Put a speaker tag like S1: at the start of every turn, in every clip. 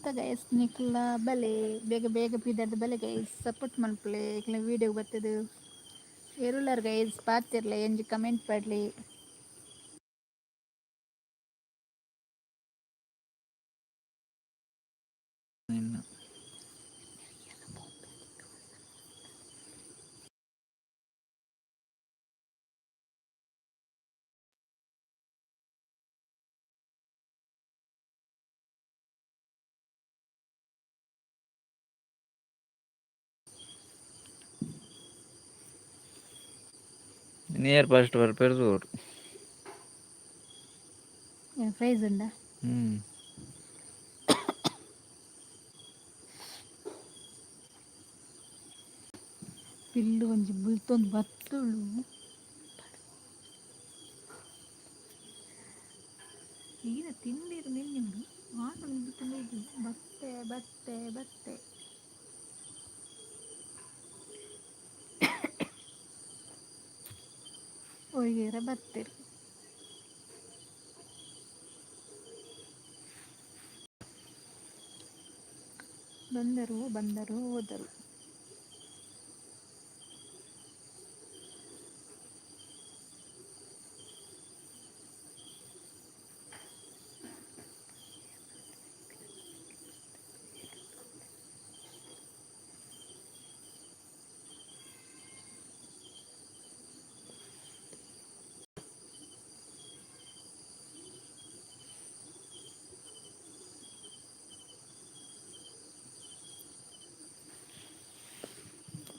S1: ಮಾತ ಗೈಸ್, ನಿಕ್ಲ ಬಲೆ ಬೇಗ ಬೇಗ ಪಿದರ್ದ ಬಲೆ ಗೈಸ್, ಸಪೋರ್ಟ್ ಮನ್ಪುಲೆ. ಇಕ್ಲೆ ವೀಡಿಯೋ ಬತ್ತದು ಏರುಲ್ಲರ್ ಗೈಸ್? ಪಾತಿರ್ಲೆ, ಎಂಜಿ ಕಮೆಂಟ್ ಪಾಡ್ಲೆ.
S2: ಇನ್ನು ನಿಯರ್ ಫಸ್ಟ್ ಬರ್ಪೆರ್ ತೂವೊಡು.
S1: ಪ್ರೈಸ್ ಉಂಡಾ?
S2: ಹ್ಮ್.
S1: ಪಿಲ್ಲು ಒಂಜಿ ಬುಲ್ತೊಂದು ಬತ್ತುಳು. ಈನ ತಿಂದಿರು ನಿನ್ನುಂಡು ಆಂಡ ತಿಂದಿದ್ದು ಬತ್ತೆ ಬತ್ತೆ ಬತ್ತೆ. ಒಯ್ಯರ ಬತ್ತೆರ್. ಬಂದರು ಬಂದರು ಹೋದರು.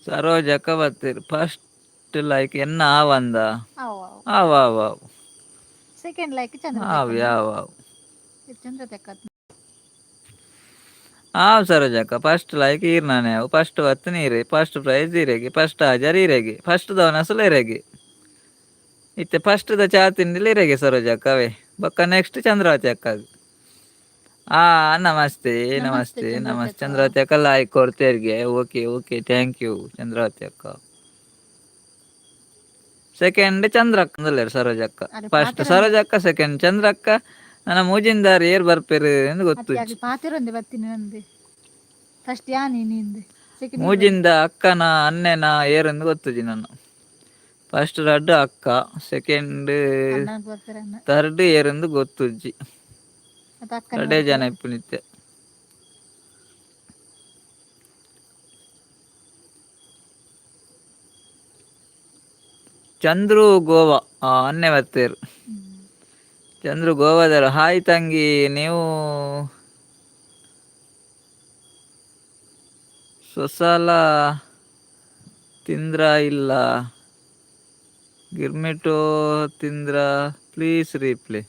S2: ಸರೋಜಕ್ಕ ಬತ್ತೆರ್. ಫಸ್ಟ್ ಲೈಕ್ ಎನ್ನ ಆವಂದ?
S1: ಅವು ಅವು.
S2: ಆವ್ ಆವ್ ಆವ್.
S1: ಸೆಕೆಂಡ್ ಲೈಕ್ ಚಂದ್ರ.
S2: ಆವ್ ಆವ್ ಆವ್.
S1: ಚಂದ್ರ ತಕ್ಕ.
S2: ಆವ್ ಸರೋಜಕ್ಕ, ಫಸ್ಟ್ ಲೈಕ್ ಈರ್ನಾನೆ ಅವು. ಫಸ್ಟ್ ಬತ್ತಿನ ಈರೆ, ಫಸ್ಟ್ ಪ್ರೈಸ್ ಈರೆಗೆ, ಫಸ್ಟ್ ಹಾಜರ್ ಈರೆಗೆ, ಫಸ್ಟ್ ದವನಸಲ ಇರೆಗೆ. ಇತ್ತೆ ಫಸ್ಟ್ ದ ಚಾ ತಿಂಡಿಲ ಇರೆಗೆ ಸರೋಜಕ್ಕ ಅವೇ. ಬೊಕ್ಕ ನೆಕ್ಸ್ಟ್ ಚಂದ್ರಾವತಿ ಅಕ್ಕಗ್. ಆ ನಮಸ್ತೆ.
S1: ನಮಸ್ತೆ.
S2: ನಮಸ್ತೆ.
S1: ಚಂದ್ರಾವತಿ
S2: ನಮಸ್ತೆ.
S1: ಅಕ್ಕ.
S2: ಚಂದ್ರಾವತಿ ಅಕ್ಕ ಲೈಕ್ ಕೊಡ್ತೇರ್ಗೆ. Okay okay, thank you Chandravati ಅಕ್ಕ. ಸೆಕೆಂಡ್ ಚಂದ್ರಕ್ಕ ಅಂದಲ್ಲೇರು ಸರೋಜಕ್ಕ.
S1: ಅರೆ.
S2: ಫಸ್ಟ್
S1: ಪಾತೆರ
S2: ಸರೋಜಕ್ಕ, ಸೆಕೆಂಡ್ ಚಂದ್ರಕ್ಕ. ನನ್ನ ಮೂಜಿಂದಾರ್ ಏರ್ ಬರ್ಪೇರು ಎಂದು ಗೊತ್ತು.
S1: ಅತ್ತೆ ಪಾತೆರೊಂದೆ ಬತ್ತೀನಿ ನಂದು. ಫಸ್ಟ್ ಯಾನಿ ನಿಂದು, ಸೆಕೆಂಡ್.
S2: ಮೂಜಿಂದ ಅಕ್ಕನ ಅನ್ನೆನ ಏರೆಂದು ಗೊತ್ತುಜಿ ನಾನು. ಫಸ್ಟ್ ರಡ್ಡು ಅಕ್ಕ, ಸೆಕೆಂಡ್
S1: ಅಣ್ಣನ ಬರ್ತಾರೆ ಅಣ್ಣ.
S2: ಥರ್ಡ್ ಏರೆಂದು ಗೊತ್ತುಜ್ಜಿ.
S1: ಮತ್ತೆ ಅಕ್ಕನ.
S2: ರಡ್ಡೇ ಜನ ಇಪ್ಪು ನಿತ್ಯ. ಚಂದ್ರು ಗೋವಾ ಅನ್ನೆ ಬತ್ತೇರು. ಚಂದ್ರು ಗೋವಾದರು. ಹಾಯ್ ತಂಗಿ, ನೀವು ಸೊಸಲ ತಿಂದ್ರ ಇಲ್ಲ ಗಿರ್ಮಿಟೋ ತಿಂದ್ರ? Please reply.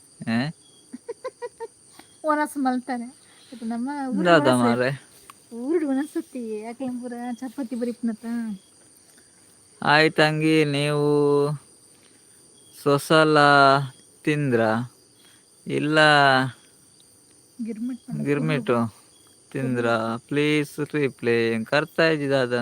S1: ಒನಸ್ ಮಲ್ತಾರೆ ಇದು ನಮ್ಮ ಊರು.
S2: ದಾದ ಮಾರೆ?
S1: ಊರುಡು ಒನಸುತ್ತಿ ಯಾಕೆ ಪೂರ ಚಪಾತಿ ಬರಿಪುನತ.
S2: ಹಾಯ್ ತಂಗಿ, ನೀವು ಸೊಸಲ ತಿಂದ್ರ ಇಲ್ಲ
S1: ಗಿರ್ಮಿಟ್.
S2: ಗಿರ್ಮಿಟು ತಿಂದ್ರ? Please reply. ಕರ್ತಾ ಇದ್ದಿದ್ದು.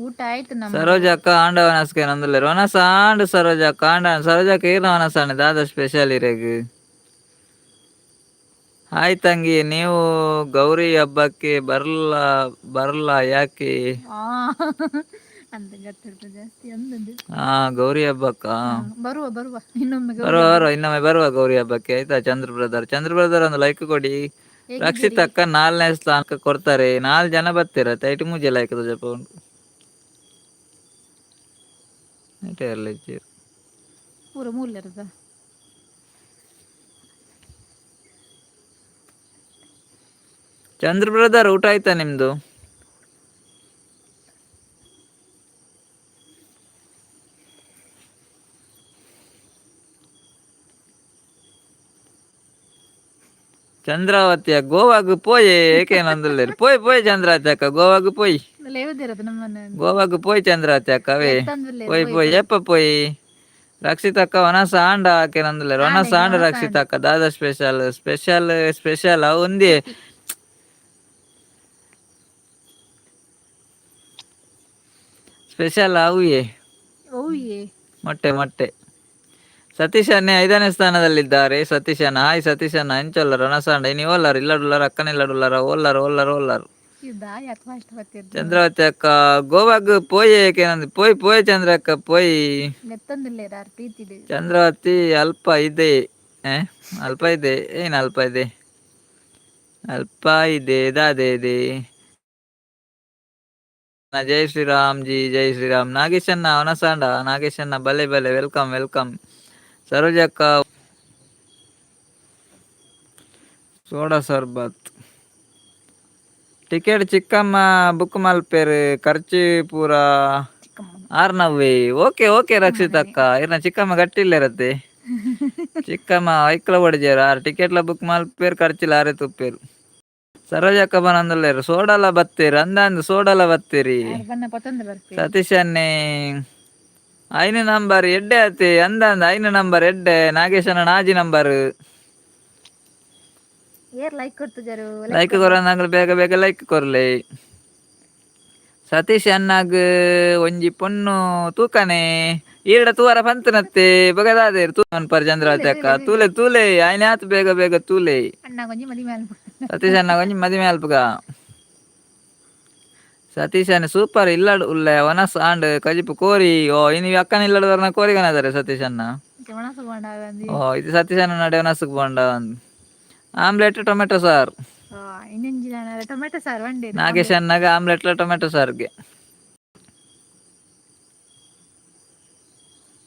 S1: ಊಟ ಆಯ್ತು ನಮ್ಮ.
S2: ಸರೋಜಕ್ಕ ಆಂಡವನಸ್ಕೆ ನಂದುಲ್ಲೇರು. ವನಸ ಆಂಡ್ ಸರೋಜಕ್ಕ, ಆಂಡ ಸರೋಜಕ್ಕ. ಈರ್ನ ವನಸ ಆಂಡ್ ದಾದ ಸ್ಪೆಷಲ್ ಇರೆಗ್? ಹಾಯ್ ತಂಗಿ, ನೀವು ಗೌರಿ ಹಬ್ಬಕ್ಕೆ ಬರಲ್ಲ ಬರಲ್ಲ ಯಾಕೆ?
S1: ಅಂತ ಗೊತ್ತಿರ್ತದೆ ಜಾಸ್ತಿ ಅಂದದ್ದು.
S2: ಹಾ, ಗೌರಿ ಹಬ್ಬಕ್ಕ.
S1: ಬರುವ ಬರುವ ಇನ್ನೊಮ್ಮೆ ಗೌರಿ.
S2: ಬರುವ ಬರುವ, ಇನ್ನೊಮ್ಮೆ ಬರುವ ಗೌರಿ ಹಬ್ಬಕ್ಕೆ, ಆಯ್ತಾ? ಚಂದ್ರ ಬ್ರದರ್, ಚಂದ್ರ ಬ್ರದರ್ ಒಂದು ಲೈಕ್ ಕೊಡಿ.
S1: ಹೇಗಿದ್ದೀರಿ?
S2: ರಕ್ಷಿತ್ ಅಕ್ಕ ನಾಲ್ನೇ ಸ್ಥಾನಕ್ಕೆ ಕೊಡ್ತಾರೆ. ನಾಲ್ಕು ಜನ ಬರ್ತೀರ, ತೈಟಿ ಮೂಜೆ ಲೈಕ್ ಜಪ ಉಂಟು.
S1: ಪೂರ ಮೂಲ್ಯರದ.
S2: ಚಂದ್ರ ಬ್ರದರ್, ಊಟ ಆಯ್ತಾ ನಿಮ್ದು? ಚಂದ್ರಾವತಿಯ ಗೋವಾಗ್ ಪೋಯೆ ಏಕೇನಂದುಲ್ಲೇರು. ಪೋಯ್ ಪೋಯ್ ಚಂದ್ರಾವತಿ ಅಕ್ಕ, ಗೋವಾಗ್ ಪೋಯ್.
S1: ಲೇವದಿರದು ನಮ್ಮನೆ.
S2: ಗೋವಾಗ್ ಪೋಯ್ ಚಂದ್ರಾವತಿ ಅಕ್ಕ ಅವೇ. ಪೋಯ್ ಪೋಯ್. ಏಪ ಪೋಯ್? ರಕ್ಷಿತ್ ಅಕ್ಕ ವನಸ ಆಂಡ ಆಕೆನಂದುಲ್ಲೇರು. ವನಸ ಆಂಡ.
S1: ವನಸ.
S2: ರಕ್ಷಿತ್ ಅಕ್ಕ ದಾದ ಸ್ಪೆಷಲ್? ಸ್ಪೆಷಲ್ ಸ್ಪೆಷಲ್ ಅವು ಒಂದೇ. ಸ್ಪೆಷಲ್ ಅವುಯೇ.
S1: ಓಯೆ.
S2: ಮೊಟ್ಟೆ ಮೊಟ್ಟೆ. Satish ಅನ್ನೇ ಐದನೇ ಸ್ಥಾನದಲ್ಲಿದ್ದಾರೆ ಸತೀಶ್ ಅಣ್ಣ. ಹಾಯ್ ಸತೀಶ್ ಅಣ್ಣ, ಎಂಚೊಲ್ಲರು ಅನಸಾಂಡ ಇನಿ ಓಲ್ಲರು ಇಲ್ಲಡುಲ್ಲರು ಅಕ್ಕನ ಇಲ್ಲಡುಲ್ಲರ ಓಲ್ಲರು ಓಲ್ಲರು ಓಲ್ಲರು.
S1: ದಾಯ ಫಸ್ಟ್ ಬತ್ತಿದ್ದು.
S2: ಚಂದ್ರಾವತಿ ಅಕ್ಕ ಗೋವಾಗ್ ಪೋಯೆ ಏನಂದ್ ಪೋಯ್ ಪೋಯ್ ಚಂದ್ರ ಅಕ್ಕ ಪೋಯ್.
S1: ನೆತ್ತೊಂದಿಲ್ಲೇರ ಆರ್ ಪ್ರೀತಿಡು.
S2: ಚಂದ್ರಾವತಿ ಅಲ್ಪ ಇದೆ ಅಲ್ಪ ಇದೆ ಏನು ಅಲ್ಪ ಇದೆ ಅಲ್ಪ ಇದೆ ದಾದೆ ಇದೆ. ಜೈ ಶ್ರೀರಾಮ್ ಜಿ, ಜೈ ಶ್ರೀರಾಮ್. ನಾಗೇಶಣ್ಣ ಅವನಸಾಂಡ ನಾಗೇಶಣ್ಣ ಬಲೆ ಬಲೆ welcome welcome. ಸರೋಜಕ್ಕ soda sharbat ticket ಚಿಕ್ಕಮ್ಮ ಬುಕ್ ಮಲ್ಪೇರು ಖರ್ಚು ಪೂರ.
S1: ಚಿಕ್ಕಮ್ಮ.
S2: ಆರ್ನವ್ವೆ ಓಕೆ ಓಕೆ ರಕ್ಷಿತ್ ಅಕ್ಕ ಇರ್ನ ಚಿಕ್ಕಮ್ಮ ಗಟ್ಟಿಲ್ಲ ಇರತ್ತೆ. ಚಿಕ್ಕಮ್ಮ ಐಕ್ಲ ಒಡಿಜೇರು ಆರ್ ಟಿಕೆಟ್ಲ ಬುಕ್ ಮಲ್ಪೇರು ಖರ್ಚಿಲ್ಲ ಆರೆ ತುಪ್ಪೇರು. ಸರೋಜಕ್ಕ ಬನಂದುಲ್ಲೇರು ಸೋಡಲ ಬತ್ತೀರಿ ಅಂದಂದು ಸೋಡಲ ಬತ್ತೀರಿ.
S1: ಆರ್ ಬಣ್ಣ ಪತ್ತೊಂದು ಬರ್ಪೇರು.
S2: ಸತೀಶ್ ಅನ್ನೆ ಐನು ನಂಬರ್ ಎಡ್ಡೆ ಆತಿ ಅಂದಂದು ಐನು ನಂಬರ್ ಎಡ್ಡೆ ನಾಗೇಶನ ನಾಜಿ ನಂಬರ್.
S1: ಏರ್ ಲೈಕ್ ಕೊಡ್ತಿದ್ದಾರೆ?
S2: ಲೈಕ್ ಕೊರಂದಂಗ್ಲು ಬೇಗ ಬೇಗ ಲೈಕ್ ಕೊರ್ಲೆ. ಸತೀಶ್ ಅಣ್ಣಗ್ ಒಂಜಿ ಪೊಣ್ಣು ತೂಕನೆ ಈರಡ ತೂವರ ಪಂತನತ್ತೆ ಬಗದಾದೇರು ತೂ ಪರ್ ಚಂದ್ರಾವತಿ ಅಕ್ಕ ತೂಲೆ ತೂಲೆ ಆಯ್ನೆ ಆತು ಬೇಗ ಬೇಗ ತೂಲೆ.
S1: ಅಣ್ಣ ಕೊಂಚ ಮದಿ ಮೇಲೆ.
S2: ಸತೀಶ್ ಅಣ್ಣ ಒಂಜಿ ಮದಿಮೆ ಅಲ್ಪಗ. ಸತೀಶ್ ಅಣ್ಣ ಸೂಪರ್ ಇಲ್ಲಡ್ ಉಲ್ಲೆ ವನಸ್ ಆಂಡ್ ಕಜಿಪು ಕೋರಿ. ಓ ಇನಿ ಅಕ್ಕನ ಇಲ್ಲಡ್ ವರ್ನ ಕೋರಿಗನದಾರೆ ಸತೀಶ್ ಅಣ್ಣ.
S1: ಒಣಸು ಬೋಂಡ.
S2: ಓ ಇದು ಸತೀಶ್ ಅಣ್ಣ ನಡೆ ವನಸ್ಗೆ ಬೋಂಡ omelette tomato sir.
S1: ಇನ್ನೊಂಜಿ ಟೊಮೆಟೊ ಸಾರು వండి.
S2: ನಾಗೇಶ್ ಅಣ್ಣಗ ಆಮ್ಲೆಟ್ಲ ಟೊಮೆಟೊ ಸಾರ್ಗೆ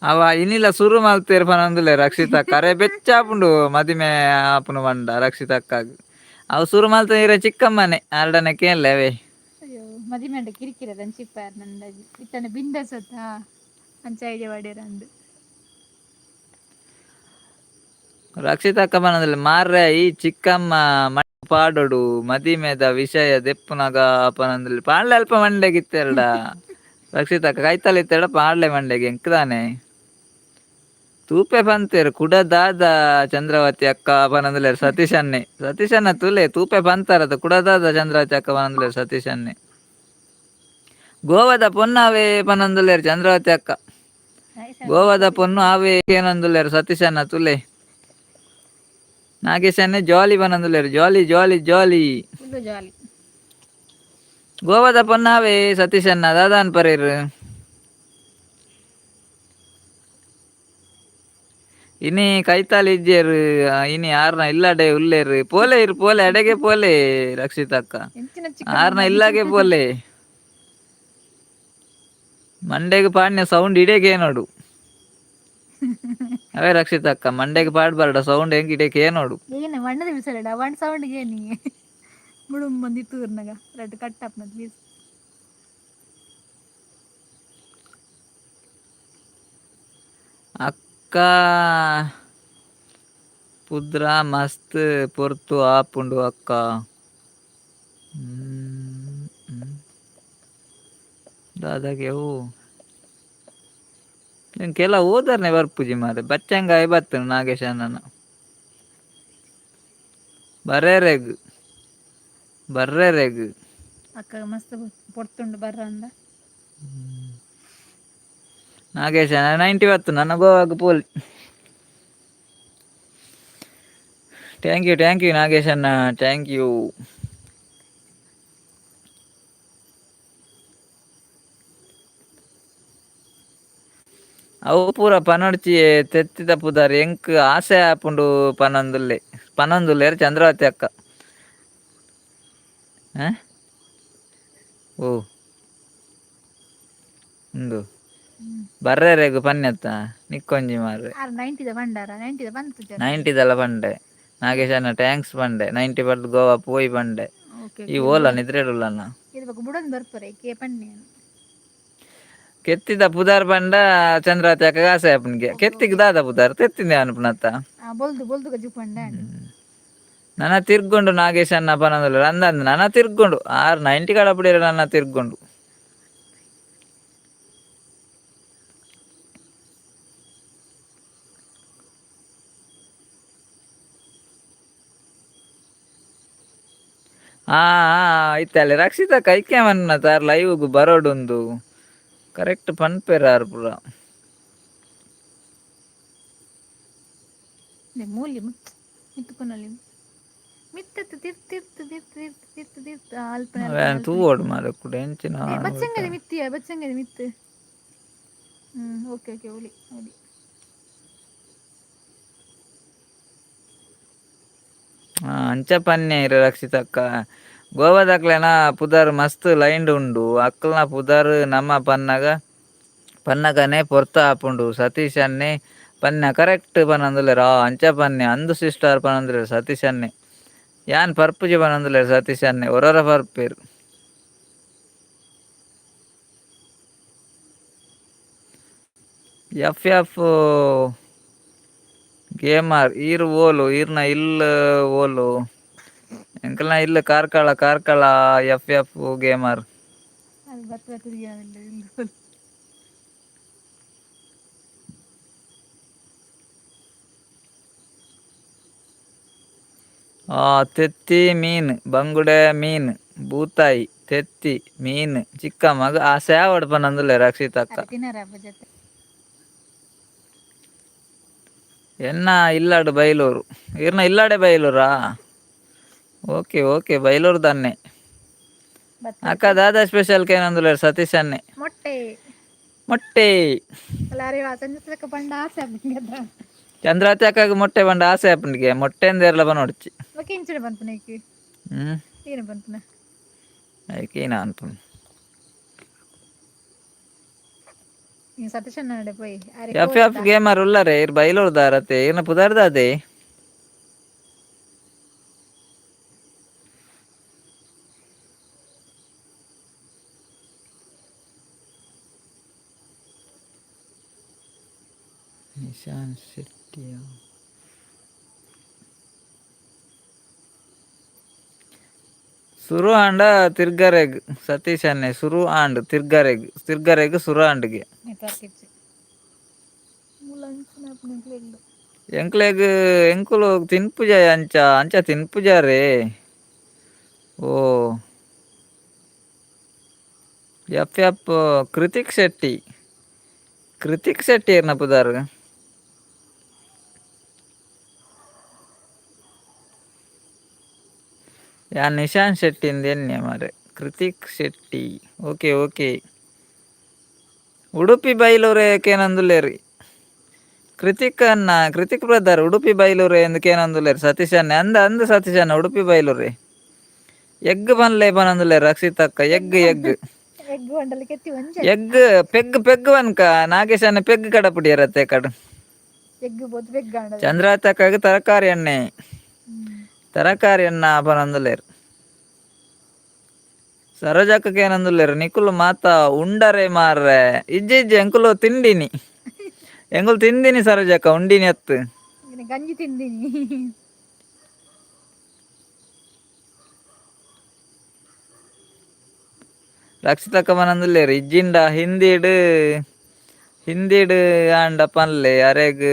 S2: ಅವ ಇನಿಲ ಸುರು ಮಲ್ತೇರ್ ಪನೊಂದುಲ್ಲೆ ರಕ್ಷಿತಾ ಕರೆ ಬೆಚ್ಚಾಪುಂಡು ಮದಿಮೆ ಆಪುನು ಪಂಡ ರಕ್ಷಿತಕ್ಕಾಗ್ ಅವು ಸುರು ಮಲ್ತ ಇರ ಚಿಕ್ಕಮ್ಮನೆ ಆರ್ಡನೆ ಕೇನ್ಲೆ ಅವೇ.
S1: ಅಯ್ಯೋ ಮದಿಮೆ ಅಂಡ ಕಿರಿಕಿರದ ಅಂಚಿಪ್ಪಾರ್ ನಂದ ಇತ್ತನೆ ಬಿಂದಸತ್ತ ಅಂಚ ಐಡಿಯಾ ವಾಡ್ಯರಂದು.
S2: ರಕ್ಷಿತಕ್ಕ ಪನೊಂದುಲ್ಲೆ ಮಾರ್ರೆ ಈ ಚಿಕ್ಕಮ್ಮ ಪಾಡೊಡು ಮದಿಮೆದ ವಿಷಯ ದೆಪ್ಪುನಗ ಪನೊಂದುಲ್ಲೆ ಪಾಡ್ಲೆ ಅಲ್ಪ ಮಂಡೆಗಿತ್ತೆರಡ ರಕ್ಷಿತಕ್ಕ ಕೈತಲ್ ಇತ್ತೆರಡ ಪಾಡ್ಲೆ ಮಂಡೆಗೆ ಎಂಕ್ದಾನೆ ತೂಪೆ ಪಂತೇರು ಕುಡ ದಾದ ಚಂದ್ರವತಿ ಅಕ್ಕ ಪನೊಂದುಲ್ಲೆರ್ ಸತೀಶ್ ಅಣ್ಣೆ. ಸತೀಶ್ ಅಣ್ಣ ತೂಲೆ ತೂಪೆ ಪಂತಾರದ ಕುಡದಾದ ಚಂದ್ರವತಿ ಅಕ್ಕ ಪನೊಂದುಲ್ಲೆರ್ ಸತೀಶ್ ಅಣ್ಣೆ. ಗೋವಾದ ಪೊನ್ನಾವೆ ಪನೊಂದುಲ್ಲೆರ್ ಚಂದ್ರವತಿ ಅಕ್ಕ. ಗೋವಾದ ಪೊನ್ನು ಆವೆ ಏನೊಂದುಲ್ಲೆರ್ ಸತೀಶ್ ಅಣ್ಣ ತೂಲೆ. ನಾಗೇಶ್ ಅಣ್ಣೆ ಜಾಲಿ ಪನೊಂದುಲ್ಲೆರ್ ಜಾಲಿ ಜಾಲಿ ಜಾಲಿ.
S1: Full jolly.
S2: ಗೋವಾದ ಪೊನ್ನಾವೆ ಸತೀಶ್ ಅಣ್ಣ ದಾದಾನ್ ಪರೇರ್. ಇನಿ ಕೈತಾಲ್ ಇಜ್ಜೇರು ಇನಿ ಆರ್ನ ಇಲ್ಲಡೆ ಉಲ್ಲೇರು ಪೋಲೆ ಇರು ಪೋಲೆ ಅಡೆಗೆ ಪೋಲೆ ರಕ್ಷಿತಕ್ಕ.
S1: ಎಂಚಿನ.
S2: ಆರ್ನ ಇಲ್ಲಾಗೆ ಪೋಲೆ ಮಂಡೆಗೆ ಪಾಡ್ನೆ ಸೌಂಡ್ ಇಡೇಕೆ ನೋಡು ಅವೇ ರಕ್ಷಿತಕ್ಕ ಮಂಡೆಗೆ ಪಾಡ್ಬಾರ್ಡ ಸೌಂಡ್ ಹೆಂಗ್ ಇಡೇಕೆ ನೋಡು.
S1: ಏನು ಬಣ್ಣದ ಬಿಸಲಡ ಒನ್ ಸೌಂಡ್ ಏನಿ ಮುಳುಂ ಬಂದಿತ್ತು ತೂರ್ನಗ ರೆಡ್ ಕಟ್ ಅಪ್ನ ಪ್ಲೀಸ್.
S2: ಅಕ್ಕ ಪುದ್ರ ಮಸ್ತ್ ಪೊರ್ತು ಆಪುಂಡು ಅಕ್ಕ. ದಾದಾಗೆ ಓ ಕೆಲ ಓದರ್ನೆ ಬರ್ಪುಜಿ ಮಾರೆ ಬಚ್ಚಂಗಾಯಿ ಬತ್ತನು ನಾಗೇಶ್ ಅಣ್ಣನ ಬರೇರೆಗ್ ಬರ್ರೆರೆಗ್.
S1: ಅಕ್ಕ ಮಸ್ತ್ ಪೊರ್ತುಂಡು ಬರ್ರಂದ.
S2: ನಾಗೇಶ್ 90 ಬತ್ತು ನನ್ನ ಗೋವಾಗ್ ಪೋಲಿ. Thank you thank you Nagesh ಅಣ್ಣ thank you. ಅವು ಪೂರ ಪನೊಡ್ಚಿ ತೆತ್ತಿದ ಪುದರ್ ಎಂಕ್ ಆಸೆ ಆಪುಂಡು ಪನೊಂದುಲ್ಲೆ ಪನೊಂದುಲ್ಲೆರ್ ಚಂದ್ರಾವತಿ ಅಕ್ಕ. ಓ ಉಂದು ಬರ್ರೆರೆಗ್ ಪನ್ಯತ್ತ ನಿಕ್ಕೊಂಜಿ ಮಾರ್ರೆ.
S1: ಆರ್ 90ದ ಬಂಡಾರ 90ದ ಬಂತು.
S2: 90ದಲ್ಲ ಪಂಡೆ ನಾಗೇಶ್ ಅಣ್ಣ thanks ಪಂಡೆ 90 ಪಡ್ದು ಗೋವಾ ಪೋಯಿ ಪಂಡೆ.
S1: ಓಕೆ.
S2: ಈ ಓಲ ನಿದ್ರೆಡುಲ್ಲಣ್ಣ.
S1: ಇದು ಬೊಕ ಬುಡೊಂದು ಬರ್ಪುರೆ ಕೆ ಪನ್ನೆ.
S2: ಕೆತ್ತಿದ ಪುದಾರ್ ಪಂಡ ಚಂದ್ರಾವತಿ ಅಕ್ಕ ಆಸೆ ಆಪುನಿಗೆ ಕೆತ್ತಿಗ್ ದಾದ ಪುದಾರ್ ತೆತ್ತಿಂದೆ ಅನ್ಪುನತ್ತ.
S1: ಆ ಬೊಲ್ದು ಬೊಲ್ದು ಗಜ್ಜು ಪಂಡ.
S2: ನನ ತಿರ್ಗೊಂಡು ನಾಗೇಶ್ ಅಣ್ಣ ಪನೊಂದುಲ್ಲೆರ್ ಅಂದಂದ್ ನನ ತಿರ್ಗೊಂಡು ಆರ್ 90 ಕಡಪುಡಿಯೆರ್ ನನ್ನ ತಿರ್ಗೊಂಡು. ಆ ಇತ್ತೆ ಅಲ್ಲಿ ರಕ್ಷಿತಾ ಕೈಕೆ ಮನ್ನ ತಾರ್ ಲೈವ್ಗ್ ಬರೋಡುಂದು ಕರೆಕ್ಟ್ ಪನ್ಪೆರ್ ಆರ್ ಪೂರ.
S1: ಮೂಲಿ ಮಿತ್ತುಕೊನಲ್ಲಿ ಮಿತ್ತತ್ತು ತಿರ್ತು ತಿರ್ತು ತಿರ್ತು ತಿರ್ತು ತಿರ್ತು ತಿರ್ತು ಅಲ್ಪ.
S2: ಅವೇನ್ ತೂವೊಡು ಮಾರೆ ಕುಡ ಎಂಚಿನ.
S1: ಬಚ್ಚಂಗದೆ ಮಿತ್ತಿಯ, ಬಚ್ಚಂಗದೆ ಮಿತ್ತು. ಓಕೆ ಓಕೆ, ಒಲಿ ಒಲಿ.
S2: ಅಂಚ ಪನ್ನೆ ಇರು ರಕ್ಷಿತಕ್ಕ. ಗೋವಾದಕ್ಲೆನ ಪುದರ್ ಮಸ್ತ್ ಲೈನ್ಡ್ ಉಂಡು. ಅಕ್ಲ್ನ ಪುದರ್ ನಮ್ಮ ಪನ್ನಗ ಪನ್ನಗನೆ ಪೊರ್ತ ಆಪುಂಡು. ಸತೀಶ್ ಅನ್ನೆ ಪನ್ಯ ಕರೆಕ್ಟ್ ಪನೊಂದುಲ್ಲೆರ್. ಆ ಅಂಚ ಪನ್ನೆ ಅಂದು ಸಿಸ್ಟರ್ ಪನೊಂದುಲ್ಲೆರ್ ಸತೀಶ್ ಅನ್ನೆ. ಯಾನ್ ಪರ್ಪುಜಿ ಪನೊಂದುಲ್ಲೆರ್ ಸತೀಶ್ ಅನ್ನೆ. ಒರೊರ ಪರ್ಪೆರ್. F F gamer ಈರ್ ಓಲು? ಈರ್ನ ಇಲ್ಲ್ ಓಲು? ಎಂಕಲ್ನ ಇಲ್ಲ್ Karkala, Karkala F F gamer.
S1: ಅದು ಬತ್ತು ಬತ್ತು.
S2: ತೆತ್ತಿ ಮೀನ್, ಬಂಗುಡೆ ಮೀನ್, ಬೂತಾಯಿ, ತೆತ್ತಿ ಮೀನ್, ಚಿಕ್ಕಮ್ಮಗ್ ಆಸೆ ಆವಡ್ ಪನೊಂದುಲ್ಲೆರ್ ರಕ್ಷಿತಕ್ಕ.
S1: ತಿನ್ನರ ಜೊತೆ.
S2: ಎನ್ನ ಇಲ್ಲಾಡು ಬೈಲೂರು. ಈರ್ನ ಇಲ್ಲಾಡೆ ಬೈಲೂರಾ? ಓಕೆ ಓಕೆ, ಬೈಲೂರು ದಾನ್ನೆ. ಅಕ್ಕ, ದಾದಾ ಸ್ಪೆಷಲ್ ಕೇನೊಂದುಲ್ಲೆರ್ ಸತೀಶ್ ಅನ್ನೆ.
S1: ಮೊಟ್ಟೆ.
S2: ಮೊಟ್ಟೆ.
S1: ಅಲ್ಲಾರಿ ಚಂದ್ರ ಪಂಡ ಆಸೆ ಆಪುಂಡು.
S2: ಚಂದ್ರಾತಿ ಅಕ್ಕಗ್ ಮೊಟ್ಟೆ ಪಂಡ ಆಸೆ ಆಪುಂಡಿಗೆ. ಮೊಟ್ಟೆ ಅಂದೇರ್ಲ ಪನೊಡ್ಚಿ.
S1: ಬೊಕ ಇಂಚಿನ ಪನ್ಪುನ ಐಕ್? ಏನು ಪನ್ಪುನ?
S2: ಐಕೇನ ಅನ್ಪುನು.
S1: ನೀ ಸತೀಶ್ ಅಣ್ಣನಡೆ ಪೋಯಿ.
S2: F F gamer ಉಲ್ಲರೆ ಇರ್ ಬೈಲೂರು ದಾರತೆ. ಈರ್ನ ಪುದರ್ದಾದೆ? ನಿಶಾನ್ ಶೆಟ್ಟಿಯ ಸುರು ಆಂಡ ತಿರ್ಗರೆಗ್ ಸತೀಶ್ ಅನ್ನೆ. ಸುರು ಆಂಡ್ ತಿರ್ಗರೆಗ್, ತಿರ್ಗರೆಗ್ ಸುರು ಆಂಡ್ಗೆ.
S1: ನೆಟ್ವರ್ಕ್ ಇಜ್ಜಿ ಮೂಲ ಅಂಚಿನ ಆಪುನ.
S2: ಎಂಕ್ಲೆಗ್ ಎಂಕುಲು ತಿನ್ಪುಜ ಅಂಚ ಅಂಚ ತಿನ್ಪುಜಾರೇ. ಓ ಎಫ್ ಎಫ್ ಕೃತಿಕ್ ಶೆಟ್ಟಿ, ಕೃತಿಕ್ ಶೆಟ್ಟಿ ಇರ್ನ ಪುದರ್. ಯಾ ನಿಶಾನ್ ಶೆಟ್ಟಿ ಇಂದ ಮಾರೆ. Krithik Shetty, okay okay. ಉಡುಪಿ ಬೈಲೂರೇ ಕೇನೊಂದುಲ್ಲೆರ್ ಕೃತಿಕ್ ಅನ್ನ. ಕೃತಿಕ್ ಬ್ರದರ್, ಉಡುಪಿ ಬೈಲೂರೇ ಎಂದು ಕೇನೊಂದುಲ್ಲೆರ್ ಸತೀಶ್ ಅಣ್ಣೆ. ಅಂದ ಅಂದ್ ಸತೀಶ್ ಅಣ್ಣ, ಉಡುಪಿ ಬೈಲೂರೇ. ಎಗ್ ಪನ್ಲೆ ಪನೊಂದುಲ್ಲೆರ್ ರಕ್ಷಿತಕ್ಕ. Egg egg.
S1: Egg ಬಂಡಲ ಕೆತ್ತಿ ಒಂಜಿ.
S2: Egg peg peg ವನ್ಕ ನಾಗೇಶ್ ಅಣ್ಣ ಪೆಗ್ ಕಡಪುಡಿಯರತ್ತೆ ಕಡು.
S1: ಎಗ್ ಪೋತು ಪೆಗ್ ಆಂಡ.
S2: ಚಂದ್ರಾತಕ್ಕಾಗ ತರಕಾರಿ ಎಣ್ಣೆ, ತರಕಾರಿ ಎಣ್ಣ ಪನೊಂದುಲ್ಲೆರ್. ಸರೋಜಕ್ಕಕ್ಕೆ ಏನೊಂದುಲ್ಲೆರ್? ನಿಕುಲು ಮಾತ ಉಂಡರೆ ಮಾರ್ರೆ. ಇಜ್ಜಿ ಇಜ್ಜಿ, ಎಂಕುಲು ತಿಂಡಿನಿ, ಎಂಕುಲು ತಿಂದಿನಿ ಸರೋಜಕ್ಕ, ಉಂಡಿನಿ ಅತ್ತು.
S1: ಗಂಜಿ ತಿಂದಿನಿ.
S2: ರಕ್ಷಿತಕ್ಕ ಪನೊಂದುಲ್ಲೆರ್ ಇಜ್ಜಿಂಡ ಹಿಂದಿಡ್ ಹಿಂದಿಡ್ ಆಂಡ ಪನ್ಲೆ ಅರೆಗ್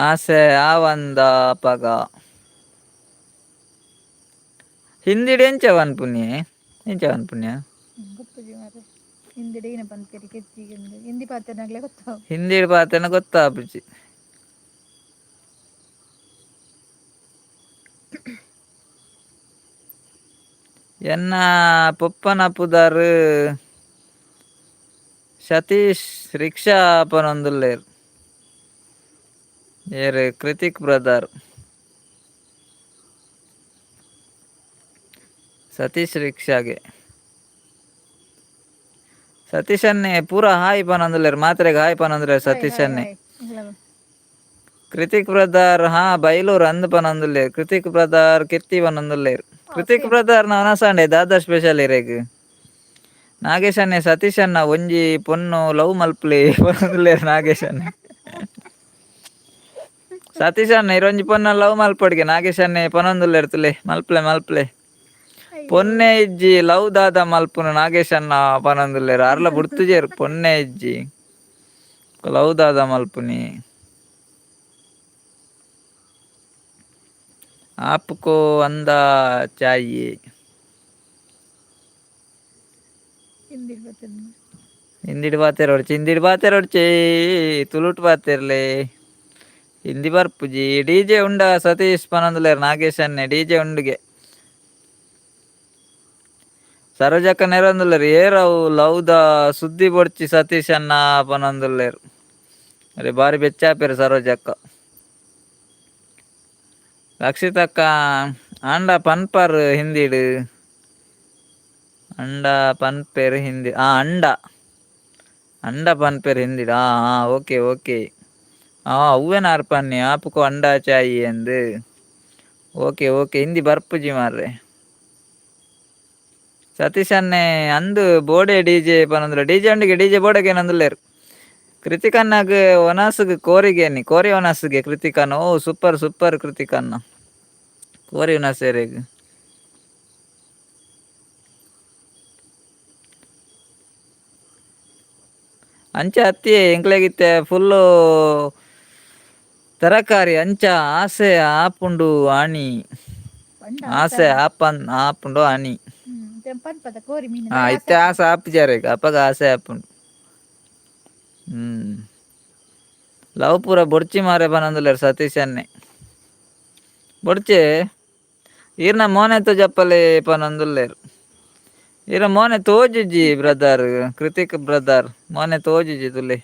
S2: ಆಸೆ ಆವಂದ ಅಪಗ. ಹಿಂದಿಡ್ ಎಂಚ ಪನ್ಪುನಿ? ಎಂಚ ಪನ್ಪುನ್ಯ?
S1: ಗೊತ್ತುಜಿ ಮಾರ್ರೆ. ಹಿಂದಿಡ್ ಏನ ಪನ್ಪೆರ್ ಕೆತ್ತಿ ಹಿಂದಿ ಪಾತೆರ್ನಗ್ಲೆ ಗೊತ್ತಾವು.
S2: ಹಿಂದಿಡ್ ಪಾತೆರ್ನ ಗೊತ್ತಾಪುಜಿ. ಎನ್ನ ಪೊಪ್ಪನ ಪುದರ್ ಸತೀಶ್ ರಿಕ್ಷಾ ಪನೊಂದುಲ್ಲೆರ್ ಏರ್? ಕೃತಿಕ್ ಬ್ರದರ್. ಸತೀಶ್ ರಿಕ್ಷಾಗೆ. ಸತೀಶ್ ಅನ್ನೆ ಪೂರ ಹಾಯ್ ಪನೊಂದುಲ್ಲೆರ್. ಮಾತ್ರೆಗ್ ಹಾಯ್ ಪನೊಂದುಲ್ಲೆರ್ ಸತೀಶ್ ಅನ್ನೆ. ಕೃತಿಕ್ ಬ್ರದರ್ ಹಾ ಬೈಲೂರು ಅಂದ್ ಪನೊಂದುಲ್ಲೆರ್. ಕೃತಿಕ್ ಬ್ರದರ್ ಕೆತ್ತಿ ಪನೊಂದುಲ್ಲೆರ್. ಕೃತಿಕ್ ಬ್ರದರ್ ನವನಸಾಂಡೆ ದಾದಾ ಸ್ಪೆಷಲ್ ಇರೆಗ್? ನಾಗೇಶ್ ಅಣ್ಣೆ, ಸತೀಶ್ ಅಣ್ಣ ಒಂಜಿ ಪೊನ್ನು ಲವ್ ಮಲ್ಪುಲೆ ಪನೊಂದುಲ್ಲೆರ್ ನಾಗೇಶ್ ಅಣ್ಣೆ. ಸತೀಶ್ ಅಣ್ಣ ಇರೊಂಜಿ ಪೊನ್ನ ಲವ್ ಮಲ್ಪೊಡ್ಗೆ ನಾಗೇಶ್ ಅಣ್ಣೆ ಪನೊಂದುಲ್ಲೆರ್. ತುಲೆ ಮಲ್ಪಲೆ ಮಲ್ಪಲೆ. ಪೊನ್ನೆ ಇಜ್ಜಿ, ಲವ್ ದಾದ ಮಲ್ಪುನು ನಾಗೇಶ್ ಅಣ್ಣ ಪನೊಂದುಲ್ಲೆರ್. ಅರ್ಲ ಬುಡ್ತುಜೆರ್. ಪೊನ್ನೆ ಇಜ್ಜಿ, ಲವ್ ದಾದ ಮಲ್ಪುನಿ? आपको अंदा चाहिए.
S1: ಹಿಂದಿಡ್ ಬರ್ತದೆ.
S2: ಹಿಂದಿಡ್ ಪಾತೆರೊಡ್ಚಿ, ಹಿಂದಿಡ್ ಪಾತೆರೊಡ್ಚಿ, ತುಳುಟ್ ಪಾತೆರ್ಲೆ. ಹಿಂದಿ ಬರ್ಪುಜಿ. ಡಿಜೆ ಉಂಡ ಸತೀಶ್ ಪನೊಂದುಲ್ಲೆರ್ ನಾಗೇಶ್ ಅನ್ನೆ ಡಿಜೆ ಉಂಡುಗೆ. ಸರೋಜಕ್ಕ ನೆರೊಂದುಲ್ಲೆರ್ ಏರವು ಲವ್ದ ಸುದ್ದಿ ಬೊಡ್ಚಿ ಸತೀಶ್ ಅಣ್ಣ ಪನೊಂದುಲ್ಲೆರ್. ಅರೆ ಬಾರಿ ಬೆಚ್ಚಾಪೆರ್ ಸರೋಜಕ್ಕ. ರಕ್ಷಿತಕ್ಕ ಆಂಡ ಪನ್ಪರ್ ಹಿಂದಿಡ್. ಅಂಡ ಪನ್ಪೆರ್ ಹಿಂದಿ ಆ ಅಂಡ ಅಂಡ ಪನ್ಪೆರ್ ಹಿಂದಿಡ್. ಆ ಹಾ ಓಕೆ ಓಕೆ. ಆ ಅವ್ವೇನ ಅರ್ಪನ್ನಿ ಆಪುಕೊ ಅಂಡಾ ಚಾಯಿ ಅಂದ್. ಓಕೆ ಓಕೆ ಹಿಂದಿ ಬರ್ಪುಜಿ ಮಾರ್ರೆ. ಸತೀಶ್ ಅಣ್ಣೆ ಅಂದು ಬೋಡೆ ಡಿಜೆ ಪನೊಂದುಲ್ಲೆರ್. ಡಿಜೆ ಉಂಡುಗೆ ಡಿಜೆ ಬೋಡೆಗೆ ನಂದುಲ್ಲೆರ್. ಕೃತಿಕಣ್ಣಗ್ ಒನಸ್ಗ್ ಕೋರಿಗೇನಿ ಕೋರಿ ಒನಸ್ಗೆ ಕೃತಿಕಣ್ಣ. ಓ ಸೂಪರ್ ಸೂಪರ್ ಕೃತಿಕಣ್ಣ ಕೋರಿ ಒನಸೆರೆಗ್. ಅಂಚ ಅತ್ತಿಯೇ ಎಂಕ್ಲೆಗಿತ್ತೆ ಫುಲ್ಲು ತರಕಾರಿ ಅಂಚ ಆಸೆ ಆಪುಂಡು ಆಣಿ.
S1: ಪಂಡ
S2: ಆಸೆ ಆಪನ್ ಆಪುಂಡು ಆಣಿ.
S1: ಪನ್ಪದ ಕೋರಿ ಮೀನು.
S2: ಆ ಇತ್ತೆ ಆಸೆ ಆಪುಜಾರೆಗ್ ಅಪಗ ಆಸೆ ಆಪುಂಡು. ಹ್ಮ್ ಲವ್ ಪೂರ ಬೊಡ್ಚಿ ಮಾರೆ ಪನೊಂದುಲ್ಲೆರ್ ಸತೀಶ್ ಅಣ್ಣೆ. ಬೊಡ್ಚೆ ಈರ್ನ ಮೋನೆ ತೋಜಪ್ಪಲೆ ಪನೊಂದುಲ್ಲೆರ್. ಈರ ಮೋನೆ ತೋಜುಜಿ ಬ್ರದರ್ ಕೃತಿಕ್ ಬ್ರದರ್ ಮೋನೆ ತೋಜುಜಿ ತುಲೆ.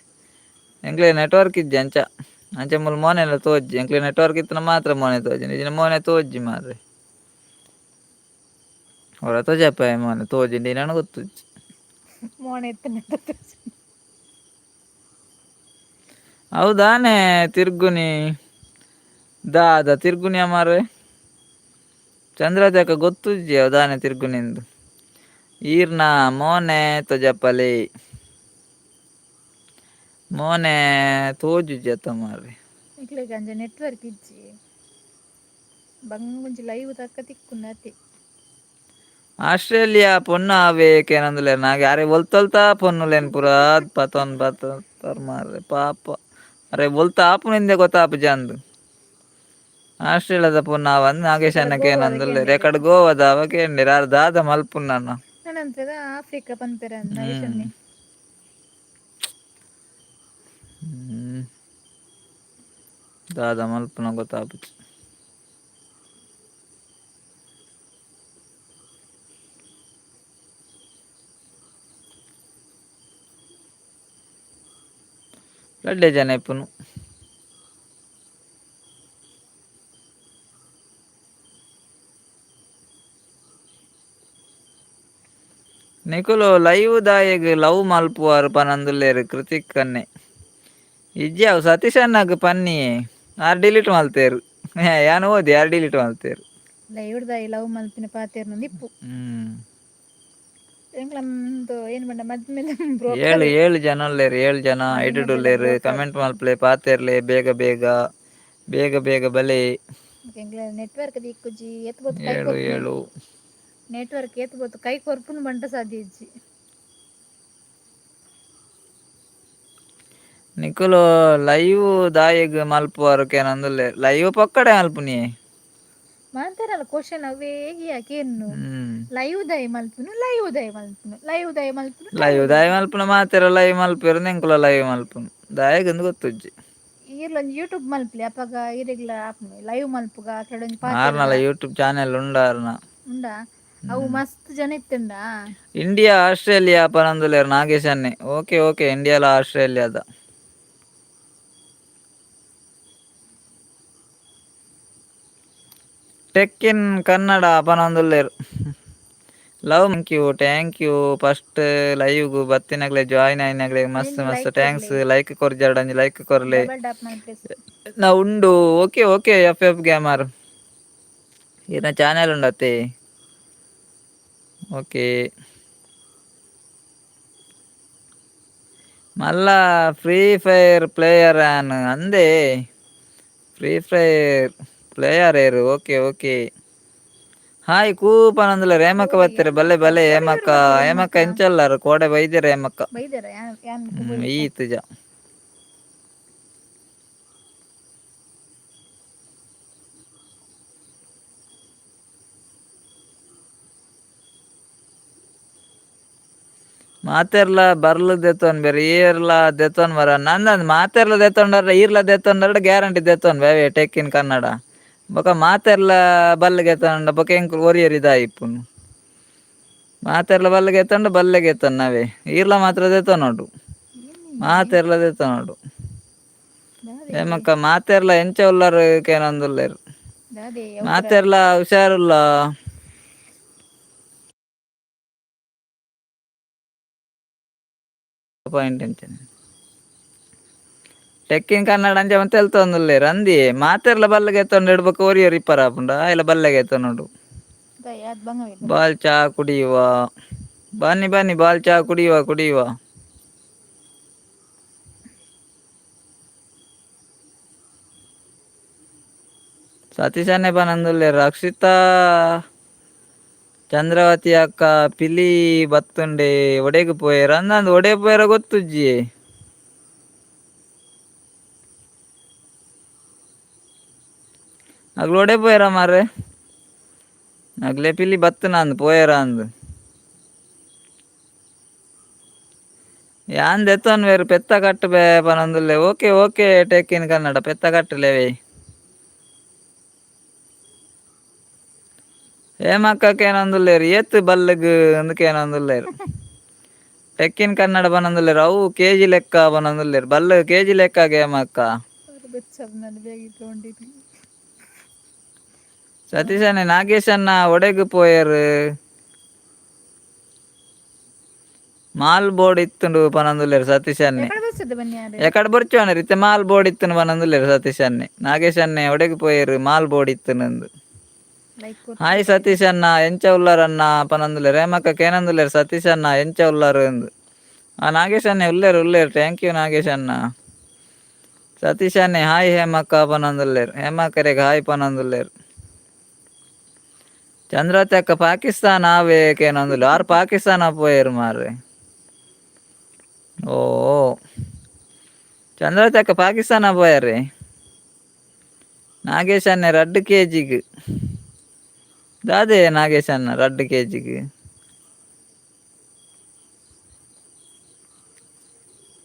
S2: ಎಂಕ್ಲೆ ನೆಟ್ವರ್ಕ್ ಇಜ್ಜಿ ಅಂಚ ಅಂಚ ಮೂಲು ಮೋನೆಲ ತೋಜಿ ಎಂಕ್ಲೆ ನೆಟ್ವರ್ಕ್ ಇತ್ತಿನ ಮಾತ್ರ ಮೋನೆ ತೋಜಿ ಇಜ್ಜಿಂಡ ಮೋನೆ ತೋಜಿ ಮಾರ್ರೆ. ಒರ ತೋಜಪ್ಪ ಮೋನೆ ತೋಜಿಂಡ ನನ ಗೊತ್ತುಜ್ಜಿ.
S1: ಮೋನೆ ಎತ್ತನ.
S2: ಹೌದಾನೆ ತಿರ್ಗುನಿ ದಾದ ತಿರ್ಗುನಿಯ ಮಾರ್ರೆ. ಚಂದ್ರಜಕ್ಕ ಗೊತ್ತುಜ್ಜಿ ಅವು ತಿರ್ಗುನಿಂದು. ಈರ್ನ ಮೋನೆ ತೋಜಪ್ಪಲೆ. ಮೋನೆ ತೋಜುಜಿ ಅತ್ತ ಮಾರ್ರೆ.
S1: ನಿಕ್ಲೆಗ್ ಅಂಚ ನೆಟ್ವರ್ಕ್ ಇಜ್ಜಿ. ಬಂಗುಂಜಿ ಲೈವ್ ತಕ್ಕ ತಿಕ್ಕುಂಡು ಅತೆ.
S2: ಆಸ್ಟ್ರೇಲಿಯಾ ಪೊಣ್ಣು ಆವೆ ಕೇನೊಂದುಲ್ಲೆರ್ ನಾಗೆ ಅರೆ ಒಲ್ತೊಲ್ತ ಪೊಣ್ಣುಲೆನ್ ಪೂರ ಪತೊಂದು ಬತ್ತೊಂದು ಮಾರ್ರೆ ಪಾಪ. ಅರೆ ಒಲ್ತ ಆಪುನಿಂದೆ ಗೊತ್ತಾಪುಜಿ ಅಂದ್. ಆಸ್ಟ್ರೇಲಿಯಾದ ಪೊಣ್ಣು ಆವಂದ್ ನಾಗೇಶ್ ಅಣ್ಣ
S1: ಗೋವಾದ
S2: ಕೇನೊಂದುಲ್ಲೆರ್.
S1: ಕೇಂಡೆರ್.
S2: ಎಕಡೆ ಗೋವಾದ ಅವ ಕೇಂಡೆರ್ ಆರ್ ದಾದ ಮಲ್ಪುನನ.
S1: ನನಂತ್ರದ ಆಫ್ರಿಕಾ ಪನ್ಪೆರ್
S2: ಹ್ಮ್
S1: ನಾಗೇಶನ್ನೇ.
S2: ಹ್ಮ್ ದಾದ ಮಲ್ಪುನ ಗೊತ್ತಾಪುಜಿ. ರಡ್ಡೆ ಜನ ಇಪ್ಪುನು. ನಿಕುಲು ಲೈವ್ ದಾಯೆಗ್ ಲವ್ ಮಲ್ಪುವರ್ ಪನೊಂದುಲ್ಲೆರ್ ಕೃತಿಕ್ ಅಣ್ಣೆ. ಇಜ್ಜಿ ಅವು ಸತೀಶ್ ಅಣ್ಣಗ್ ಪನ್ನಿಯೆ ಆರ್ ಡಿಲೀಟ್ ಮಲ್ತೆರ್. ಯಾನ್ ಓದಿ ಆರ್ ಡಿಲೀಟ್ ಮಲ್ತೆರ್.
S1: ಲೈವ್ ದಾಯೆ ಲವ್ ಮಲ್ಪಿನ ಪಾತೆರ್ನ ಇಪ್ಪು.
S2: ಹ್ಮ್
S1: ಎಂಕ್ಲಂದು ಏನು ಪಂಡ ಮದ್ಮೆದ
S2: ಏಳು
S1: ಬ್ರೋಕರ್.
S2: ಏಳು ಜನ ಉಲ್ಲೆರ್ ಏಳು ಜನ ಎಡುಡು
S1: ಮದಿಮೆದ
S2: ಉಲ್ಲೆರ್
S1: ಬ್ರೋಕರ್.
S2: ಕಮೆಂಟ್ ಮಲ್ಪಲೆ ಪಾತೆರ್ಲೆ ಬೇಗ ಬೇಗ ಬೇಗ ಬೇಗ ಬಲೆ.
S1: ಎಂಕ್ಲೆ ನೆಟ್ವರ್ಕ್ ದಿಕ್ಕುಜಿ ಏತ್ ಪೊತ್ತು ಕೈ
S2: ಏಳು
S1: ಕೊರ್ಪುನು.
S2: ಏಳು.
S1: ನೆಟ್ವರ್ಕ್ ಏತ್ ಪೊತ್ತು ಕೈ ಕೊರ್ಪುನು ಬಂಟ ಸಾಧ್ಯ ಇಜ್ಜಿ.
S2: ನಿಕುಲು ಲೈವ್ ದಾಯೆಗ್ ಮಲ್ಪುವರ್ ಕೇನೊಂದುಲ್ಲೆರ್. ಲೈವ್ ಪೊಕ್ಕಡೆ ಮಲ್ಪುನಿಯೆ.
S1: ಮಾಂತೆರಲ ಕ್ವಶನ್ ಅವೇ ಕೇನ್ನು.
S2: ಹ್ಮ್
S1: ಲೈವ್ ದಾಯೆ ಮಲ್ಪುನು ಲೈವ್ ದಾಯೆ ಮಲ್ಪುನು ಲೈವ್ ದಾಯೆ ಮಲ್ಪುನು.
S2: ಲೈವ್ ದಾಯೆ ಮಲ್ಪುನ ಮಾತೆರ ಲೈವ್ ಮಲ್ಪುವೆರ್ ಎಂಕುಲ ಲೈವ್ ಮಲ್ಪುನು ದಾಯೆಗ್ ಗೊತ್ತುಜ್ಜಿ.
S1: ಈರ್ಲ ಒಂಜಿ ಯೂಟ್ಯೂಬ್ ಮಲ್ಪಲಿ ಅಪಗ ಈರೆಗ್ಲ ಆಪುಂಡು ಲೈವ್ ಮಲ್ಪುಗ ಅಕಡ ಒಂಜಿ
S2: ಆರ್ನಲ
S1: ಪಾತೆರ್ಗ.
S2: ಯೂಟ್ಯೂಬ್ ಚಾನೆಲ್ ಉಂಡು ಆರ್ನ.
S1: ಉಂಡಾ ಅವು ಮಸ್ತ್ ಜನ ಇತ್ತುಂಡ.
S2: ಇಂಡಿಯಾ ಆಸ್ಟ್ರೇಲಿಯಾ ಪನೊಂದುಲ್ಲೆರ್ ನಾಗೇಶ್ ಅಣ್ಣೆ. ಓಕೆ ಓಕೆ ಇಂಡಿಯಾಲ ಆಸ್ಟ್ರೇಲಿಯಾದ. ಟೆಕ್ ಇನ್ ಕನ್ನಡ ಪನೊಂದುಲ್ಲೆರ್. Love thank you thank you first ಲೈವ್ಗ್ ಬತ್ತಿನಗಲೆ join ಆಯಿನಗಲೆ ಮಸ್ತ್
S1: ಒಂಜಿ
S2: ಮಸ್ತ್
S1: ಲೈಕ್
S2: thanks.
S1: ಕೊರ್ಲೆ.
S2: ಲೈಕ್ ಕೊರ್ಜಾರ್ಡ ಒಂಜಿ ಲೈಕ್ ಕೊರ್ಲೆ.
S1: ಡಬಲ್ ಟ್ಯಾಪ್ ಮಲ್ಪಲೆ.
S2: ನಾ ಉಂಡು okay okay F F gamer ಈರ್ನ ಚಾನೆಲ್ ಉಂಡತ್ತೆ. ಓಕೆ ಮಲ್ಲ ಫ್ರೀ ಫೈರ್ ಪ್ಲೇಯರ್ ಆನ್ ಅಂದೇ. ಫ್ರೀ ಫೈರ್ ಪ್ಲೇಯರ್ ಏರು ಓಕೆ ಓಕೆ. ಹಾಯ್ ಕೂ ಪನೊಂದುಲ್ಲೆರ್
S1: ಓ
S2: ಹೇಮಕ್ಕ ಬತ್ತೆರ್ ಬಲ್ಲೆ
S1: ಹೇಮಕ್ಕ
S2: ಬಲ್ಲೆ
S1: ಕೋಡೆ
S2: ಹೇಮಕ್ಕ
S1: ಬತ್ತೆರ್
S2: ಹೇಮಕ್ಕ
S1: ಹೇಮಕ್ಕ.
S2: ಎಂಚಲ್ಲಾರ್ ಕೋಡೆ ಬೈದೆರ್ ಹೇಮಕ್ಕ.
S1: ಬೈದೆರ ಯಾನ್ ಯಾನ್
S2: ಹ್ಮ್ ಈತುಜ. ಮಾತೆರ್ಲ ಬರ್ಲು ದೆತ್ತೊನ್ ಬೇರೆ ಏರ್ಲ ದೆತ್ತೊನ್ ಬರ ನಂದಂದ್ ಮಾತೆರ್ಲ ದೆತ್ತೊಂಡಾರ ಈರ್ಲ ದೆತ್ತೊಂಡಾರ ಗ್ಯಾರಂಟಿ ದೆತ್ತೊನ್ ಬೇವೆ ಟೆಕ್ ಇನ್ ಕನ್ನಡ. ಬೊಕ ಮಾತೆರ್ಲ ಬಲ್ಲೆಗೆ ಎತ್ತೊಂಡ ಬೊಕ ಎಂಕುಲು ಒರಿಯರ್ ಇದಾಯಿಪ್ಪುನು. ಮಾತೆರ್ಲ ಬಲ್ಲೆಗೆ ಎತ್ತೊಂಡ ಬಲ್ಲೆಗೆ ಎತ್ತೊನ್ನವೇ ಈರ್ಲ ಮಾತ್ರ ದೆತ್ತೊನೊಡು. ಮಾತೆರ್ಲ ದೆತ್ತೊನೊಡು. ಏಮಕ್ಕ ಮಾತೆರ್ಲ ಎಂಚ ಉಲ್ಲರ್ ಕೇನೊಂದುಲ್ಲೆರ್. ಮಾತೆರ್ಲ ಹುಷಾರುಲ್ಲ. ಪಾಯಿಂಟ್ ಎಂಚನೆ ಟೆಕ್ ಇನ್ ಕನ್ನಡ ಅಂಚ ಮಂತೆ ತೆಲ್ತೊಂದುಲ್ಲೆರ್ ಅಂದಿಯೇ ಮಾತೆರ್ಲ ಬಲ್ಲೆಗೆ ಎತ್ತೊಂಡು ಇಡ್ಬೇಕು ಒರಿಯರ್ ಇಪ್ಪರ ಆಪುಂಡ ಆಯಿಲ ಬಲ್ಲೆಗೆ ಎತ್ತೊನೊಡು. ಬಾಲ್ ಚಾ ಕುಡಿಯುವ. ಬನ್ನಿ ಬನ್ನಿ ಬಾಲ್ ಚಾ ಕುಡಿಯುವ ಕುಡಿಯುವ. ಸತೀಶನ್ನೇ ಪನೊಂದುಲ್ಲೆರ್ ರಕ್ಷಿತಾ ಚಂದ್ರಾವತಿ ಅಕ್ಕ ಪಿಲಿ ಬತ್ತುಂಡೆ ಒಡೆಗ್ ಪೋಯೆರ್ ಅಂದಂದ್ ಒಡೆ ಪೋಯೆರ ಗೊತ್ತುಜ್ಜಿ. ಅಗ್ಲು ಒಡೆ ಪೋಯೆರ ಮಾರ್ರೆ. ಅಗ್ಲೆ ಪಿಲಿ ಬತ್ತುನಂದ್ ಪೋಯೆರ ಅಂದ್. ಯಾನ್ ದೆತ್ತೊನ್ವೆರ್ ಪೆತ್ತ ಕಟ್ಟುಬೆ ಪನೊಂದುಲ್ಲೆ okay okay tech in Kannada ಪೆತ್ತ ಕಟ್ಟುಲೆವೆ. ಹೇಮಕ್ಕ ಕೇನೊಂದುಲ್ಲೆರ್ ಏತ್ ಬಲ್ಲುಗ್ ಇಂದ್ ಕೇನೊಂದುಲ್ಲೆರ್. ಟೆಕ್ ಇನ್ ಕನ್ನಡ ಪನೊಂದುಲ್ಲೆರ್ ಅವು ಕೆಜಿ ಲೆಕ್ಕ ಪನೊಂದುಲ್ಲೆರ್ ಬಲ್ಲ್ ಕೆಜಿ ಲೆಕ್ಕ ಹೇಮಕ್ಕ. ಸತೀಶಣ್ಣೆ ನಾಗೇಶಣ್ಣ ಒಡೆಗ್ ಪೋಯೆರ್. ಮಾಲ್ ಬೋರ್ಡ್ ಇತ್ತುಂಡು ಪನೊಂದುಲ್ಲೆರ್ ಸತೀಶಣ್ಣೆ. ಎಕಡೆ ಬೊರ್ಚುವಣ್ಣೆ ಇತ್ತೆ ಮಾಲ್ ಬೋರ್ಡ್ ಇತ್ತುಂಡು ಪನೊಂದುಲ್ಲೆರ್ ಸತೀಶಣ್ಣೆ. ನಾಗೇಶಣ್ಣೆ ಒಡೆಗ್ ಪೋಯೆರ್ ಮಾಲ್ ಬೋರ್ಡ್ ಇತ್ತುಂಡು. ಹಾಯ್ ಸತೀಶ್ ಅಣ್ಣ ಎಂಚ ಉಲ್ಲರ್ ಅಣ್ಣ ಪನೊಂದುಲ್ಲೆರ್. ಹೇಮಕ್ಕ ಕೇನೊಂದುಲ್ಲೆರ್ ಸತೀಶ್ ಅಣ್ಣ ಎಂಚ ಉಲ್ಲರ್ ಇಂದ್. ಆ ನಾಗೇಶ್ ಅಣ್ಣೆ ಉಲ್ಲೆರ್ ಉಲ್ಲೆರ್ thank you Nagesh ಅಣ್ಣ. ಸತೀಶ್ ಅಣ್ಣೆ ಹಾಯ್ ಹೇಮಕ್ಕ ಪನೊಂದುಲ್ಲೆರ್. ಹೇಮಕ್ಕರೆಗ್ ಹಾಯ್ ಪನೊಂದುಲ್ಲೆರ್. ಚಂದ್ರವತಿ ಅಕ್ಕ ಪಾಕಿಸ್ತಾನ ಆವೇ ಕೇನೊಂದುಲ್ಲೆರ್. ಆರ್ ಪಾಕಿಸ್ತಾನ ಪೋಯೆರ್ ಮಾರ್ರೆ. ಓ ಚಂದ್ರವತಿ ಅಕ್ಕ ಪಾಕಿಸ್ತಾನ ಪೋಯೆರೆ. ನಾಗೇಶ್ ಅಣ್ಣೆ ರಡ್ಡ್ ಕೆಜಿಗ್. ದಾದೆ ನಾಗೇಶ್ ಅಣ್ಣ ರಡ್ಡ್ ಕೆಜಿಗ್.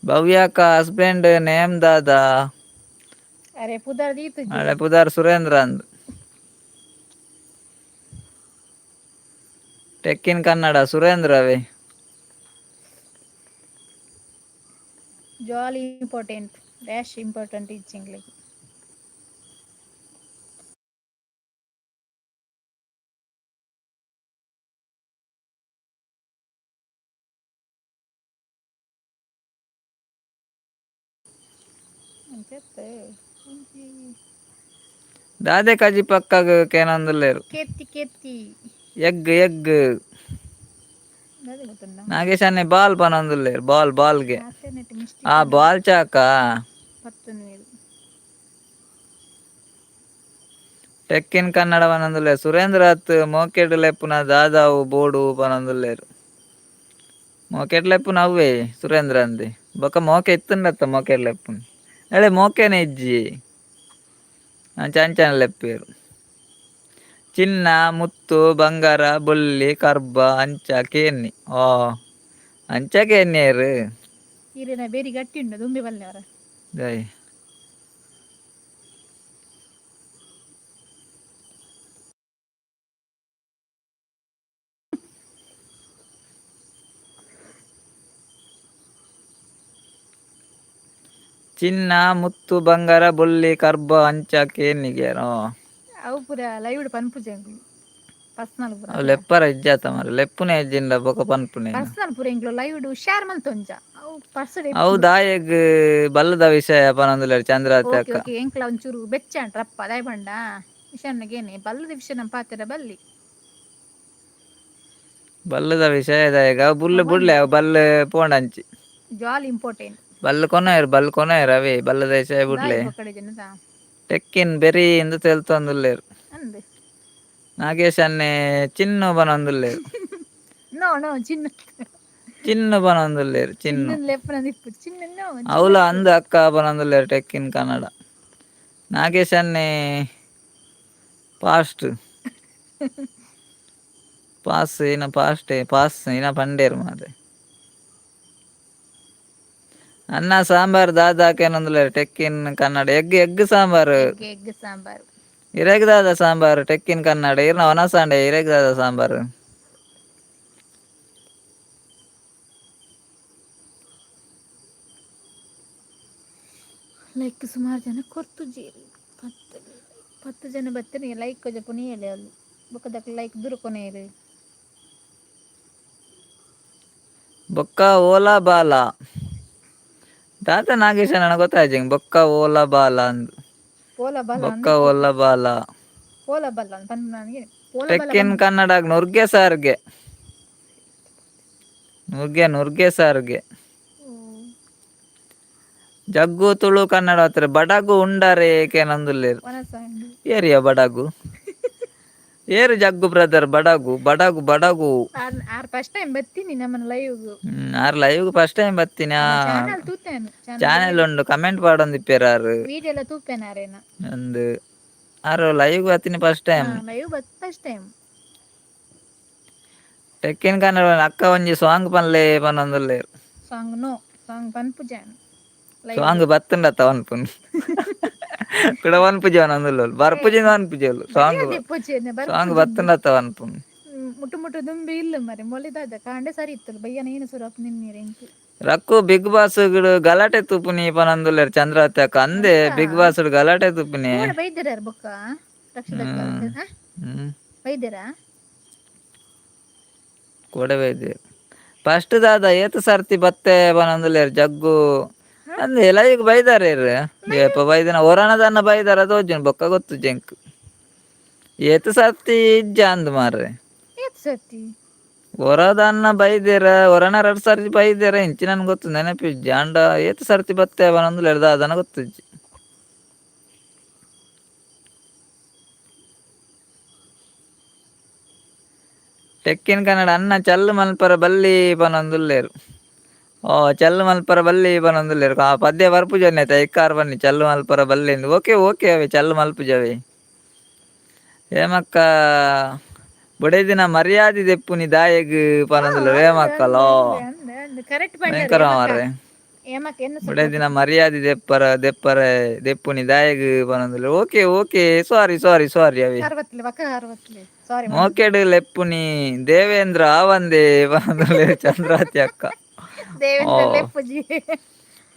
S2: ಭವ್ಯಕ್ಕ ಹಸ್ಬೆಂಡ್ ನೇಮ್ ದಾದಾ.
S1: ಅರೆ ಪುದರ್ ದೀತುಜಿ.
S2: ಅರೆ ಪುದರ್ ಸುರೇಂದ್ರ ಅಂದ್. ಟೆಕ್ ಇನ್ ಕನ್ನಡ ಸುರೇಂದ್ರವೇ.
S1: ಜಾಲಿ important dash important ಇಜ್ಜಿಂಗ್ಲಿಗ್. ಅಂಚತ್ತೆ ಒಂಜಿ.
S2: ದಾದೆ ಕಜಿ ಪಕ್ಕಗ್ ಕೇನೊಂದುಲ್ಲೆರ್.
S1: ಕೆತ್ತಿ ಕೆತ್ತಿ.
S2: Egg egg.
S1: ದಾದೆ ಗೊತ್ತುಂಡ.
S2: ನಾಗೇಶ್ ಅಣ್ಣೆ ಬಾಲ್ ಪನೊಂದುಲ್ಲೆರ್ ಬಾಲ್ ಬಾಲ್ಗೆ. ಆ ಬಾಲ್ ಚಾಕ.
S1: ಪತ್ತೊಂದು.
S2: ಟೆಕ್ ಇನ್ ಕನ್ನಡ ಪನೊಂದುಲ್ಲೆರ್. ಸುರೇಂದ್ರ ಅತ್ ಮೋಕೆಡ್ ಲೆಪ್ಪುನ ದಾದಾವು ಬೋಡು ಪನೊಂದುಲ್ಲೆರ್. ಮೋಕೆಡ್ ಲೆಪ್ಪುನ ಅವ್ವೇ ಸುರೇಂದ್ರ ಅಂದೆ. ಬೊಕ ಮೋಕೆ ಇತ್ತುಂಡತ್ತ ಮೋಕೆಡ್ ಲೆಪ್ಪುನ. ಎಳೆ ಮೋಕೆನೆ ಇಜ್ಜಿ. ಅಂಚ ಅಂಚನೆ ಲೆಪ್ಪುವೆರ್. ಚಿನ್ನ ಮುತ್ತು ಬಂಗಾರ ಬೊಳ್ಳಿ ಕರ್ಬ ಅಂಚ ಕೇನ್ನಿ ಓ ಅಂಚ ಕೇನ್ಯೆರ್.
S1: ಈರೆನ ಬೇರಿ ಗಟ್ಟಿ ಉಂಡು ದುಂಬೆ ಬಲ್ಲೆವರ.
S2: ಜೈ. ಚಿನ್ನ ಮುತ್ತು ಬಂಗಾರ ಬೊಳ್ಳಿ ಕರ್ಬ ಅಂಚ ಕೇನ್ನಿಗೆರ್.
S1: ಅವು ಪೂರ ಲೈವ್ ಡ್ ಪನ್ಪುಜಿ ಎಂಕುಲು ಪರ್ಸನಲ್ ಪೂರ.
S2: ಅವು ಲೆಪ್ಪರ ಇಜ್ಜಾತ ಮಾರ್ರೆ ಲೆಪ್ಪುನೆ ಇಜ್ಜಿಂಡ ಬೊಕ ಪನ್ಪುನೇನ.
S1: ಪರ್ಸನಲ್ ಪೂರ ಎಂಕ್ಲು ಲೈವ್ ಡ್ ಶೇರ್ ಮಲ್ತೊಂಜ ಅವು ಪರ್ಸಡ್.
S2: ಅವು ದಾಯೆಗ್ ಬಲ್ಲದ ವಿಷಯ ಪನೊಂದುಲ್ಲೆರ್ ಚಂದ್ರಾವತಿ
S1: ಓಕೆ
S2: ಅಕ್ಕ.
S1: ಓಕೆ ಎಂಕ್ಲ ಒಂಚೂರು ಬೆಚ್ಚ ರಪ್ಪ ದಾಯೆ ಪಂಡ ವಿಷಯನ್ಗೇನೆ ಬಲ್ಲದ ವಿಷಯ ನಮ್ಮ ಪಾತೆರ ಬಲ್ಲಿ.
S2: ಬಲ್ಲದ ವಿಷಯ ದಾಯೆಗ್ ಅವು ಬುಲ್ಲು ಬುಡ್ಲೆ ಅವು ಬಲ್ಲು ಪೋಂಡಂಚಿ.
S1: ಜಾಲಿ ಇಂಪಾರ್ಟೆಂಟ್.
S2: ಬಲ್ಲು ಕೊನೊಯೆರ್ ಬಲ್ಲು ಕೊನೊಯೆರ್ ಅವೇ ಬಲ್ಲದ ವಿಷಯ ಬುಡ್ಲೆ. ಟೆಕ್ಕಿನ್ ಬೆರಿ ಇಂದ್ ತೆಲ್ತೊಂದುಲ್ಲೆರ್.
S1: ಅಂದ್.
S2: ನಾಗೇಶ್ ಅಣ್ಣೆ ಚಿನ್ನು ಪನೊಂದುಲ್ಲೆರ್.
S1: ನೋ ನೋ ಚಿನ್ನ.
S2: ಚಿನ್ನು ಪನೊಂದುಲ್ಲೆರ್ ಚಿನ್ನು.
S1: ಚಿನ್ನನ್ ಲೆಪ್ಪುನ ಇಪ್ಪು ಚಿನ್ನ ನೋ.
S2: ಅವ್ಲ ಅಂದ್ ಅಕ್ಕ ಪನೊಂದುಲ್ಲೆರ್ ಟೆಕ್ ಇನ್ ಕನ್ನಡ. ನಾಗೇಶ್ ಅಣ್ಣೆ ಫಾಸ್ಟ್ ಪಾಸ್ ಇನ ಫಾಸ್ಟ್ ಪಾಸ್ ಇನ ಪಂಡೇರ್ ಮಾರ್ರೆ. ಅನ್ನ sambar ದಾದಾಕೇನಂದ್ರೆ tech in Kannada egg egg sambar.
S1: Egg egg sambar.
S2: ಇರೆಗ್ ದಾದ ಸಾಂಬಾರ್ ಟೆಕ್ಕಿನ್ ಕನ್ನಡ ಇರ್ನ ಒನಸಾಂಡೆ ಇರೆಗ್ ದಾದ ಸಾಂಬಾರ್.
S1: ಲೈಕ್ ಸುಮಾರು ಜನ ಕೊರ್ತುಜೇರಿ, 10 10 ಜನ ಬತ್ತನೆ ಲೈಕ್ ಕೊಜ ಪುನಿಯಲೆ ಅಲ್ಲಿ ಬೊಕ್ಕದಕ್ಕೆ ಲೈಕ್ ದುರುಕೊನೇರು.
S2: ಬೊಕ್ಕ ಓಲಾ ಬಾಲ ದಾದ ನಾಗೇಶ ನನಗೆ ಗೊತ್ತಾಯ್ತು, ಬೊಕ್ಕ ಓಲಾ ಬಾಲ ಅಂದು.
S1: ಪೋಲ ಬಲ.
S2: ಬೊಕ್ಕ ಓಲಾ ಬಾಲ.
S1: ಪೋಲ ಬಲ್ಲ ಪನ್ಪ ನನಗೆ ಪೋಲ ಬಲ.
S2: ಟೆಕ್ಕಿನ್ ಕನ್ನಡ ನುರ್ಗೆ ಸಾರ್ಗೆ, ನುರ್ಗೆ ನುರ್ಗೆ ಸಾರ್ಗೆ. ಜಗ್ಗು ತುಳು ಕನ್ನಡ ಹತ್ರ ಬಡಗು ಉಂಡಾರೆ ಏಕೇನಂದುಲ್ಲೇರು.
S1: ವನಸಾಂಡು.
S2: ಏರಿಯ ಬಡಗು ಏರು ಜಗ್ಗು ಬ್ರದರ್ ಬಡಗು ಬಡಗು ಬಡಗು.
S1: R R first time ಬತ್ತೀನಿ ನಮ್ಮನ live.
S2: R live first time ಬತ್ತೀನಿ.
S1: Channel ತೂತೇನು.
S2: Channel ಉಂಡು, ಕಮೆಂಟ್ ಪಾಡೊಂದಿಪ್ಪೇರು ಆರು.
S1: ವಿಡಿಯೋ ಎಲ್ಲ ತೂಪೇನ ಆರೇನ.
S2: ಒಂದು ಆರು ಲೈವ್ ಬತ್ತೀನಿ first time.
S1: Live ಬತ್ ಫಸ್ಟ್ ಟೈಮ್.
S2: ಟೆಕ್ಕಿನ್ ಕನ್ನಡ ಅಕ್ಕ ಒಂಜಿ ಸಾಂಗ್ ಪನ್ಲೆ ಪನೊಂದುಲ್ಲೇರು.
S1: Song no, song ಪನ್ಪು John live.
S2: Song ಬತ್ತುಂಡತ್ತ ವನ್ಪುನ್ ಕುಡ ವನ್ಪುಜಿ ವನೊಂದುಲ್ಲೋಲು ಬರ್ಪುಜಿ ವನ್ಪುಜಿ ಸಾಂಗ್.
S1: ಬರ್.
S2: ಸಾಂಗ್ ಬತ್ತುಂಡತ್ತ ವನ್ಪುನ್.
S1: ಮುಟ್ಟು ಮುಟ್ಟು ದುಂಬಿ ಇಲ್ಲ ಮರೆ ಮೊಲಿದಾದ ಕಾಂಡೆ ಸರಿ ಇತ್ತು ಬಯ್ಯನ ಏನು ಸುರಪ್ ನಿನ್ನೀರು ಎಂಕ್.
S2: ರಕ್ಕು ಬಿಗ್ ಬಾಸ್ ಗಲಾಟೆ ತುಪ್ಪುನಿ ಪನೊಂದುಲ್ಲೇರು ಚಂದ್ರಾವತಿ ಅಕ್ಕ ಅಂದೆ, ಬಿಗ್ ಬಾಸ್ ಗಲಾಟೆ ತುಪ್ಪುನಿ.
S1: ಕೂಡ ಬೈದಿರ ಬೊಕ್ಕ ರಕ್ಷಿತ. ಬೈದಿರಾ?
S2: ಕೂಡ ಬೈದೇರು. ಫಸ್ಟ್ ದಾದ ಏತ್ ಸರ್ತಿ ಬತ್ತೆ ಪನೊಂದುಲ್ಲೇರು ಜಗ್ಗು ಅಂದೆ. ಲೈವ್ ಬೈದಾರೆ ಏಪ ಬೈದಿನ ಒರನದನ್ನ ಬೈದಾರ ತೋಜುಂಡು ಬೊಕ್ಕ ಗೊತ್ತು ಜಂಕ್ ಏತ್ ಸರ್ತಿ ಇಜ್ಜ ಅಂದ್ ಮಾರ್ರೆ.
S1: ಏತ್ ಸರ್ತಿ?
S2: ಒರದನ್ನ ಬೈದೇರ, ಒರನ ರಡ್ ಸರ್ತಿ ಬೈದೇರ ಇಂಚಿ ನನ್ಗೆ ಗೊತ್ತು ನೆನಪಿಜ್ಜಿ. ಅಂಡ ಏತ್ ಸರ್ತಿ ಬತ್ತೆ ಪನೊಂದುಲ್ಲೇರು ದಾದನ ಗೊತ್ತುಜ್ಜಿ. ಟೆಕ್ಕಿನ್ ಕನ್ನಡ ಅನ್ನ ಚಲ್ಲು ಮಲ್ಪರ ಬಲ್ಲಿ ಪನೊಂದುಲ್ಲೇರು. ಓ ಚಲ್ಲು ಮಲ್ಪರ ಬಲ್ಲಿ ಪನೊಂದುಲ್ಲೇರು. ಆ ಪದ್ಯ ಬರ್ಪುಜನೆ ಐಕಾರ್ ಬನ್ನಿ ಚಲ್ಲು ಮಲ್ಪರ ಬಲ್ಲಿ. ಓಕೆ ಓಕೆ ಅವೆ ಚಲ್ಲು ಮಲ್ಪುಜವೆ. ಹೇಮಕ್ಕ ಬೊಡೆದಿನ ಮರ್ಯಾದೆ ದೆಪ್ಪುನಿ ದಾಯೆಗ್ ಪನೊಂದುಲ್ಲೇರು ಹೇಮಕ್ಕಲೋ.
S1: ಕರೆಕ್ಟ್.
S2: ಭಯಂಕರ ಮಾರ್ರೆ.
S1: ಏಮಕ್ಕ ಎನ್ನ?
S2: ಬೊಡೆದಿನ ಮರ್ಯಾದೆ ದೆಪ್ಪರ ದೆಪ್ಪರ ದೆಪ್ಪುನಿ ದಾಯೆಗ್ ಪನೊಂದುಲ್ಲೇರು. Okay okay, sorry sorry sorry ಅವೆ.
S1: ಅರವತ್ಲೆ ಬಕ್ಕ ಅರವತ್ಲೆ ಸಾರಿ.
S2: ಮೋಕೆಡು ಲೆಪ್ಪುನಿ ದೇವೇಂದ್ರ ಆವಂದೆ ಪನೊಂದುಲ್ಲೇರು ಚಂದ್ರಾತಿ ಅಕ್ಕ.
S1: ದೇವೇಂದ್ರ ಲೆಪ್ಪುಜಿ.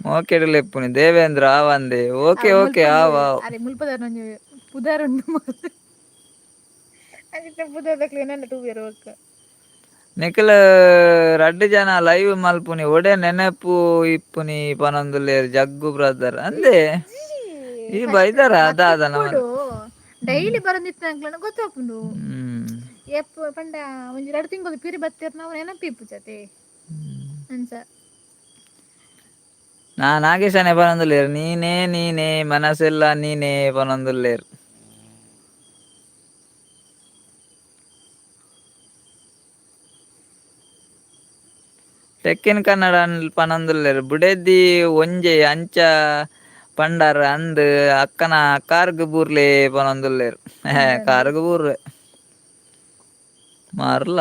S2: ಮೋಕೆಡು ಲೆಪ್ಪುನಿ ದೇವೇಂದ್ರ ಆವಂದೆ, ಓಕೆ ಓಕೆ ಆವ.
S1: ಅರೆ ಮುಲ್ಪದಾರ ಒಂಜಿ ಪುದಾರ್ ಉಂಡು, ಅಂಚಿನ ಪುದಾರ್ ಏನೆಲ್ಲ ತೂವೆರು ಬೊಕ್ಕ.
S2: ನಿಖಿಲ್ ರಡ್ಡ್ ಜನ ಲೈವ್ ಮಲ್ಪುನಿ ಒಡೆ ನೆನಪು ಇಪ್ಪುನಿ ಪನೊಂದುಲ್ಲೇರು ಜಗ್ಗು ಬ್ರದರ್ ಅಂದೆ. ಈ ಬೈದಾರ ಅದಾದನ.
S1: ಡೈಲಿ ಬರಂದಿತ್ತು ಅಂಕ್ಲನ ಗೊತ್ತಾಪುಂಡು. ಎಪ್ಪ ಪಂಡ ಒಂಜಿ ರಡ್ಡ್ ತಿಂಗಳು ಪಿರಿ ಬತ್ತೆರ್ ನಾವು ನೆನಪು ಜತೆ ಅಂಚ.
S2: ನಾ ನಾಗೇಶನೇ ಪನೊಂದುಲ್ಲೇರು ನೀನೇ ನೀನೇ ಮನಸ್ಸೆಲ್ಲ ನೀನೇ ಪನೊಂದುಲ್ಲೇರು. ಟೆಕ್ಕಿನ್ ಕನ್ನಡ ಪನೊಂದುಲ್ಲೇರು ಬುಡೆದಿ ಒಂಜೆ ಅಂಚ ಪಂಡರ್ ಅಂದ್ ಅಕ್ಕನ ಕಾರ್ಗ್ ಬೂರ್ಲೆ ಪನೊಂದುಲ್ಲೇರು. ಕಾರ್ಗ್ ಬೂರ್ರೆ ಮಾರ್ಲ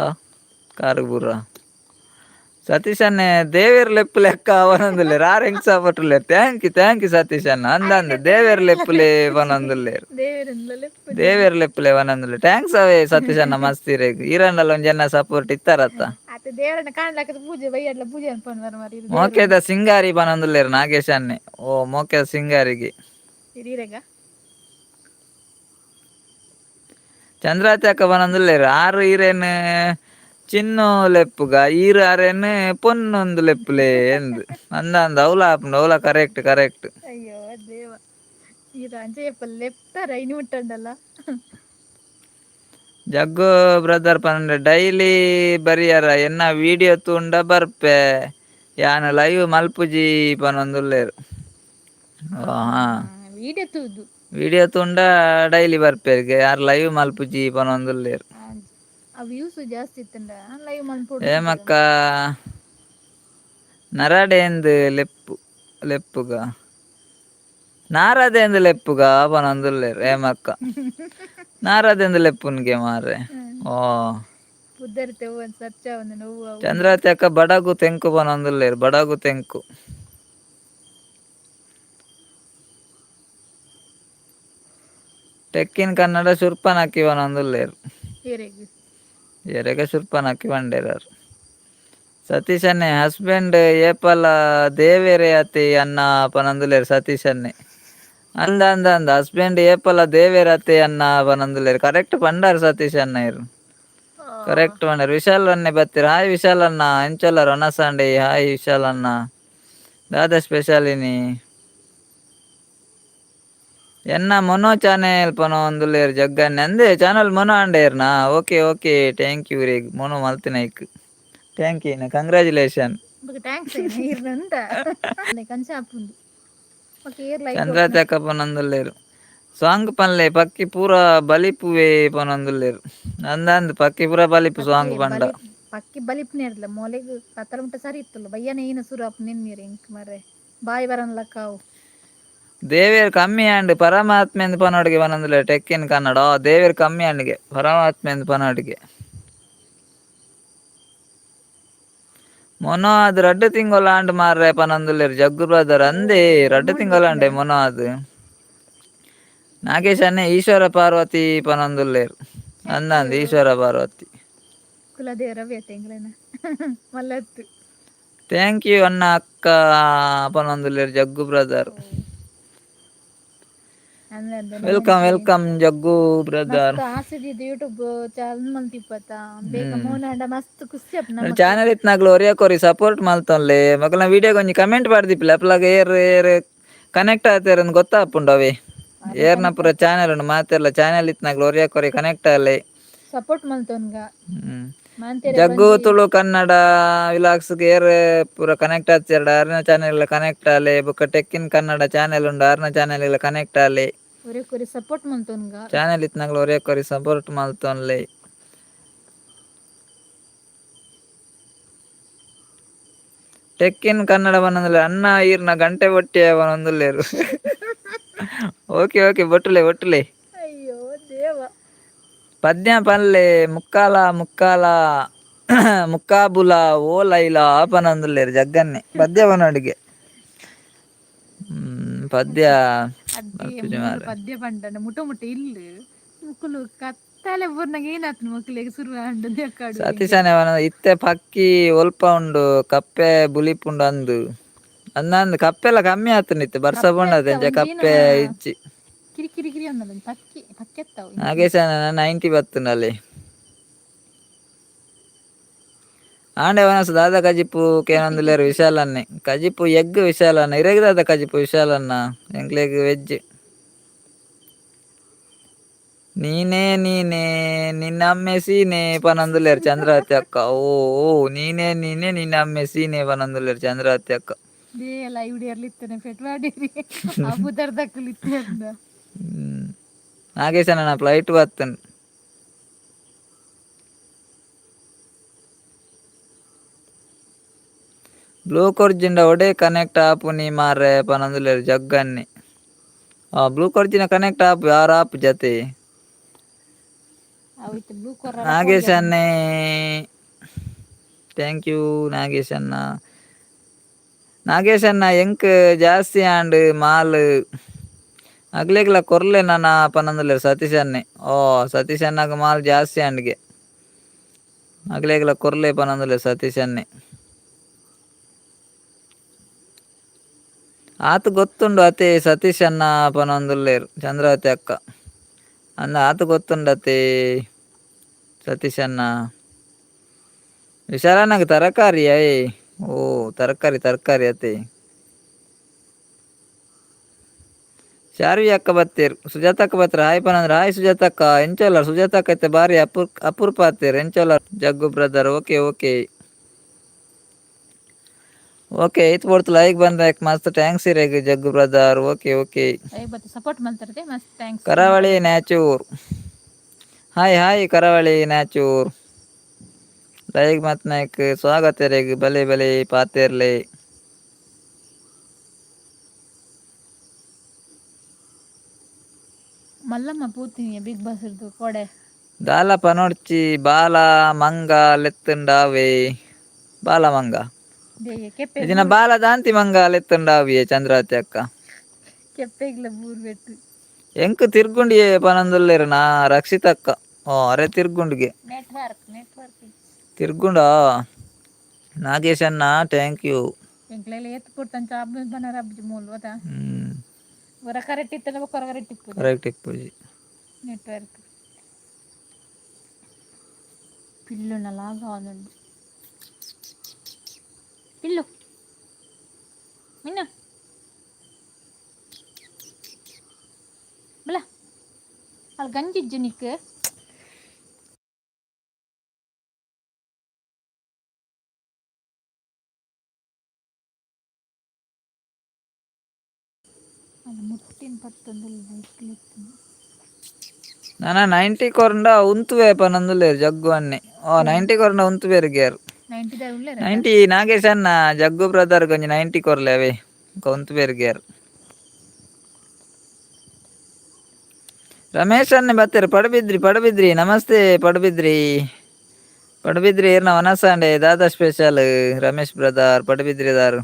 S2: ಕಾರ್ಗ್ ಬೂರ. ಸತೀಶನ್ನೇ ದೇವೇರ್ ಲೆಪ್ಪು ಲೆಕ್ಕ ಪನೊಂದುಲ್ಲೇರು. ಆರ್ ಹೆಂಗ್ support, thank you thank you Satish ಅಣ್ಣ. ಅಂದ ಅಂದ ದೇವೇರ್ ಲೆಪ್ಪುಲೆ ಪನೊಂದುಲ್ಲೇರು.
S1: ದೇವೆರೆಂದ್ಲ ಲೆಪ್ಪು.
S2: ದೇವೇರ್ ಲೆಪ್ಪುಲೆ ಪನೊಂದುಲ್ಲೆ. Thanks ಅವೇ ಸತೀಶ್ ಅಣ್ಣ, ಮಸ್ತಿರೇಗ್ ಈರಂಡಲ ಒಂಜಿ ಜನ ಸಪೋರ್ಟ್ ಇತ್ತಾರತ್ತ.
S1: ಆತ ದೇವರನ್ನ ಕಾಣ್ಲಾಕದ ಪೂಜೆ ಬಯ್ಯಡ್ಲ ಪೂಜೆ ಅನ್ಪೊಂದು ಮರಿ.
S2: ಮೋಕೆದ ಸಿಂಗಾರಿ ಪನೊಂದುಲ್ಲೇರು ನಾಗೇಶ್ ಅಣ್ಣೆ. ಓ ಮೋಕೆದ ಸಿಂಗಾರಿಗೆ.
S1: ಹಿರಿಯರೆಗ.
S2: ಚಂದ್ರಾತಿ ಅಕ್ಕ ಪನೊಂದುಲ್ಲೇರು ಆರು ಈರೇನು ಚಿನ್ನು ಲೆಪ್ಪುಗ ಈರು ಅರೇನು ಪೊನ್ನೊಂದು ಲೆಪ್ಪುಲೆ ಎಂದ್ ಅಂದ ಅಂದ ಅವಲ ಆಪುಂಡು ಅವಲ ಕರೆಕ್ಟ್ ಕರೆಕ್ಟ್.
S1: ಅಯ್ಯೋ ದೇವ, ಈ ಅಂಚೆಯಪ್ಪ ಲೆಪ್ತಾರ ಇನಿ ಮುಟ್ಟಂಡಲ್ಲ.
S2: ಜಗ್ಗು ಬ್ರದರ್ ಪಂಡ ಡೈಲಿ ಬರಿಯರ ಎನ್ನ ವಿಡಿಯೋ ತೂಂಡ ಬರ್ಪೆ ಯಾನ್ ಲೈವ್ ಮಲ್ಪುಜಿ ಪನೊಂದುಲ್ಲೇರು. ಓ ಹಾ.
S1: ವಿಡಿಯೋ ತೂದು.
S2: ವಿಡಿಯೋ ತೂಂಡ ಡೈಲಿ ಬರ್ಪೆರ್ಗೆ ಯಾರ್ ಲೈವ್ ಮಲ್ಪುಜಿ ಪನೊಂದುಲ್ಲೇರು.
S1: ಆ ವ್ಯೂಸ್ ಜಾಸ್ತಿ ಇತ್ತಂಡ ಲೈವ್ ಮನ್ಪೊಡು.
S2: ಹೇಮಕ್ಕ ನರಡೇಂದು ಲೆಪ್ಪು ಲೆಪ್ಪುಗ ನಾರದೇಂದು ಲೆಪ್ಪುಗ ಪನೊಂದುಲ್ಲೇರು ಹೇಮಕ್ಕ. ನಾರದೆಂದು ಲೆಪ್ಪುನ್ಗೆ ಮಾರ್ರೆ. ಓ
S1: ಪುದ್ದರ್ತೆ ಒಂದು ಸರ್ಚ ಒಂದು ನೋವು ಅವು.
S2: ಚಂದ್ರಾವತಿ ಅಕ್ಕ ಬಡಗು ತೆಂಕು ಪನೊಂದುಲ್ಲೇರು ಬಡಗು ತೆಂಕು. Tech in Kannada ಶುರ್ಪನಕ್ಕಿ ಪನೊಂದುಲ್ಲೆರ್.
S1: ಏರೆಗ್?
S2: ಎರೆಗ ಶುರ್ಪನಕ್ಕಿ ಪಂಡೆರಾರ್. ಸತೀಶ್ ಅಣ್ಣೆ ಹಸ್ಬೆಂಡ್ ಏಪಲ ದೇವೆರೆ ಅತಿ ಅನ್ನ ಪನೊಂದುಲ್ಲೆರ್ ಸತೀಶ್ ಅಣ್ಣೆ. ಅಂದ ಅಂದ ಅಂದ, ಹಸ್ಬೆಂಡ್ ಏಪಲ ದೇವೆರತೆ ಅನ್ನ ಪನೊಂದುಲ್ಲೆರ್. ಕರೆಕ್ಟ್ ಪಂಡಾರ್ ಸತೀಶ್ ಅಣ್ಣ ಇರ್. ಕರೆಕ್ಟ್ ಪಂಡರ್. ವಿಶಾಲ್ ಅಣ್ಣೆ ಬತ್ತೆರ್. ಹಾಯ್ ವಿಶಾಲ್ ಅಣ್ಣ, ಎಂಚೊಲ್ಲರ್? ಒನಸಾಂಡೆ. ಹಾಯ್ ವಿಶಾಲ್ ಅಣ್ಣ, ದಾದ ಸ್ಪೆಷಲ್ ಇನಿ? ಎನ್ನ ಮೊನೋ ಚಾನೆಲ್ ಪನೊಂದುಲ್ಲೆರ್ ಜಗ್ಗಣ್ಣೆ. ಅಂದೆ ಚಾನಲ್ ಮೊನೋ ಅಂಡೇರ್ನಾ? Okay okay, thank you rake mono ಮಲ್ತಿನೈಕ್. Thank you, congratulation.
S1: Thanks ಈರ್ನಂತ ಕಂಚ ಆಪುಂಡು. Okay, hair like?
S2: ಚಂದ್ರತಕ್ಕ ಪನೊಂದುಲ್ಲೆರ್. ಸಾಂಗ್ ಪನ್ಲೆ, ಪಕ್ಕಿ ಪೂರ ಬಲಿಪುವೆ ಪನೊಂದುಲ್ಲೆರ್. ಅಂದಂದ್, ಪಕ್ಕಿ ಪೂರ ಬಲಿಪು ಸಾಂಗ್ ಪಂಡ.
S1: ಪಕ್ಕಿ ಬಲಿಪುನೇರ್ಲ ಮೋಲೆಗ್ ಕತ್ತಲ ಮುಟ್ಟ ಸರಿ ಇತ್ತಲ್ಲ. ಬಯ್ಯನ ಈನ ಸುರು ಆಪು ನಿನ್ನಿರ್ ಇಂಕ್ ಮರ್ರೆ ಬಾಯಿ ಬರನ್ಲಕ್ಕಾವು.
S2: ದೇವೇರ್ ಕಮ್ಮಿ ಆಂಡ್ ಪರಮಾತ್ಮೆಂದ್ ಪನೋಡಿಗೆ ಪನೊಂದುಲ್ಲೆರ್ ಟೆಕ್ಕಿನ್ ಕನ್ನಡ. ದೇವೇರ್ ಕಮ್ಮಿ ಆಂಡ್ಗೆ ಪರಮಾತ್ಮೆಂದ್ ಪನೋಡಿಗೆ. ಮೊನೋ ಅದು ರಡ್ಡು ತಿಂಗೊಲ ಆಂಡ್ ಮಾರ್ರೆ ಪನೊಂದುಲ್ಲೆರ್ ಜಗ್ಗು ಬ್ರದರ್. ಅಂದೇ, ರಡ್ಡು ತಿಂಗೊಲ ಆಂಡೆ ಮೊನೋ ಅದು. ನಾಗೇಶ್ ಅಣ್ಣೆ ಈಶ್ವರ ಪಾರ್ವತಿ ಪನೊಂದುಲ್ಲೆರ್. ಅಂದಂದ್, ಈಶ್ವರ ಪಾರ್ವತಿ.
S1: ಕುಲದೇವರ ಬೇತೆ ಮಲ್ಲತ್ತು.
S2: Thank you ಅಣ್ಣ ಅಕ್ಕ ಪನೊಂದುಲ್ಲೆರ್ ಜಗ್ಗು brother. Welcome welcome Jaggu brother.
S1: ಮಸ್ತ್ ಆಸೆ ಯೂಟ್ಯೂಬ್ ಚಾನಲ್ ಮಲ್ತಿಪ್ಪತ್ತ ಬೇಗ ಮೋನಾಂಡ ಮಸ್ತ್ ಖುಷಿ ಆಪ್ ನಮ್ಮ.
S2: ಚಾನಲ್ ಇತ್ನಾಗ್ಲು ಒರಿಯ ಕೊರಿ ಸಪೋರ್ಟ್ ಮಲ್ತೊನ್ಲೆ. ಮಗಲ್ನ ವಿಡಿಯೋ ಒಂಜಿ ಕಮೆಂಟ್ ಪಾಡ್ದಿಪ್ಪಿಲ್ಲ. ಅಪ್ಲಾಗ ಏರ್ ಏರ್ ಕನೆಕ್ಟ್ ಆತೇರ್ ಅಂದ್ ಗೊತ್ತಾಪುಂಡು ಅವೇ. ಏರ್ನ ಪೂರ ಚಾನೆಲ್ ಉಂಡು ಮಾತೆರ್ಲ ಚಾನೆಲ್ ಇತ್ನಾಗ್ಲು ಒರಿಯ ಕೊರಿ ಕನೆಕ್ಟ್ ಆಲೆ.
S1: ಸಪೋರ್ಟ್ ಮಲ್ತೊನ್ಗ.
S2: ಜಗ್ಗು ತುಳು ಕನ್ನಡ ವಿಲಾಗ್ಸ್ ಏರ್ ಪೂರ ಕನೆಕ್ಟ್ ಆತಿರ್ಡ ಅರ್ನ ಚಾನೆಲ್ ಕನೆಕ್ಟ್ ಆಲೆ. ಬೊಕ್ಕ ಟೆಕ್ಕಿನ್ ಕನ್ನಡ ಚಾನೆಲ್ ಉಂಡು, ಅರ್ನ ಚಾನೆಲ್ ಕನೆಕ್ಟ್ ಆಲೆ.
S1: ಒರಿಯ ಕೊರಿ ಸಪೋರ್ಟ್ ಮಲ್ತೊನ್ಗ.
S2: ಚಾನೆಲ್ ಇತ್ನಾಗ್ಲು ಒರಿಯ ಕೊರಿ ಸಪೋರ್ಟ್ ಮಲ್ತೊನ್ಲೆ. ಟೆಕ್ಕಿನ್ ಕನ್ನಡ ಬನ್ನೊಂದುಲ್ಲೆ ಅಣ್ಣ ಈರ್ನ ಗಂಟೆ ಬೊಟ್ಟಿಯ ಬನ್ನೊಂದುಲ್ಲೆರ್. Okay okay, ಬೊಟ್ಟುಲೆ ಬೊಟ್ಟುಲೆ.
S1: ಅಯ್ಯೋ ದೇವ.
S2: ಪದ್ಯ ಪನ್ಲೆ, ಮುಕ್ಕಾಲ ಮುಕ್ಕಾಲ ಮುಕ್ಕಾಬುಲ ಓ ಲೈಲಾ ಪನೊಂದುಲ್ಲೆರ್ ಜಗ್ಗನ್ನೆ. ಪದ್ಯ ಪನೋಡಿಗೆ ಪದ್ಯ.
S1: ಪದ್ಯ ಪಂಡನ ಮುಟ ಮುಟ ಇಲ್ಲು ಮುಕುಲು ಕತ್ತಲೆ ಬೂರ್ನಾಗ ಏನಾತು ಮಕ್ಕಳಿಗೆ ಶುರು ಆಂಡ್.
S2: ಸತೀಶನೇ ಇತ್ತೆ ಪಕ್ಕಿ ಒಲ್ಪ ಉಂಡು, ಕಪ್ಪೆ ಬುಲಿಪುಂಡು ಅಂದು. ಅಂದಂದ್, ಕಪ್ಪೆಲ್ಲ ಕಮ್ಮಿ ಆತುಂಡು ಇತ್ತೆ ಬರ್ಸ ಪೋಂಡ ಅಂಚ ಕಪ್ಪೆ ಇಜ್ಜಿ.
S1: ಕಿರಿ ಕಿರಿ ಕಿರಿ ಅಂದ ಪಕ್ಕಿ ಪಕ್ಕೆತ್ತಾವು.
S2: ನಾಗೇಶ 90 ಬತ್ತುಂಡಲ್ಲಿ. ಆಂಡೆ ವನಸ್ ದಾದ ಕಜಿಪು ಕೇನೊಂದುಲ್ಲೆರ್ ವಿಶಾಲನ್ನೆ. ಕಜಿಪು ಎಗ್ ವಿಶಾಲನ್ನ. ಇರೆಗ್ ದಾದ ಕಜಿಪು ವಿಶಾಲನ್ನ? ಎಂಕ್ಲೆಗ್ ವೆಜ್. ನೀನೇ ನೀನೇ ನಿನ್ನಮ್ಮೆ ಸೀನೆ ಪನೊಂದುಲ್ಲೆರ್ ಚಂದ್ರಾವತಿ ಅಕ್ಕ. ಓ ಓ, ನೀನೇ ನೀನೇ ನಿನ್ನಮ್ಮೆ ಸೀನೆ ಪನೊಂದುಲ್ಲೆರ್ ಚಂದ್ರಾವತಿ ಅಕ್ಕ.
S1: ಲೈವ್ ಇತ್ತನೆ ಫೆಟ್ ಮಾಡಿರಿ ಆ ಇತ್ತೆ.
S2: ನಾಗೇಶಣ್ಣ ಫ್ಲೈಟ್ ಬತ್ತುಂಡು. ಬ್ಲೂ ಕೊರ್ಜಿಂಡ ಒಡೆ ಕನೆಕ್ಟ್ ಆಪುನಿ ಮಾರ್ರೆ ಪನೊಂದುಲ್ಲೆರ್ ಜಗ್ಗನ್ನೆ. ಆ ಬ್ಲೂ ಕೊರ್ಜಿನ ಕನೆಕ್ಟ್ ಆಪು ಯಾರು ಆಪು ಜತೆ. Nagesh ಅಣ್ಣೆ thank you. Nagesh ಅಣ್ಣ, ನಾಗೇಶ್ ಅಣ್ಣ ಎಂಕ್ ಜಾಸ್ತಿ ಆಂಡ್ ಮಾಲ್ ಅಗ್ಲೆಗ್ಲ ಕೊರ್ಲೆ ನನ ಪನೊಂದುಲ್ಲೆರ್ ಸತೀಶ್ ಅಣ್ಣೆ. ಓ, ಸತೀಶ್ ಅಣ್ಣಗ್ ಮಾಲ್ ಜಾಸ್ತಿ ಆಂಡ್ಗೆ, ಅಗ್ಲೆಗ್ಲ ಕೊರ್ಲೆ ಪನೊಂದುಲ್ಲೆರ್ ಸತೀಶ್ ಅಣ್ಣೆ. ಆತ್ ಗೊತ್ತುಂಡು ಅತೆ ಸತೀಶ್ ಅಣ್ಣ ಪನೊಂದುಲ್ಲೆರ್ ಚಂದ್ರಾವತಿ ಅಕ್ಕ. ಅಂದ, ಆತ್ ಗೊತ್ತುಂಡತೆ ಸತೀಶ್ ಅಣ್ಣ. ವಿಶಾಲಣ್ಣಗ್ ತರಕಾರಿ ಅಯೇ. ಓ, ತರಕಾರಿ ತರಕಾರಿ ಅತೆ. ಶಾರ್ವಿ ಅಕ್ಕ ಬತ್ತೆರ್, ಸುಜಾತ ಅಕ್ಕ ಬತ್ತೆರ್. ಹಾಯ್ ಪನಂದ್ರೆ. ಹಾಯ್ ಸುಜಾತಕ್ಕ, ಎಂಚೊಲ್ಲರ್? ಸುಜಾತಕ್ಕ ಇತ್ತೆ ಬಾರಿ ಅಪರೂಪ ಆತೆರ್. ಎಂಚೊಲ್ಲರ್ ಜಗ್ಗು brother? Okay okay okay. ಐತ್ ಪೊರ್ತು ಲೈಕ್ ಬಂದ ಮಸ್ತ್ thanks ಇರೆಗ್ ಜಗ್ಗು brother. Okay okay.
S1: Support ಮಲ್ತಾರತೆ ಮಸ್ತ್ thanks.
S2: ಕರಾವಳಿ ನ್ಯಾಚೂರ್ ಹಾಯ್ ಹಾಯ್. ಕರಾವಳಿ ನ್ಯಾಚೂರ್ ಲೈಕ್ ಮತ್ ನಾಯ್ಕ್ ಸ್ವಾಗತ ಇರೆಗ್. ಬಲೆ ಬಲೆ ಪಾತೆರ್ಲೆ.
S1: ಮಲ್ಲಮ್ಮ ಪೂತಿನಿ ಬಿಗ್ ಬಾಸ್ ಇರ್ದು ಕೊಡೆ.
S2: ದಾಲ ಪನೊಡ್ಚಿ ಬಾಲ ಮಂಗ ಲೆತ್ತುಂಡಾವೆ. ಬಾಲ ಮಂಗ ಇದಿನ ಬಾಲ ದಾಂತಿ ಮಂಗ ಲೆತ್ತುಂಡಾವಿಯೇ ಚಂದ್ರಾವತಿ ಅಕ್ಕ.
S1: ಕೆಪ್ಪೆಗ್ಲ ಬೂರ್ಬೆಟ್ಟು.
S2: ಎಂಕ್ ತಿರ್ಗುಂಡಿಯೇ ಪನಂದುಲ್ಲೇರು ನಾ ರಕ್ಷಿತಕ್ಕ. ಓ ಅರೆ ತಿರ್ಗುಂಡಿಗೆ.
S1: Network network.
S2: ತಿರ್ಗುಂಡಾ ನಾಗೇಶ್ ಅಣ್ಣ thank you.
S1: ಎಂಕ್ಲೆಲ್ಲ ಏತ್ ಪುರ್ತಂಚ ಅಬ್ಬು ಬನರ ಅಬ್ಜಿ ಮೂಲು ಅದ.
S2: ಹ್ಮ್.
S1: ಹೊರ ಕರೆಕ್ಟ್ ಇತ್ತಲ್ಲ, ಬೊಕ್ಕ ಕರೆಕ್ಟ್ ಇಪ್ಪುದು.
S2: ಕರೆಕ್ಟ್ ಇಪ್ಪುಜಿ.
S1: ನೆಟ್ವರ್ಕ್ ಪಿಲ್ಲುನಲಾಗ ಆವೊಂದುಂಡು ಪಿಲ್ಲು ಮಿನ್ನ ಬಲ ಅಲ್ಲಿ ಗಂಜಿಜ್ಜು ನಿಕ್. ಅದು ಮುಟ್ಟಿನ ಪತ್ತೊಂದುಲ್ಲ ಇಕ್ಲೆತ್ತುಂಡು.
S2: ನಾನ 90 ಕೊರಂಡ ಉಂತುವೆ ಪನಂದುಲ್ಲೇರು ಜಗ್ಗು ಅನ್ನೆ. ಓ 90 ಕೊರಂಡ ಉಂತುವೇರು ಗೇರ್.
S1: 90 ದ ಉಲ್ಲೇರ.
S2: 90 ನಾಗೇಶ್ ಅಣ್ಣ, ಜಗ್ಗು ಬ್ರದರ್ ಕೊಂಚ 90 ಕೊರ್ಲೆ ಅವೇ ಉಂತುವೇರು ಗೇರ್. ರಮೇಶ್ ಅಣ್ಣೆ ಬತ್ತೆರ್ ಪಡುಬಿದ್ರಿ ಪಡುಬಿದ್ರಿ. ನಮಸ್ತೆ ಪಡುಬಿದ್ರಿ ಪಡುಬಿದ್ರಿ. ಏರ್ನ ವನಸಾಂಡೆ ದಾದಾ ಸ್ಪೆಷಲ್ ರಮೇಶ್ ಬ್ರದರ್? ಪಡುಬಿದ್ರಿದಾರು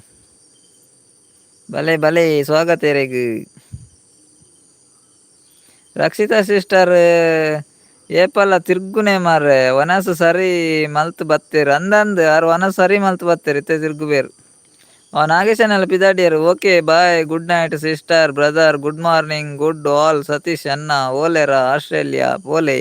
S2: ಬಲೆ ಬಲೆ, ಸ್ವಾಗತ ಎರೆಗ್. ರಕ್ಷಿತಾ ಸಿಸ್ಟರ್ ಏಪಲ್ಲ ತಿರ್ಗುನೆ ಮಾರ್ರೆ, ವನಸು ಸರಿ ಮಲ್ತ್ ಬತ್ತೇರು ಅಂದಂದು. ಆರ್ ವನಸು ಸರಿ ಮಲ್ತ್ ಬತ್ತೇರು, ಇತ್ತೆ ತಿರ್ಗುಬೇರು. ಅವ ನಾಗೇಶನೆಲ್ಲ ಪಿದಾಡಿಯರು. Okay bye, good night sister brother, good morning, good all. Satish ಅಣ್ಣ ಓಲೆರ ಆಸ್ಟ್ರೇಲಿಯಾ ಪೋಲೆ,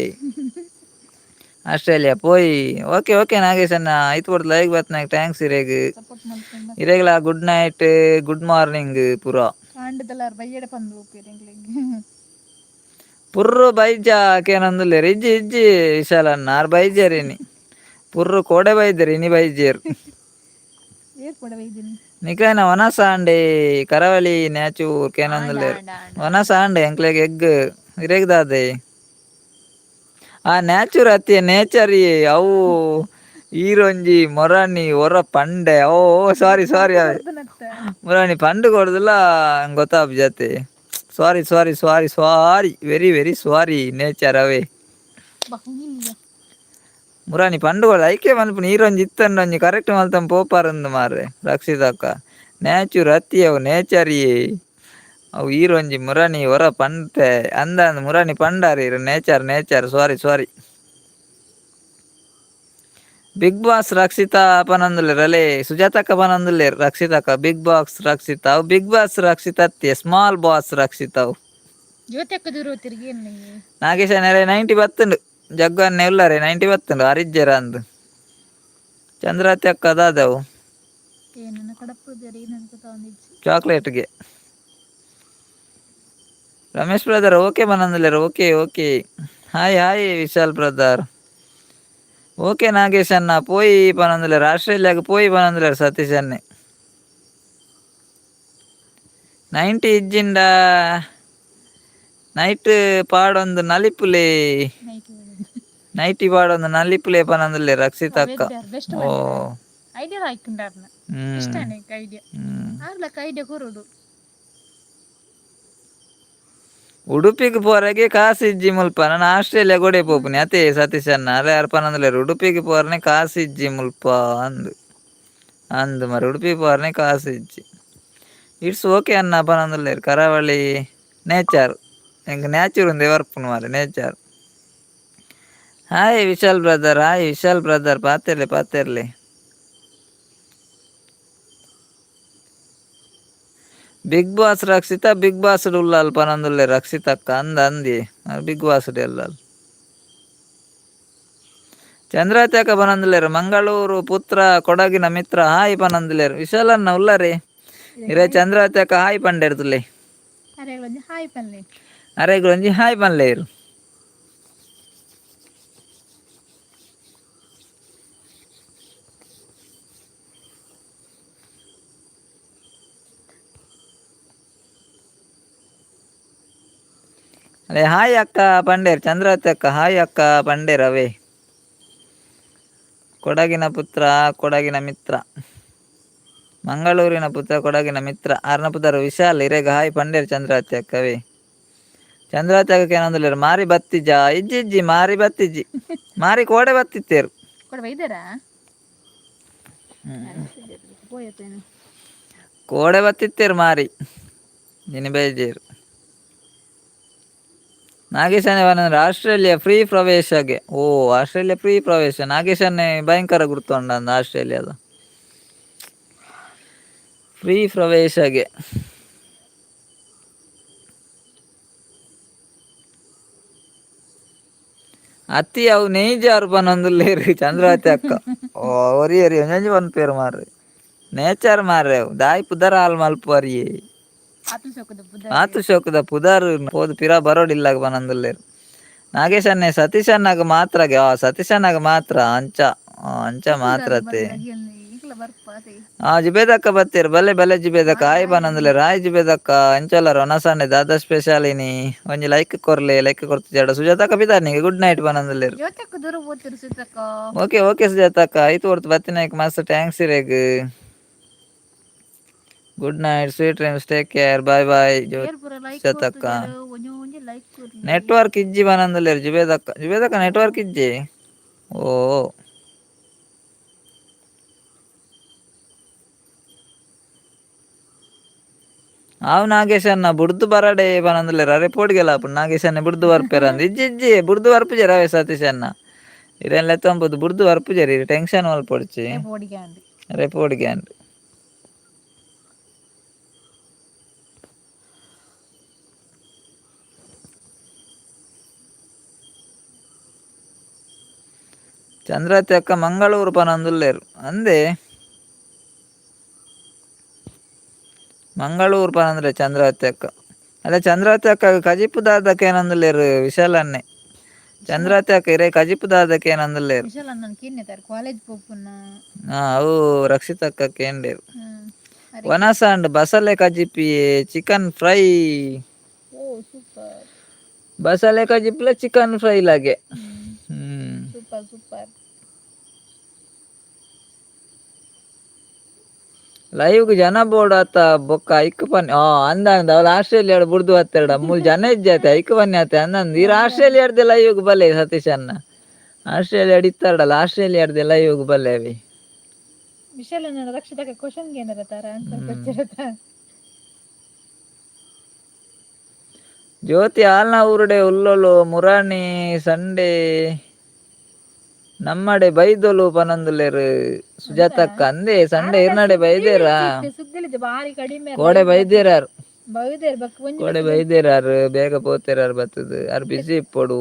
S2: ಆಸ್ಟ್ರೇಲಿಯಾ ಪೋಯಿ. ಓಕೆ ಓಕೆ ನಾಗೇಶ್ ಅಣ್ಣ, ಆಯ್ತು ಕೊಡ್ದು ಲೈಕ್ ಬತ್ನಾಗ thanks ಇರೆಗ್.
S1: ಸಪೋರ್ಟ್ ಮಲ್ಪುಂಡ.
S2: ಇರೆಗ್ಲ good night, good morning ಪೂರ.
S1: ಕಾಂಡದಲ್ಲಾರ್ ಬಯ್ಯಡ ಪಂದು ಪೋಪೆರ್ ಎಂಕ್ಲೆಗ್.
S2: ಪುರ್ರು ಬೈಜ ಕೇನೊಂದುಲ್ಲೆರ್. ಇಜ್ಜಿ ಇಜ್ಜಿ ವಿಶಾಲ ಅಣ್ಣ, ಆರ್ ಬೈಜೇರ್ ಇನಿ. ಪುರ್ರು ಕೋಡೆ ಬೈದೆರ್, ಇನಿ ಬೈಜೇರ್.
S1: ಏರ್ ಪಡ ಬೈದಿನಿ?
S2: ನಿಕ್ಲೆನ ವನಸ ಆಂಡೆ ಕರಾವಳಿ ನ್ಯಾಚೂರ್
S1: ಆಂಡ.
S2: ಕೇನೊಂದುಲ್ಲೆರ್.
S1: ಆಂಡ ಆಂಡ.
S2: ವನಸ ಆಂಡೆ ಎಂಕ್ಲೆಗ್ ಎಗ್. ಇರೆಗ್ ದಾದೆ? ಆ ನ್ಯಾಚೂರ್ ಅತ್ತಿ ನೇಚರ್. ಅವು ಈರೊಂಜಿ ಮೊರಾನಿ ಒರ ಪಂಡೆ. ಓ ಸಾರಿ ಸಾರಿ.
S1: ಕೊರ್ದನತ್ತ.
S2: ಮುರಾನಿ ಪಂಡು ಕೊಡುದಿಲ್ಲ, ಗೊತ್ತಾಪುಜತೆ. Sorry sorry sorry sorry, very very sorry nature ಅವೇ.
S1: ಬಹ್ಮಿಲ್ಲ.
S2: ಮುರಾನಿ ಪಂಡು ಕೊಡ್ದು ಐಕೆ ಮನ್ಪುನಿ. ಈರೊಂಜಿ ಇತ್ತಂಡ ಒಂಜಿ ಕರೆಕ್ಟ್ ಮಲ್ತಂ ಪೋಪಾರಂದು ಮಾರ್ರೆ. ರಕ್ಷಿತಕ್ಕ, ನ್ಯಾಚೂರ್ ಅತ್ತಿ ಅವು ನೇಚರಿಯೇ ಅವು. ಈರೊಂಜಿ ಮುರಾನಿ ಒರ ಪಂತೆ ಅಂದ ಮುರಾನಿ ಪಂಡಾರಿ ಇರು nature nature. Sorry sorry. Big boss Rakshita ಪನೊಂದುಲ್ಲೆರ್. ಅಲೆ ಸುಜಾತಕ್ಕ ಪನೊಂದುಲ್ಲೆರ್ ರಕ್ಷಿತಕ್ಕ ಬಿಗ್ ಬಾಸ್ ರಕ್ಷಿತಾ. ಅವು ಬಿಗ್ ಬಾಸ್ ರಕ್ಷಿತಾ ಅತ್ತಿ, ಸ್ಮಾಲ್ ಬಾಸ್ ರಕ್ಷಿತಾ ಅವು.
S1: ಜ್ಯೋತಿ ದೂರ ತಿರುಗಿ.
S2: ನಾಗೇಶ ನೆರೆ 90 ಬತ್ತುಂಡು. ಜಗ್ಗು ಅನ್ನೆ ಉಲ್ಲಾರೆ, 90 ಬತ್ತುಂಡು ಅರಿಜ್ಜೆರ ಅಂದು. ಚಂದ್ರಾತಿ ಅಕ್ಕ ದಾದವು?
S1: ಏನನ್ನ ಕಡಪುದರಿ ನನ್ಗೆ ತಗೊಂಡಿಜ್ಜಿ.
S2: ಚಾಕ್ಲೇಟ್ಗೆ. ರಮೇಶ್ ಬ್ರದರ್ ಓಕೆ ಪನೊಂದುಲ್ಲೆರ್. Okay okay. Hi hi Vishal brother. Okay Nagesh ಅಣ್ಣ ಪೋಯಿ ಪನೊಂದುಲ್ಲೆರ್. ಆಸ್ಟ್ರೇಲಿಯಾಗ್ ಪೋಯಿ ಪನೊಂದುಲ್ಲೆರ್ ಸತೀಶ್ ಅಣ್ಣೆ. 90 ಇಜ್ಜಿಂಡ ನೈಟ್ ಪಾಡೊಂದು ನಲಿಪುಲೆ.
S1: ನೈಟ್.
S2: ನೈಟಿ ಪಾಡೊಂದು ನಲಿಪುಲೆ ಪನೊಂದುಲ್ಲೆರ್ ರಕ್ಷಿತಾ ಅಕ್ಕ.
S1: ಬೆಸ್ಟ್.
S2: ಓ.
S1: ಐಡಿಯಾ ಹಾಕಿಂಡಾರ್ನ.
S2: ಹ್ಮ್.
S1: ಇಷ್ಟನೇ ಐಡಿಯಾ.
S2: ಹ್ಮ್.
S1: ಆರ್ಲಕ್ಕ ಐಡಿಯಾ ಕೊರಡು.
S2: ಉಡುಪಿಗೆ ಪೋರೆಗೆ ಕಾಸು ಇಜ್ಜಿ ಮುಲ್ಪ, ನಾನು ಆಸ್ಟ್ರೇಲಿಯಾ ಗೋಡೆ ಪೋಪುನಿ ಅತೇ. ಸತೀಶ್ ಅಣ್ಣ ಅರೆ ಅರ್ಪ ಪನೊಂದುಲ್ಲೆರ್ ಉಡುಪಿಗೆ ಪೋರ್ನೆ ಕಾಸು ಇಜ್ಜಿ ಮುಲ್ಪ ಅಂದ್ ಅಂದ್ ಮರ. ಉಡುಪಿ ಪೋರ್ನೆ ಕಾಸು ಇಜ್ಜಿ. It's okay ಅಣ್ಣ ಪನೊಂದುಲ್ಲೆರ್. ಕರಾವಳಿ ನೇಚರ್ ಎಂಕ್ ನ್ಯಾಚುರ್ ಉಂದೆ ಬರ್ಪುಂಡು ಮಾರ್ರೆ nature. Hi Vishal brother, hi Vishal brother. ಪಾತೆರ್ಲೆ ಪಾತೆರ್ಲೆ. Big boss Rakshita big boss Ullal ಪನೊಂದುಲ್ಲೆ ರಕ್ಷಿತಕ್ಕ. ಅಂದ ಅಂದಿ ಬಿಗ್ ಬಾಸ್ ಎಲ್ಲಾಲ್. ಚಂದ್ರಾತ್ಯಕ ಪನೊಂದುಲ್ಲೆರ್ ಮಂಗಳೂರು ಪುತ್ರ ಕೊಡಗಿನ ಮಿತ್ರ ಹಾಯ್ ಪನೊಂದುಲ್ಲೆರ್. ವಿಶಾಲನ್ನ ಉಲ್ಲರೆ ಇರೆ? ಚಂದ್ರಾತ್ಯಕ ಹಾಯ್ ಪಂಡೆರ್ತುಲೆ.
S1: ಅರೆ ಒಂಜಿ ಹಾಯ್ ಪನ್ಲೆ.
S2: ಅರೆಗ್ ಒಂಜಿ ಹಾಯ್ ಪನ್ಲೇರು. ಅರೆ ಹಾಯ್ ಅಕ್ಕ ಪಂಡೇರ್ ಚಂದ್ರಾವತಿ ಅಕ್ಕ. ಹಾಯ್ ಅಕ್ಕ ಪಂಡೇರ್ ಅವೇ. ಕೊಡಗಿನ ಪುತ್ರ ಕೊಡಗಿನ ಮಿತ್ರ, ಮಂಗಳೂರಿನ ಪುತ್ರ ಕೊಡಗಿನ ಮಿತ್ರ ಆರ್ನ ಪುದರ್ ವಿಶಾಲ್. ಇರೆಗ್ ಹಾಯ್ ಪಂಡೇರ್ ಚಂದ್ರಾವತಿ ಅಕ್ಕವೇ. ಚಂದ್ರಾವತಿ ಅಕ್ಕ ಏನಂದ್ರೆ ಮಾರಿ ಬತ್ತಿಜ? ಇಜ್ಜಿ ಇಜ್ಜಿ, ಮಾರಿ ಬತ್ತಿಜ್ಜಿ. ಮಾರಿ ಕೋಡೆ ಬತ್ತಿತ್ತೇರು.
S1: ಕೊಡ ಬೈದಾರಾ ಪೋಯತ್ತೇನು.
S2: ಕೋಡೆ ಬತ್ತಿತ್ತೇರು ಮಾರಿ, ಇನಿ ಬೈಜೇರು. ನಾಗೇಶನೇ ಪನಂದ್ರೆ ಆಸ್ಟ್ರೇಲಿಯಾ ಫ್ರೀ ಪ್ರವೇಶಗೆ. ಓ ಆಸ್ಟ್ರೇಲಿಯಾ ಫ್ರೀ ಪ್ರವೇಶ, ನಾಗೇಶನೇ ಭಯಂಕರ ಗುರ್ತುಂಡ ಆಸ್ಟ್ರೇಲಿಯಾದ ಫ್ರೀ ಪ್ರವೇಶಗೆ. ಅತಿ ಅವು ನೇಜಾರು ಪನೊಂದುಲ್ಲೇರು ಚಂದ್ರಾವತಿ ಅಕ್ಕ. ಓ ಒರಿ ಒರಿ ಒಂಜೊಂಜಿ ಪನ್ಪೇರು ಮಾರ್ರೆ, ನೇಚರ್ ಮಾರ್ರೆ, ಅವು ದಾಯಿ ಪುದರ್ ಹಾಲ್ ಮಲ್ಪುವರಿಯೇ.
S1: ಆತು ಶೋಕದ ಪುದರ್.
S2: ಆತು ಶೋಕುದ ಪುದರ್ ಪೋದು ಪಿರ ಬರೋಡಿಲ್ಲಾಗ ಪನೊಂದುಲ್ಲೇರು. ನಾಗೇಶ್ ಅಣ್ಣೆ ಸತೀಶ್ ಅಣ್ಣಗ್ ಮಾತ್ರ, ಸತೀಶ್ ಅಣ್ಣಗ್ ಮಾತ್ರ ಅಂಚ ಅಂಚ ಮಾತ್ರತೆ.
S1: ಈಗ್ಲ ಬರ್ಪಾತೆ.
S2: ಆ ಜುಬೇದಕ್ಕ ಬತ್ತೀರ್, ಬಲೆ ಬಲೆ ಜುಬೇದಕ್ಕ, ಆಯ್ ಪನೊಂದುಲ್ಲೇರು. ಆಯ್ ಜುಬೇದಕ್ಕ, ಅಂಚೊಲ್ಲರ್ ಒನಸಣ್ಣೆ ದಾದಾ ಸ್ಪೆಷಲ್ ಇನಿ, ಒಂಜಿ ಲೈಕ್ ಕೊರ್ಲೆ, ಲೈಕ್ ಕೊರ್ತು ಸುಜಾತಕ್ಕ ಪಿದಾರ್ನಿಗೆ ಗುಡ್ ನೈಟ್ ಪನೊಂದುಲ್ಲೇರು.
S1: ಜ್ಯೋತಕ್ಕ ದೂರ ಪೋತಿರು ಸುಜಾತಕ್ಕ.
S2: ಓಕೆ ಓಕೆ ಸುಜಾತಕ್ಕ, ಐತು ಹೊರ್ತು ಬತ್ತಿನಾಯ್ಕ ಮಸ್ತ್ thanks ಇರೆಗ್. Good night, sweet dreams, take care, bye bye.
S1: ಏರ್ ಪೂರ ಲೈಕ್
S2: ಸುಜಾತಕ್ಕ.
S1: ಕೊರ್ತುಜಾರು, ಒಂಜಿ ಒಂಜಿ ಲೈಕ್ ಕೊರ್ಲೆ.
S2: ನೆಟ್ವರ್ಕ್ ಇಜ್ಜಿ ಪನೊಂದುಲ್ಲೇರು ಜುಬೇದಕ್ಕ. ಜುಬೇದಕ್ಕ ನೆಟ್ವರ್ಕ್ ಇಜ್ಜಿ. ಓ ಆವು ನಾಗೇಶ್ ಅಣ್ಣ ಬುಡ್ದು ಬರಡೆ ಪನೊಂದುಲ್ಲೇರು. ಅರೆ ಪೋಡಿಗೆಲ ಆಪುಂಡು ನಾಗೇಶ್ ಅಣ್ಣ ಬುಡ್ದು ಬರ್ಪೆರಂದ್. ಇಜ್ಜಿ ಇಜ್ಜಿ ಬುಡ್ದು ಬರ್ಪುಜೆರ್ ಅವೇ ಸತೀಶ್ ಅಣ್ಣ, ಇರೆನ್ ಲೆತ್ತೊಂಬುದು ಬುಡ್ದು ಬರ್ಪುಜೆರ್, ಇರ್ ಟೆನ್ಷನ್ ಮಲ್ಪೊಡ್ಚಿ.
S1: ಪೋಡಿಗೆ ಅಂದ್.
S2: ಅರೆ ಪೋಡಿಗೆ ಅಂದ್. ಚಂದ್ರಾವತಿ ಅಕ್ಕ ಮಂಗಳೂರು ಪನೊಂದುಲ್ಲೇರು ಅಂದೆ, ಮಂಗಳೂರು ಪನಂದ್ರೆ ಚಂದ್ರಾವತಿ ಅಕ್ಕ. ಅಲ್ಲ ಚಂದ್ರಾವತಿ ಅಕ್ಕ ಕಜಿಪು ದಾದಕ್ಕೆ ಏನೊಂದುಲ್ಲೇರು ವಿಶಾಲ್ ಅನ್ನೆ. ಚಂದ್ರಾವತಿ ಅಕ್ಕ ಇರೇ ಕಜಿಪು ದಾದಕ್ಕೆ ಏನೊಂದುಲ್ಲೇರು.
S1: ವಿಶಾಲ್ ಅಣ್ಣನ್ ಕೇನ್ನೆತಾರ್ ಕಾಲೇಜ್ ಪೋಪುನ.
S2: ಅವು ರಕ್ಷಿತ್ ಅಕ್ಕ ಕೇಂಡೇರು.
S1: ಅರೆ.
S2: ವನಸಾಂಡ್ ಬಸಲೆ ಕಜಿಪಿ, chicken fry.
S1: ಓ ಸೂಪರ್.
S2: ಬಸಲೆ ಕಜಿಪ್ಲ ಚಿಕನ್ ಫ್ರೈ ಲಾಗೆ.
S1: Super super.
S2: ಲೈವ್ಗ್ ಜನ ಬೋರ್ಡ್ ಆತ ಬೊಕ್ಕ ಐಕ್ ಪನ್ನಿ. ಆ ಅಂದ ಅಂದ ಅವಳು ಆಸ್ಟ್ರೇಲಿಯಾ ಬುಡ್ದು ಬತ್ತೆರಡ ಮೂಲು ಜನ ಇಜ್ಜಾತೆ ಐಕ್ ಬನ್ನಿ ಆತೆ ಅಂದಂದು. ಈರ್ ಆಸ್ಟ್ರೇಲಿಯಾಡ್ದೆ ಲೈವ್ಗ್ ಬಲ್ಲೆ ಸತೀಶ್ ಅಣ್ಣ, ಆಸ್ಟ್ರೇಲಿಯಾ ಇತ್ತಾರಡಲ್ಲ, ಆಸ್ಟ್ರೇಲಿಯಾಡ್ದೆ ಲೈವ್ಗ್ ಬಲ್ಲೆ ಅವಿ.
S1: ವಿಶಾಲ್ ಅಣ್ಣನ ರಕ್ಷಿತಕ್ಕ ಕ್ವಶನ್ ಏನಾರ ತಾರ ಆನ್ಸರ್ ಕೊಡ್ತಿರತ್ತ.
S2: ಜ್ಯೋತಿ ಆಲ್ನ ಊರುಡೆ ಉಲ್ಲೊಲು ಮುರಾಣಿ ಸಂಡೆ ನಮ್ಮಡೆ ಬೈದೊಲು ಪನೊಂದುಲ್ಲೇರು ಸುಜಾತಕ್ಕ. ಅಂದೆ ಸಂಡೆ ಇರ್ನಡೆ ಬೈದೇರಾ?
S1: ಸುದ್ದಿಲಿದ್ದೆ ಬಾರಿ ಕಡಿಮೆ.
S2: ಕೋಡೆ ಬೈದೇರಾರು.
S1: ಬೈದೇರ್ ಬಕ್ ಒಂಜಿ.
S2: ಕೋಡೆ ಬೈದೇರಾರು, ಬೇಗ ಪೋತೇರಾರು ಬತ್ತದು, ಆರ್ ಬಿಸಿ ಇಪ್ಪೊಡು.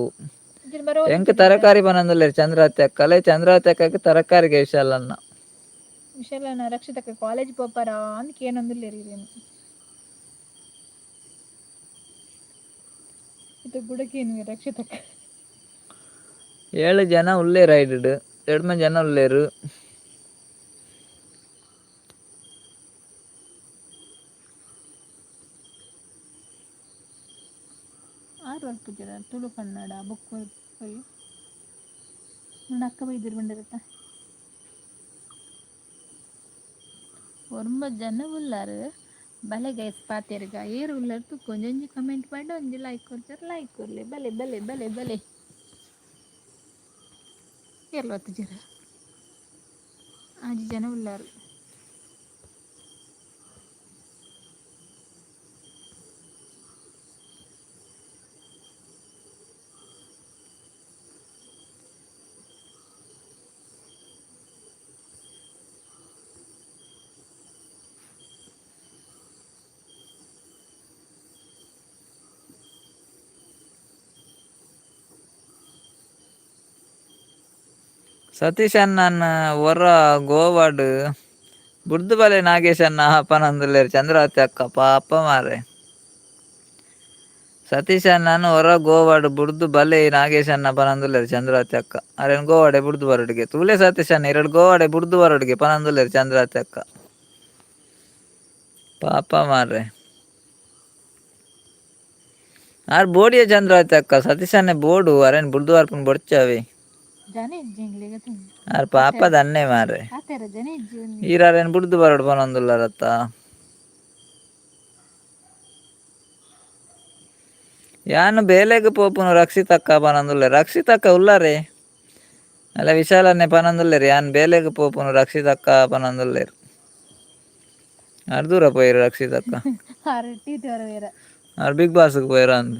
S1: ಬರೋ.
S2: ಎಂಕ್ ತರಕಾರಿ ಪನೊಂದುಲ್ಲೇರು ಚಂದ್ರಾವತಿ ಅಕ್ಕ. ಅಲ್ಲೇ ಚಂದ್ರಾವತಿ ಅಕ್ಕಕ್ಕೆ ತರಕಾರಿಗೆ ವಿಶಾಲ್ ಅಣ್ಣ.
S1: ವಿಶಾಲ್ ಅಣ್ಣ ರಕ್ಷಿತಕ್ಕ ಕಾಲೇಜ್ ಪೋಪರ ಅಂದ್ ಕೇನೊಂದುಲ್ಲೇರು ಇರೇನು. ಇದು ಗುಡಕೇನು ರಕ್ಷಿತಕ್ಕ.
S2: 7 ಜನ ಉಲ್ಲೇರು ಐಡಿಡ್, ಎಡ್ಮ ಜನ ಉಲ್ಲೇರು.
S1: ಆರು ಬರ್ಪುಜರ ತುಳು ಕನ್ನಡ ಬುಕ್ ಒರಿ ನನ್ನ ಅಕ್ಕ ಬೈದಿರು ಬಂದಿರತ್ತ. ಒರ್ಂಬ ಜನ ಉಲ್ಲಾರು, ಬಲೆ ಗೈಸ್ ಪಾತೆರ್ಗ. ಏರು ಉಲ್ಲರ್ ತುಕ್ಕ ಒಂಜೊಂಜಿ ಕಮೆಂಟ್ ಮಾಡಿ ಒಂಜಿ ಲೈಕ್ ಕೊರ್ಜರ್ ಲೈಕ್ ಕೊರ್ಲೆ. ಬಲೆ ಬಲೆ ಬಲೆ ಬಲೆ. ಏರ್ಲ ಜನ ಆಜಿ ಜನ ಉಲ್ಲಾರು.
S2: ಸತೀಶ್ ಅಣ್ಣನ್ ಒರ ಗೋವಾಡ್ ಬುಡ್ದು ಬಲೆ ನಾಗೇಶ್ ಅಣ್ಣ ಪನೊಂದುಲ್ಲೇರು ಚಂದ್ರಾವತಿ ಅಕ್ಕ. ಪಾಪ ಮಾರ್ರೆ. ಸತೀಶ್ ಅಣ್ಣನ್ ಒರ ಗೋವಾಡ್ ಬುಡ್ದು ಬಲೆ ನಾಗೇಶ್ ಅಣ್ಣ ಪನೊಂದುಲ್ಲೇರು ಚಂದ್ರಾವತಿ ಅಕ್ಕ. ಅರೆನ್ ಗೋವಾಡೆ ಬುಡ್ದು ಬರೊಡುಗೆ ತೂಲೆ ಸತೀಶ್ ಅಣ್ಣ, ಎರಡು ಗೋವಾಡೆ ಬುಡ್ದು ಬರೊಡುಗೆ ಪನೊಂದುಲ್ಲೇರು ಚಂದ್ರಾವತಿ ಅಕ್ಕ. ಪಾಪ ಮಾರ್ರೆ. ಆರ್ ಬೋಡಿಯ ಚಂದ್ರಾವತಿ ಅಕ್ಕ, ಸತೀಶ್ ಅಣ್ಣೆ ಬೋಡು, ಅರೆನ್ ಬುಡ್ದು ಬರ್ಪುನ್ ಬೊಡ್ಚಾವೆ.
S1: ಜನ ಇಜ್ಜಿ.
S2: ಆರ್ ಪಾಪ ದನ್ನೆ ಮಾರ್ರೆ.
S1: ಪಾತೆರ ಜನ ಇಜ್ಜಿ.
S2: ಈರಾರೇನು ಬುಡ್ದು ಬರೊಡು ಪನೊಂದುಲ್ಲರತ್ತ. ಯಾನ್ ಬೇಲೆಗ್ ಪೋಪುನು ರಕ್ಷಿತಕ್ಕ ಪನೊಂದುಲ್ಲೆ. ರಕ್ಷಿತಕ್ಕ ಉಲ್ಲಾರೆ ಅಲ್ಲ ವಿಶಾಲನ್ನೇ ಪನೊಂದುಲ್ಲೆರ್, ಯಾನ್ ಬೇಲೆಗ್ ಪೋಪುನು ರಕ್ಷಿತಕ್ಕ ಪನೊಂದುಲ್ಲೆರ್. ಆರ್ ದೂರ ಪೋಯೆರ್ ರಕ್ಷಿತಕ್ಕ.
S1: ಆರ್ ಟೀ ಬೇರೆ.
S2: ಆರ್ ಬಿಗ್ ಬಾಸ್ಗೆ ಪೋಯೆರ್ ಅಂದ್.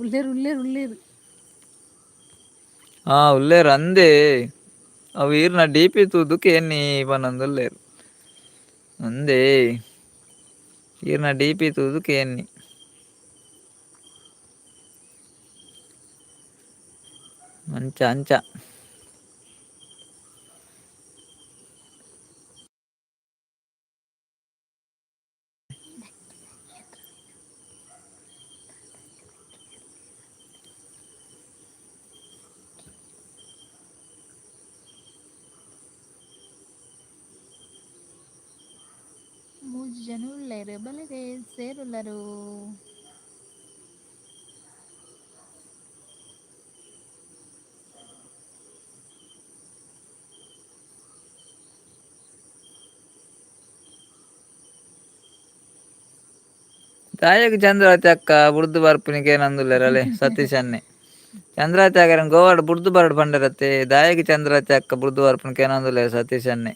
S1: ಉಲ್ಲೇರು ಉಲ್ಲೇರು ಉಲ್ಲೇರು.
S2: ಆ ಉಲ್ಲೇರು ಅಂದೇ. ಅವು ಈರ್ನ ಡಿ ಪಿ ತೂದುಕ್ಕೆ ಎನ್ನಿ ಪನೊಂದುಲ್ಲೇರು ಅಂದೇ. ಈರ್ನ ಡಿ ಪಿ ತೂದುಕ್ಕೆ ಎನ್ನಿ. ಅಂಚ ಅಂಚ.
S1: ಮೂಜಿ ಜನ ಉಲ್ಲೇರು ಬಲರೆ ಸೇರುಲ್ಲರು.
S2: ದಾಯೆಗ್ ಚಂದ್ರಾವತಿ ಅಕ್ಕ ಬುಡ್ದು ಬರ್ಪುನಿಗೆ ನಂದುಲ್ಲೇರಲೆ ಸತೀಶ್ ಅನ್ನೆ. ಚಂದ್ರಾವತಿ ಅಗರನ್ ಗೋವಾಡ್ ಬುಡ್ದು ಬರಡ್ ಪಂಡರತ್ತೆ. ದಾಯೆಗ್ ಚಂದ್ರಾವತಿ ಅಕ್ಕ ಬುಡ್ದು ಬರ್ಪುನಿಗೆ ನಂದುಲ್ಲೇರ್ ಸತೀಶ್ ಅನ್ನೆ.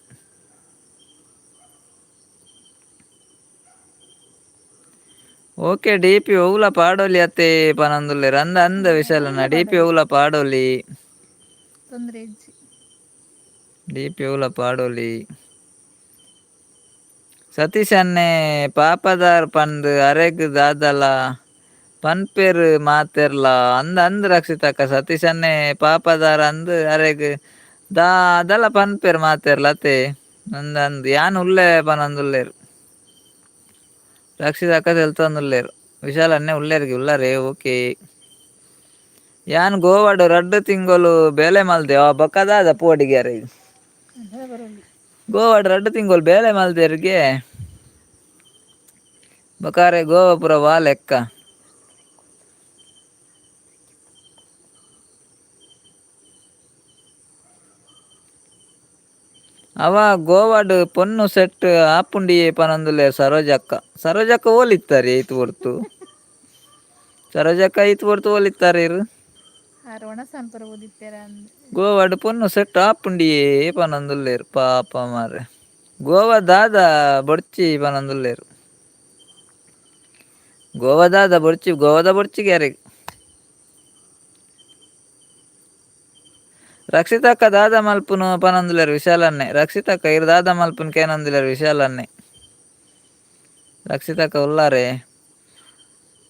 S2: ಓಕೆ ಡಿ ಪಿ ಒವ್ಲ ಪಾಡೊಲಿ ಅತ್ತೆ ಪನೊಂದುಲ್ಲೆರ್ ಅಂದ ಅಂದ ವಿಶಾಲಣ್ಣ
S1: ಒವ್ಲ
S2: ಡಿ ಪಿ
S1: ಪಾಡೊಲಿ.
S2: ಒವ್ಲ ಪಾಡೊಲಿ.
S1: ತೊಂದರೆ ಇಜ್ಜಿ.
S2: ಡಿ ಪಿ ಒವ್ಲ ಪಾಡೊಲಿ. ಸತೀಶ್ ಅನ್ನೆ ಪಾಪದಾರ್ ಪಂದ್ ಅರೆಗ್ ದಾದಲ ಪನ್ಪೆರ್ ಮಾತೆರ್ಲ. ಅಂದ ಅಂದ್ ರಕ್ಷಿತಕ್ಕ ಸತೀಶ್ ಅನ್ನೆ ಪಾಪದಾರ್ ಅಂದ್ ಅರೆಗ್ ದಾದಲ ಪನ್ಪೆರ್ ಮಾತೆರ್ಲ ಅತೆ. ಅಂದ್ ಅಂದ್ ಯಾನ್ ಉಲ್ಲೆ ಪನೊಂದುಲ್ಲೆರ್. ರಕ್ಷಿತಕ್ಕ ತೆಲ್ತೊಂದುಲ್ಲೆರ್. ವಿಶಾಲ್ ಅನ್ನೆ ಉಲ್ಲೆರ್ಗೆ ಉಲ್ಲರೆ ಓಕೆ. ಯಾನ್ ಗೋವಾಡ್ ರಡ್ಡ್ ತಿಂಗೊಲು ಬೇಲೆ ಮಲ್ದೆ ಬೊಕ್ಕ ದಾದ ಪೋಡಿಗೆ ಅರೆಗ್.
S1: ಅಂಚನೆ ಬರೊಲಿ.
S2: ಗೋವಾಡ್ ರಡ್ಡ್ ತಿಂಗೊಲು ಬೇಲೆ ಮಲ್ದೆರ್ಗೆ. ಬೊಕ ಅರೆಗ್ ಗೋವಾ ಪೂರ ವಾ ಲೆಕ್ಕ. ಅವ ಗೋವಾಡ್ ಪೊನ್ನು ಸೆಟ್ ಆಪುಂಡಿಯೇ ಪನೊಂದುಲ್ಲೆರ್ ಸರೋಜಕ್ಕ. ಸರೋಜಕ್ಕ ಓಲಿತ್ತಾರೆ ಈತ್ ಪೊರ್ತು. ಸರೋಜಕ್ಕ ಈತ್ ಪೊರ್ತು ಓಲಿತ್ತಾರೆ ಇರ್.
S1: ಆರ್ ಒಣಸ್ ಪೂರ ಓದಿತ್ತೆರ ಅಂದ್.
S2: ಗೋವಾಡ್ ಪೊನ್ನು ಸೆಟ್ ಆಪುಂಡಿಯೇ ಪನೊಂದುಲ್ಲೆರ್ ಪಾಪ ಮಾರ್ರೆ. ಗೋವಾ ದಾದ ಬೊಡ್ಚಿ ಪನೊಂದುಲ್ಲೆರ್. ಗೋವಾ ದಾದ ಬೊಡ್ಚಿ ಗೋವಾದ ಬೊಡ್ಚಿಗೆ ಅರೆಗ್. ರಕ್ಷಿತಕ್ಕ ದಾದ ಮಲ್ಪುನು ಪನೊಂದುಲ್ಲೆರ್ ವಿಶಾಲನ್ನೆ. ರಕ್ಷಿತಕ್ಕ ಇರ್ ದಾದ ಮಲ್ಪುನು ಕೇನೊಂದುಲ್ಲೆರ್ ವಿಶಾಲನ್ನೆ. ರಕ್ಷಿತಕ್ಕ ಉಲ್ಲಾರೆ.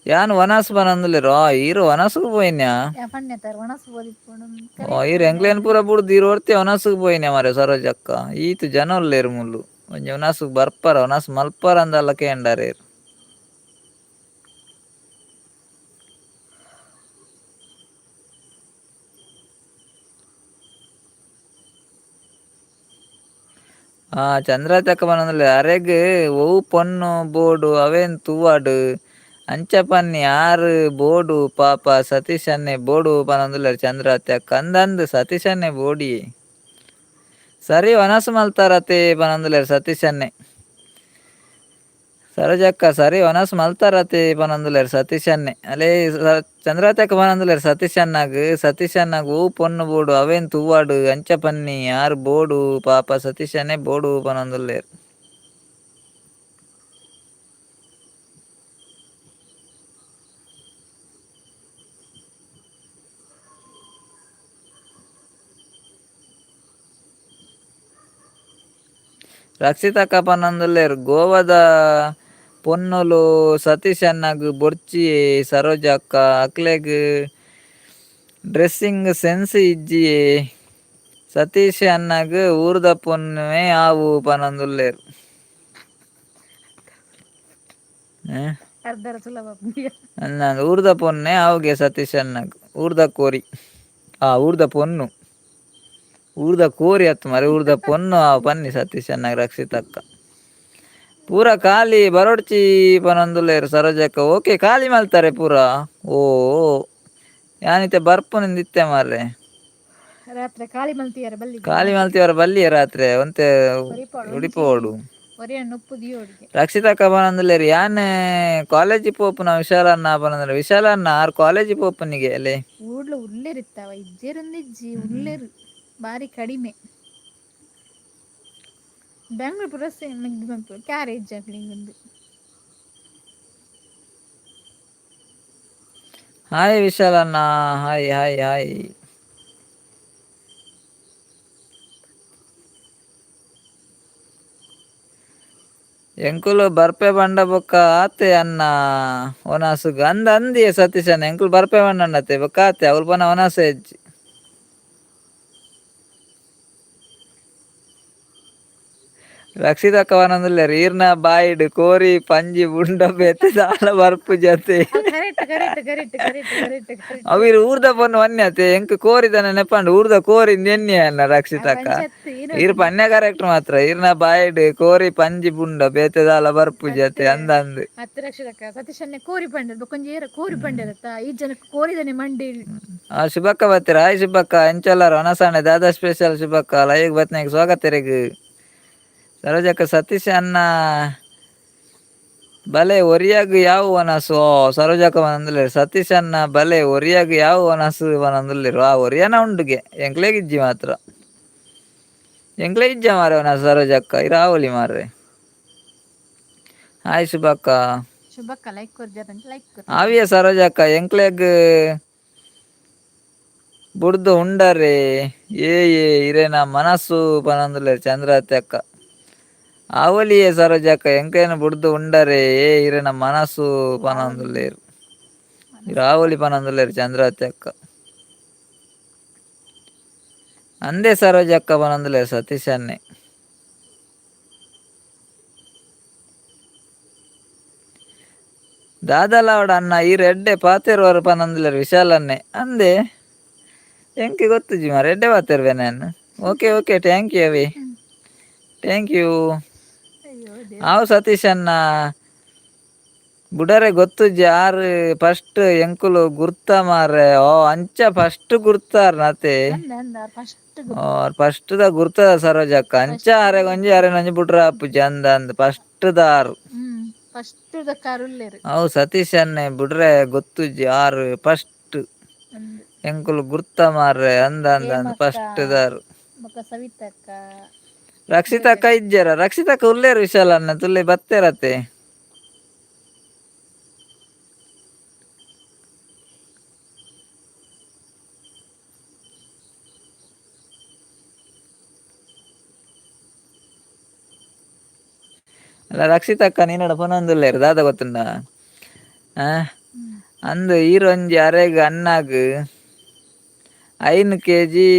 S2: ಯಾನ್ ವನಸ್ ಪನೊಂದುಲ್ಲೆರ್. ಆ ಈರ್ ವನಸ್ಗ್ ಪೋಯಿನ್ಯಾ.
S1: ಪಣ್ಣೆತಾರ್ ಒಣಸ್ ಬೋದಿಪ್ಪುಂಡು
S2: ಓ
S1: ಕರೆಕ್ಟ್
S2: ಈರ್
S1: ಪಂಡೆ
S2: ಎಂಕ್ಲೆನ್
S1: ಆರ್.
S2: ಪೂರ ಬುಡ್ದು ಈರ್ ಒರ್ತಿ ವನಸ್ಗ್ ಪೋಯಿನ್ಯಾ ಮಾರ್ರೆ ಸರೋಜಕ್ಕ. ಈತ್ ಜನ ಉಲ್ಲೆರ್ ಮೂಲು. ಒಂಜಿ ವನಸ್ಗ್ ಬರ್ಪರ ವನಸ್ ಮಲ್ಪರ ಅಂದಲ ಕೇಂಡರ್ ಈರ್. ಆ ಚಂದ್ರಾವತಿ ಪನೊಂದುಲ್ಲೆರ್ ಅರೆಗ್ ಒವು ಪೊನ್ನು ಬೋಡು ಅವೇನ್ ತೂವಡ್ ಅಂಚ ಪನ್ನಿ ಆರ್ ಬೋಡು ಪಾಪ ಸತೀಶ್ ಅನ್ನೆ ಬೋಡು ಪನೊಂದುಲ್ಲೆರ್ ಚಂದ್ರಾವತಿ ಅಕ್ಕ. ಅಂದ್ ಅಂದ್ ಸತೀಶ್ ಅನ್ನೆ ಬೋಡಿಯೇ. ಸರಿ ವನಸ್ ಮಲ್ತಾರತೆ ಪನೊಂದುಲ್ಲೆರ್ ಸತೀಶ್ ಅನ್ನೆ. ಸರೋಜಕ್ಕ ಸರಿ ವನಸ್ ಮಲ್ತಾರತೆ ಪನೊಂದುಲ್ಲೆರ್ ಸತೀಶ್ ಅನ್ನೆ. ಅಲೇ ಚಂದ್ರಾವತಿ ಅಕ್ಕ ಪನೊಂದುಲ್ಲೆರ್ ಸತೀಶ್ ಅಣ್ಣಗ್ ಸತೀಶ್ ಅಣ್ಣಗ್ ಒವು ಪೊನ್ನು ಬೋಡು ಅವೇನ್ ತೂವಡ್ ಅಂಚ ಪನ್ನಿ ಆರ್ ಬೋಡು ಪಾಪ ಸತೀಶ್ ಅನ್ನೆ ಬೋಡು ಪನೊಂದುಲ್ಲೆರ್. ರಕ್ಷಿತಕ್ಕ ಪನೊಂದುಲ್ಲೆರ್ ಗೋವಾದ ಪೊನ್ನುಲು ಸತೀಶ್ ಅಣ್ಣಗ್ ಬೊಡ್ಚಿ ಸರೋಜಕ್ಕ ಅಕ್ಲೆಗ್ ಡ್ರೆಸ್ಸಿಂಗ್ ಸೆನ್ಸ್ ಇಜ್ಜಿಯೇ. ಸತೀಶ್ ಅಣ್ಣಗ್ ಊರ್ದ ಪೊನ್ನುವೇ ಆವು ಪನೊಂದುಲ್ಲೆರ್.
S1: ಅರ್ಧರ ಸುಲಭ.
S2: ಅನ್ನ ಊರ್ದ ಪೊನ್ನೆ ಆವುಗೆ ಸತೀಶ್ ಅಣ್ಣಗ್ ಊರ್ದ ಕೋರಿ. ಆ ಊರ್ದ ಪೊನ್ನು. ಊರ್ದ ಕೋರಿ ಅತ್ ಮಾರ್ರೆ ಊರ್ದ ಪೊನ್ನು ಆವು ಪನ್ನಿ ಸತೀಶ್ ಅಣ್ಣಗ್ ರಕ್ಷಿತಕ್ಕ. ಪೂರ ಖಾಲಿ ಬರೊಡ್ಚಿ ಪನೊಂದುಲ್ಲೆರ್ ಸರೋಜಕ್ಕ. ಓಕೆ ಖಾಲಿ ಮಲ್ತಾರೆ ಪೂರ. ಓ ಯಾನಿತ್ತೆ ಬರ್ಪುನಿಂದ್ ಇತ್ತೆ ಮಾರ್ರೆ.
S1: ರಾತ್ರೆ ಖಾಲಿ ಮಲ್ತಿಯರ ಬಲ್ಲಿ.
S2: ಖಾಲಿ ಮಲ್ತಿಯರ ಬಲ್ಲಿಯೇ ರಾತ್ರೆ ಒಂತೆ ಒಡಿಪೋಡು.
S1: ಒರಿಯನ್ ಉಪ್ಪು ದಿಯೋಡಿಗೆ.
S2: ರಕ್ಷಿತಕ್ಕ ಪನೊಂದುಲ್ಲೆರ್ ಯಾನ್ ಕಾಲೇಜ್ ಪೋಪುನ ವಿಶಾಲಣ್ಣ ಪನೊಂದುಲ್ಲೆರ್. ವಿಶಾಲಣ್ಣ ಆರ್ ಕಾಲೇಜ್ ಪೋಪುನಿಗೆ ಅಲ್ಲೇ.
S1: ಊರ್ಡ್ಲ ಉಲ್ಲೇರ್ ಇತ್ತವ ಇಜ್ಜೆರ್ ಒಂದಿಜ್ಜಿ ಉಲ್ಲೇರ್ ಬಾರಿ ಕಡಿಮೆ. ಬೆಂಗ್ಳೂರು ಪೂರ ಸೇಮ್ ಕ್ಯಾರೇಜ್ ಅಕ್ಲೆಗ್.
S2: Hi ವಿಶಾಲಣ್ಣ, hi hi hi. ಎಂಕುಲು ಬರ್ಪೆ ಬಂಡ ಬೊಕ್ಕ ಆತೆ ಅನ್ನ ಒನಸುಗು ಅಂದ ಅಂದಿಯೇ ಸತೀಶಣ್ಣ. ಎಂಕುಲು ಬರ್ಪೆ ಬಂಡಣ್ಣತೆ ಬೊಕ್ಕ ಆತೆ ಅವ್ಲು ಪನ ಒನಸ ಹೆಜ್ಜಿ. ರಕ್ಷಿತಕ್ಕ ವನಂದುಲ್ಲೆರ್ ಈರ್ನ ಬಾಯಿಡ್ ಕೋರಿ ಪಂಜಿ ಬುಂಡ ಬೇತೆ ದಾಲ ಬರ್ಪು ಜತೆ.
S1: Correct correct correct correct correct correct.
S2: ಅವು ಊರ್ದ ಪೊನ್ನು ವನ್ಯತೆ ಎಂಕ್ ಕೋರಿದನ ನೆಪಂಡು ಊರ್ದ ಕೋರಿ ಎನ್ನಿ ಅನ್ನ ರಕ್ಷಿತಕ್ಕ. ಈರ್ ಪನ್ಯ ಕರೆಕ್ಟ್ ಮಾತ್ರ. ಈರ್ನ ಬಾಯಿಡ್ ಕೋರಿ ಪಂಜಿ ಬುಂಡ ಬೇತೆ ದಾಲ ಬರ್ಪು ಜತೆ ಅಂದ ಅಂದ್.
S1: ಹತ್ತು ಲಕ್ಷದಕ್ಕ ಸತೀಶನ್ನೇ ಕೋರಿ ಪಂಡರ್ ಬೊಕೊಂಜಿ ಏರ ಕೋರಿ ಪಂಡರತ್ತ ಈ ಜನಕ್ಕೆ ಕೋರಿದನೆ ಮಂಡಿ.
S2: ಆ ಶುಭಕ್ಕ ಬತ್ತೀರ. ಹಾಯ್ ಶುಭಕ್ಕ, ಎಂಚಲ್ಲಾರ ಒನಸಾಣೆ ದಾದಾ ಸ್ಪೆಷಲ್ ಶುಭಕ್ಕ ಲೈವ್ ಬತ್ನಾಗ ಸ್ವಾಗತ ಇರೆಗ್. ಸರೋಜಕ್ಕ ಸತೀಶ್ ಅನ್ನ ಬಲೆ ಒರಿಯಾಗ ಯಾವ ಒನಸು. ಸರೋಜಕ್ಕ ವನಂದುಲ್ಲೆರ್ ಸತೀಶ್ ಅನ್ನ ಬಲೆ ಒರಿಯಾಗ ಯಾವ ಒನಸು ವನಂದುಲ್ಲೆರ್. ಆ ಒರಿಯನ ಉಂಡುಗೆ ಎಂಕ್ಲೆಗ್ ಇಜ್ಜಿ ಮಾತ್ರ. ಎಂಕ್ಲೆ ಇಜ್ಜ ಮಾರೆ ಒನಸು ಸರೋಜಕ್ಕ ಇರಾವಲಿ ಮಾರ್ರೆ. ಹಾಯ್ ಶುಭಕ್ಕ.
S1: ಶುಭಕ್ಕ ಲೈಕ್ ಕೊರ್ಜಾರಂತ ಲೈಕ್.
S2: ಆವಿಯ ಸರೋಜಕ್ಕ ಎಂಕ್ಲೆಗ್ ಬುಡ್ದು ಉಂಡರೆ ಏ ಏ ಇರೇನ ಮನಸ್ಸು ಪನಂದುಲ್ಲೆರ್ ಚಂದ್ರಾವತಿ ಅಕ್ಕ. ಆವಲಿಯೇ ಸರೋಜಕ್ಕ ಎಂಕ್ಲೆನ ಬುಡ್ದು ಉಂಡರೆ ಏ ಇರೇನ ಮನಸ್ಸು ಪನಂದುಲ್ಲೆರ್. ಇರಾವಲಿ ಪನಂದುಲ್ಲೆರ್ ಚಂದ್ರಾವತಿ ಅಕ್ಕ. ಅಂದೇ ಸರೋಜಕ್ಕ ಪನಂದುಲ್ಲೆರ್ ಸತೀಶ್ ಅಣ್ಣೆ. ದಾದಲಾವಡ ಅಣ್ಣ ಈರ್ ಎಡ್ಡೆ ಪಾತೆರುವರು ಪನಂದುಲ್ಲೆರ್ ವಿಶಾಲ್ ಅಣ್ಣೆ. ಅಂದೆ ಎಂಕೆ ಗೊತ್ತುಜಿ ಮಾರ್ರೆ ಎಡ್ಡೆ ಪಾತೆರ್ವೆ ನಾನು. Okay okay thank you ಅವಿ, thank you.
S1: ಅಯ್ಯೋ.
S2: ಆವು ಸತೀಶ್ ಅಣ್ಣ ಬುಡರೆ ಗೊತ್ತುಜ್ಜಿ ಆರ್ ಫಸ್ಟ್ ಎಂಕುಲು ಗುರ್ತ ಮಾರ್ರೆ. ಓ ಅಂಚ ಫಸ್ಟ್ ಗುರ್ತಾರ್ ನತೆ.
S1: ಅಂದ ಅಂದ ಫಸ್ಟ್.
S2: ಫಸ್ಟ್ ದ ಗುರ್ತದ ಸರೋಜಕ್ಕ ಅಂಚ ಅರೆಗೊಂಜಿ ಅರೆನೊಂಜಿ ಬುಡ್ರ ಆಪುಜಿ ಅಂದ ಅಂದ್ ಫಸ್ಟ್ ದ ಆರ್.
S1: ಫಸ್ಟ್ ದ ಕಾರುಲ್ಲೇರು.
S2: ಅವು ಸತೀಶ್ ಅಣ್ಣೆ ಬುಡ್ರೆ ಗೊತ್ತುಜ್ಜಿ ಆರ್ ಫಸ್ಟ್
S1: ಅಂದ್
S2: ಎಂಕುಲು ಗುರ್ತ ಮಾರ್ರೆ ಅಂದ ಅಂದ ಅಂದ್ ಫಸ್ಟ್ ದಾರು.
S1: ಬೊಕ್ಕ ಸವಿತಕ್ಕ.
S2: ರಕ್ಷಿತಕ್ಕ ಇಜ್ಜರ? ರಕ್ಷಿತಕ್ಕ ಉಲ್ಲೇರು ವಿಶಾಲ ಅಣ್ಣ ತುಲ್ಲೆ ಬತ್ತೇರತೆ. ಅಲ್ಲ ರಕ್ಷಿತಕ್ಕ ನೀನಡ ಪನೊಂದುಲ್ಲೇರು ದಾದ ಗೊತ್ತುಂಡ ಆ ಅಂದು ಈರೊಂಜಿ ಅರೆಗ್ ಅಣ್ಣಗ್ 5 ಕೆಜಿ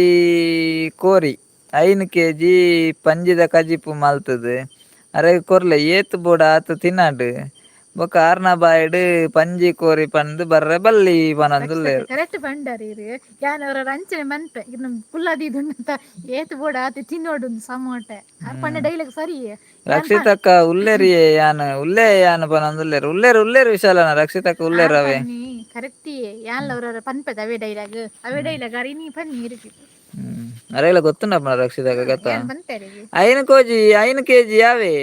S2: ಕೋರಿ 5 ಕೆಜಿ ಪಂಜಿದ ಕಜಿಪು ಮಲ್ತದು ಅರೆಗ್ ಕೊರ್ಲೆ ಏತ್ ಬೋಡ ಆತ್ ತಿನ್ನಡ್ ಬೊಕ ಆರ್ನ ಬಾಯಿಡ್ ಪಂಜಿ ಕೋರಿ ಪಂದ್ ಬರ್ರೆ ಬಲ್ಲಿ ಪನೊಂದುಲ್ಲೆರ್.
S1: ಕರೆಕ್ಟ್ ಪಂಡರ್ ಇರು. ಯಾನ್ ಅವರ ಅಂಚನೆ ಮನ್ಪೆ ಇರ್ನ ಕುಲ್ಲದಿ ಏತ್ ಬೋಡ ಆತೆ ತಿನ್ನೋಡು ಸಮೋಟೆ ಆರ್ ಪಂಡ ಡೈಲಾಗ್ ಸರಿ.
S2: ರಕ್ಷಿತಕ್ಕ ಉಲ್ಲೇರಿಯೇ ಯಾನ್ ಉಲ್ಲೇ ಯಾನ್ ಪನೊಂದುಲ್ಲೆರ್. ಉಲ್ಲೇರು ಉಲ್ಲೇರು ವಿಶಾಲನ ರಕ್ಷಿತಕ್ಕ ಉಲ್ಲೇರು ಅವೇ.
S1: ಕರೆಕ್ಟ್ ಯಾನ್ಲ ಅವರ ಪನ್ಪೆದ ಅವೇ ಡೈಲಾಗ್ ಅವೇ ಡೈಲಾಗ್ ಅರೆ ನೀ ಪನ್ನಿ ಇರಿಗೆ.
S2: ಅರೆಲ್ಲ ಗೊತ್ತುಂಡಪ್ಪ ರಕ್ಷಿತಕ್ಕ ಗತ್ತ.
S1: ಯಾನ್ ಪನ್ಪೆರಿಗೆ.
S2: 5 ಕೆಜಿ 5 ಕೆಜಿ ಯಾವೇ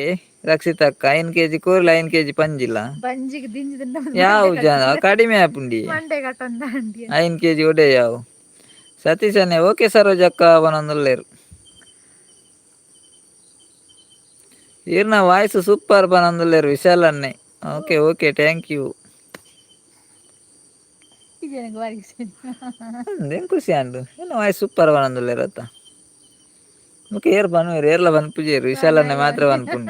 S2: ರಕ್ಷಿತಕ್ಕ 5 ಕೆಜಿ ಕೋರ್ಲ 5 ಕೆಜಿ ಪಂಜಿಲ್ಲ.
S1: ಬಂಜಿಗೆ ದಿಂಜಿದ.
S2: ಯಾವ ಜನ ಕಡಿಮೆ ಆಪುಂಡಿ.
S1: ಮಂಡೆ ಕಟ್ಟೊಂದ ಅಂಡಿ.
S2: 5 ಕೆಜಿ ಒಡೆ ಯಾವು ಸತೀಶ್ ಅಣ್ಣೆ. ಓಕೆ ಸರೋಜಕ್ಕ ಪನೊಂದುಲ್ಲೆರ್. ಈರ್ನ ವಾಯ್ಸ್ ಸೂಪರ್ ಪನೊಂದುಲ್ಲೆರ್ ವಿಶಾಲ್ ಅಣ್ಣೆ. Okay okay thank you. ಏನ್ ಖುಷಿ ಆಂಡ್ ಎನ್ನ ವಾಯ್ಸ್ ಸೂಪರ್ ಪನೊಂದುಲ್ಲೆರ್ ಅತ್ತ. ಓಕೆ ಏರ್ ಪನ್ಪೆರ್ ಏರ್ಲ ಪನ್ಪುಜೆರ್ ವಿಶಾಲ್ ಅಣ್ಣೆ ಮಾತ್ರ ಪನ್ಪುನಿ.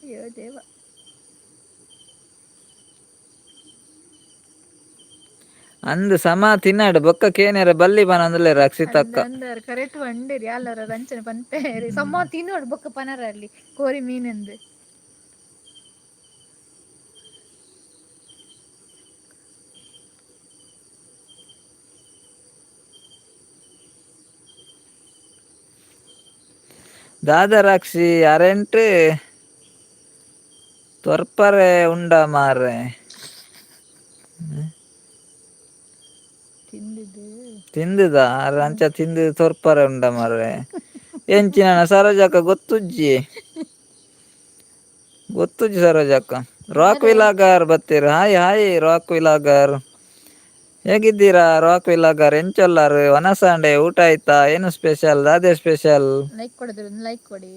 S1: ಅಯ್ಯೋ ದೇವ.
S2: ಅಂದ್ ಸಮ ತಿನ್ನಡ್ ಬೊಕ್ಕ ಕೇನೆರೆ ಬಲ್ಲಿ ಪನೊಂದುಲ್ಲೆರ್ ರಕ್ಷಿತಕ್ಕ.
S1: ಅಂದರ್ ಕರೆಕ್ಟ್ ಪಂಡಿರಿ ಯಾಲರ ಅಂಚನೆ ಪನ್ಪೇರಿ ಸಮ ತಿನ್ನೋಡು ಬೊಕ್ಕ ಪನರಲ್ಲಿ ಕೋರಿ ಮೀನಂದು.
S2: ದಾದರಾಕ್ಷಿ ಅರೆಂಟ್ ತೊರ್ಪರೆ ಉಂಡ ಮಾರ್ರೆ.
S1: ತಿಂದಿದ್ದು.
S2: ತಿಂದುದ ಅರೆ ಅಂಚ ತಿಂದು ತೊರ್ಪರೆ ಉಂಡ ಮಾರ್ರೆ. ಎಂಚಿನ ಸರೋಜಕ್ಕ ಗೊತ್ತುಜ್ಜಿ ಗೊತ್ತುಜ್ಜಿ ಸರೋಜಕ್ಕ. ರಾಕ್ ವಿಲಾಗರ್ ಬತ್ತೀರ್. Hi hi rock ವಿಲಾಗರ್, ಹೇಗಿದ್ದೀರಾ ರಾಕ್ ವಿಲಾಗರ್? ಎಂಚೊಲ್ಲಾರು ವನಸಾಂಡೆ ಊಟ ಆಯ್ತಾ? ಏನು ಸ್ಪೆಷಲ್ ದಾದೆ ಸ್ಪೆಷಲ್?
S1: ಲೈಕ್ ಕೊಡೋದು ಲೈಕ್ ಕೊಡಿ.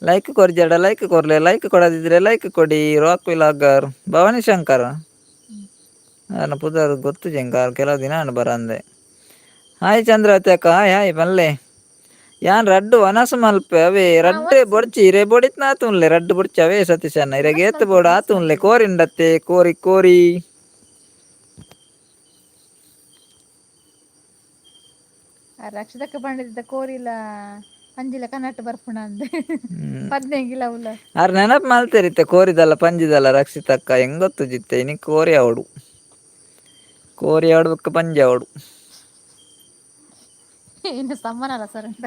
S2: Like ಕೊರ್ಜಡ like ಕೊರ್ಲೆ, like ಕೊಡದಿದ್ರೆ like ಕೊಡಿ. ರಾಕ್ vlogger Bhavani Shankar ನನ್ನ ಪುದರ್ ಗೊತ್ತು ಜಂಗಾರ್, ಕೆಲವು ದಿನ ಅಣ್ಣ ಬರಂದೆ. ಹಾಯ್ ಚಂದ್ರಾವತಿ ಅಕ್ಕ, ಹಾಯ್ ಹಾಯ್ ಪಲ್ಲೆ. ಯಾನ್ ರಡ್ಡು ವನಸು ಮಲ್ಪೆ ಅವೇ ರಡ್ಡೆ ಬೊಡ್ಚಿ ಇರೆ ಬೊಡಿತ್ ನಾತುನ್ಲೆ ರಡ್ಡು ಬೊಡ್ಚಿ ಅವೇ ಸತೀಶಣ್ಣ ಇರೆಗೆ ಏತ್ ಬೋಡು ಆತುನ್ಲೆ ಕೋರಿಂಡತ್ತೆ ಕೋರಿ ಕೋರಿ.
S1: ಆ ರಕ್ಷದಕ್ಕ ಪಂಡಿತ ಕೋರಿಲ ಪಂಜಿಲ ಕನ್ನಟ ಬರ್ಪುಣ ಅಂದೆ ಪದ್ನೆಂಗಿಲ ಅವಲ.
S2: ಆರ್ ನೆನಪು ಮಲ್ತೇರಿತ್ತೆ ಕೋರಿದಲ್ಲ ಪಂಜಿದಲ್ಲ ರಕ್ಷಿತಕ್ಕ ಹೆಂಗೊತ್ತು ಜಿತ್ತೆ ಇನಿ ಕೋರಿ ಅವಡು ಕೋರಿ ಆಡ್ಬೇಕ ಪಂಜಿ ಅವಡು.
S1: ಇನ್ನು ಸಮ್ಮನಲ್ಲ ಸರ್ ಅಂತ.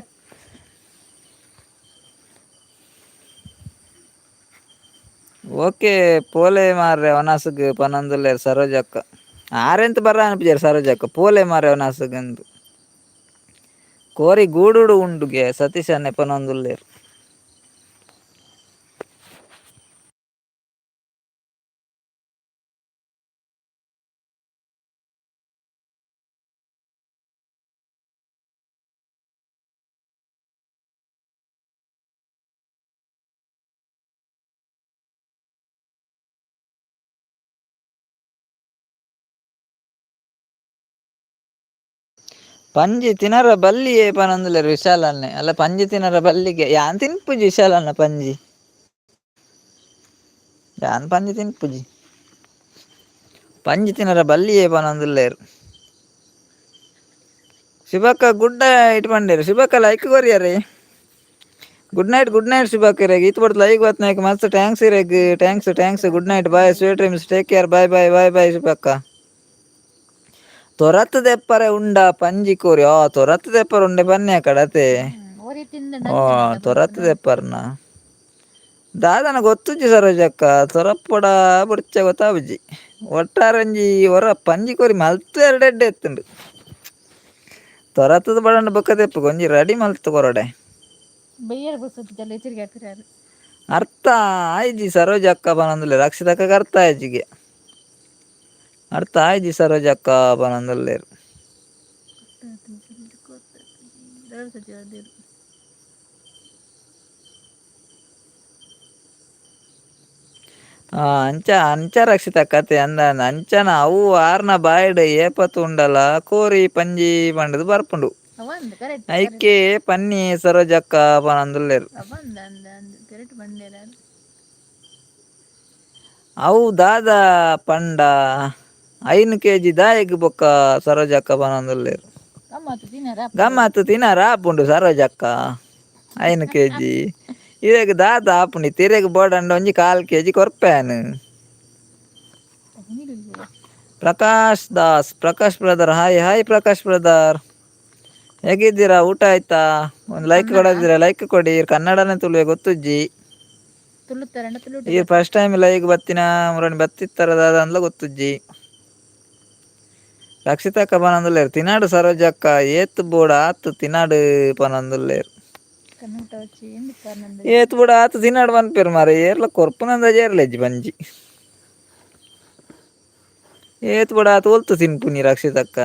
S2: ಓಕೆ ಪೋಲೆ ಮಾರ್ರೆ ವನಸುಗ್ ಪನೊಂದುಲ್ಲೆರ್ ಸರೋಜಕ್ಕ. ಆರೆಂತ ಬರ್ರ ಅನ್ಪಿಜೆರ್ ಸರೋಜಕ್ಕ ಪೋಲೆ ಮಾರ್ರೆ ವನಸುಗಂದು. ಕೋರಿ ಗೂಡುಡು ಉಂಡುಗೆ ಸತೀಶನ್ನೆ ಪನೊಂದುಲ್ಲೆರ್. ಪಂಜಿ ತಿನರ ಬಲ್ಲಿಯೇ ಪನೊಂದುಲ್ಲೆರ್ ವಿಶಾಲನ್ನೆ. ಅಲ್ಲ ಪಂಜಿ ತಿನರ ಬಲ್ಲಿಗೆ ಯಾನ್ ತಿನ್ಪುಜಿ ವಿಶಾಲನ್ನ ಪಂಜಿ, ಯಾನ್ ಪಂಜಿ ತಿನ್ಪುಜಿ. ಪಂಜಿ ತಿನರ ಬಲ್ಲಿಯೇ ಪನೊಂದುಲ್ಲೆರ್. ಶಿವಕ್ಕ ಗುಡ್ ನೈಟ್ ಪಂಡೇರು. ಶಿವಕ್ಕ ಲೈಕ್ ಕೊರಿಯರೆ. Good night, good night ಶಿವಕ್ಕ ಇರೆಗ್. ಈತ್ ಬಡ್ದು ಲೈಕ್ ಬತ್ನಾಯ್ಕ ಮಸ್ತ್ thanks ಇರೆಗ್. Thanks thanks. Good night, bye, sweet dreams, take care, bye bye bye bye ಶಿವಕ್ಕ. ತೊರತ್ ದೆಪ್ಪರೆ ಉಂಡ ಪಂಜಿ ಕೋರಿ. ಆ ತೊರತ್ ದೆಪ್ಪರೆ ಉಂಡೆ ಬನ್ನಿ ಆ ಕಡತೆ.
S1: ಒರಿ ತಿಂದ.
S2: ಓ ತೊರತ್ ದೆಪ್ಪರ್ನ ದಾದನ ಗೊತ್ತುಜ್ಜಿ ಸರೋಜಕ್ಕ, ತೊರಪ್ಪೊಡ ಬುಡ್ಚ ಗೊತ್ತಾಬುಜ್ಜಿ. ಒಟ್ಟಾರಂಜಿ ಒರ ಪಂಜಿ ಕೋರಿ ಮಲ್ತು ಎರಡೆಡ್ಡೆ ಎತ್ತುಂಡು. ತೊರತ್ತದ ಬಡಂಡ ಬೊಕ್ಕ ತೆಪ್ಪು ಒಂಜಿ ರೆಡಿ ಮಲ್ತು ಕೊರಡೆ.
S1: ಬೈಯರ್ ಬುಡ್ಸೊತ್ತಿದ್ದಲ್ಲ ಎಚ್ಚರಿಕೆ ಹಾಕಿರಾರು.
S2: ಅರ್ಥ ಆಯ್ಜಿ ಸರೋಜಕ್ಕ ಪನೊಂದುಲ್ಲೆರ್. ರಕ್ಷಿತಕ್ಕ ಅರ್ಥ ಆಯ್ಜಿಗೆ, ಅರ್ಥ ಆಯ್ಜಿ ಸರೋಜಕ್ಕ ಪನೊಂದುಲ್ಲೆರ್. ಅಂಚ ಅಂಚ ರಕ್ಷಿತ ಕತೆ ಅಂದ ಅಂಚನ ಅವು ಆರ್ನ ಬಾಯಿಡ್ ಏಪತ್ತು ಉಂಡಲ ಕೋರಿ ಪಂಜಿ ಪಂಡದು ಬರ್ಪುಂಡು.
S1: ಅವಂದ್ ಕರೆಕ್ಟ್.
S2: ಐಕೆ ಪನ್ನಿ ಸರೋಜಕ್ಕ ಪನೊಂದುಲ್ಲೆರ್.
S1: ಅವಂದ್ ಅಂದ್ ಅಂದ್ ಕರೆಕ್ಟ್ ಬಂದೇರ.
S2: ಅವು ದಾದ ಪಂಡ 5 ಕೆಜಿ ದಾಯೆಗ್ ಬೊಕ್ಕ ಸರೋಜಕ್ಕ ಪನೊಂದುಲ್ಲೆರ್.
S1: ಗಮ್ಮತ್ತು ತಿನ್ನರ.
S2: ಗಮ್ಮತ್ತು ತಿನರ ಆಪುಂಡು ಸರೋಜಕ್ಕ. 5 ಕೆಜಿ ಇರೆಗ್ ದಾದ ಆಪುಂಡು? ತಿರೆಗ್ ಬೋಡಂಡ ಒಂಜಿ 1/4 KG ಕೊರ್ಪೇನು. Prakash Das, Prakash brother hi hi Prakash brother, ಹೇಗಿದ್ದೀರಾ? ಊಟ ಆಯ್ತಾ? ಒಂದು ಲೈಕ್ ಕೊಡದಿರಾ ಲೈಕ್ ಕೊಡಿ. ಕನ್ನಡನೇ ತುಳುವೆ ಗೊತ್ತುಜ್ಜಿ.
S1: ತುಳುತ್ತಾರಂಡ ತುಳು.
S2: ಈ first time like ಬತ್ತಿನ ಮುರಣಿ ಬತ್ತಿತ್ತರ ದಾದ ಅಂದ್ಲ ಗೊತ್ತುಜ್ಜಿ. ರಕ್ಷಿತಕ್ಕ ಪನೊಂದುಲ್ಲೆರ್ ತಿನಾಡು ಸರೋಜಕ್ಕ ಏತ್ ಬೋಡ ಆತ್ ತಿನಾಡು ಪನೊಂದುಲ್ಲೆರ್.
S1: ಕನ್ನಡ వచ్చి ఎందుకు ನಂದು.
S2: ಏತ್ ಬೋಡ ಆತ್ ತಿನಾಡು ಪನ್ಪೆರ್ ಮಾರ್ರೆ. ಏರ್ಲ ಕೊರ್ಪುನಂದ ಜೇರ್ಲೆಜ್ಜಿ ಪಂಜಿ. ಏತ್ ಬೋಡ ಆತ್ ಒಲ್ತು ತಿನ್ಪುನಿ ರಕ್ಷಿತಕ್ಕ?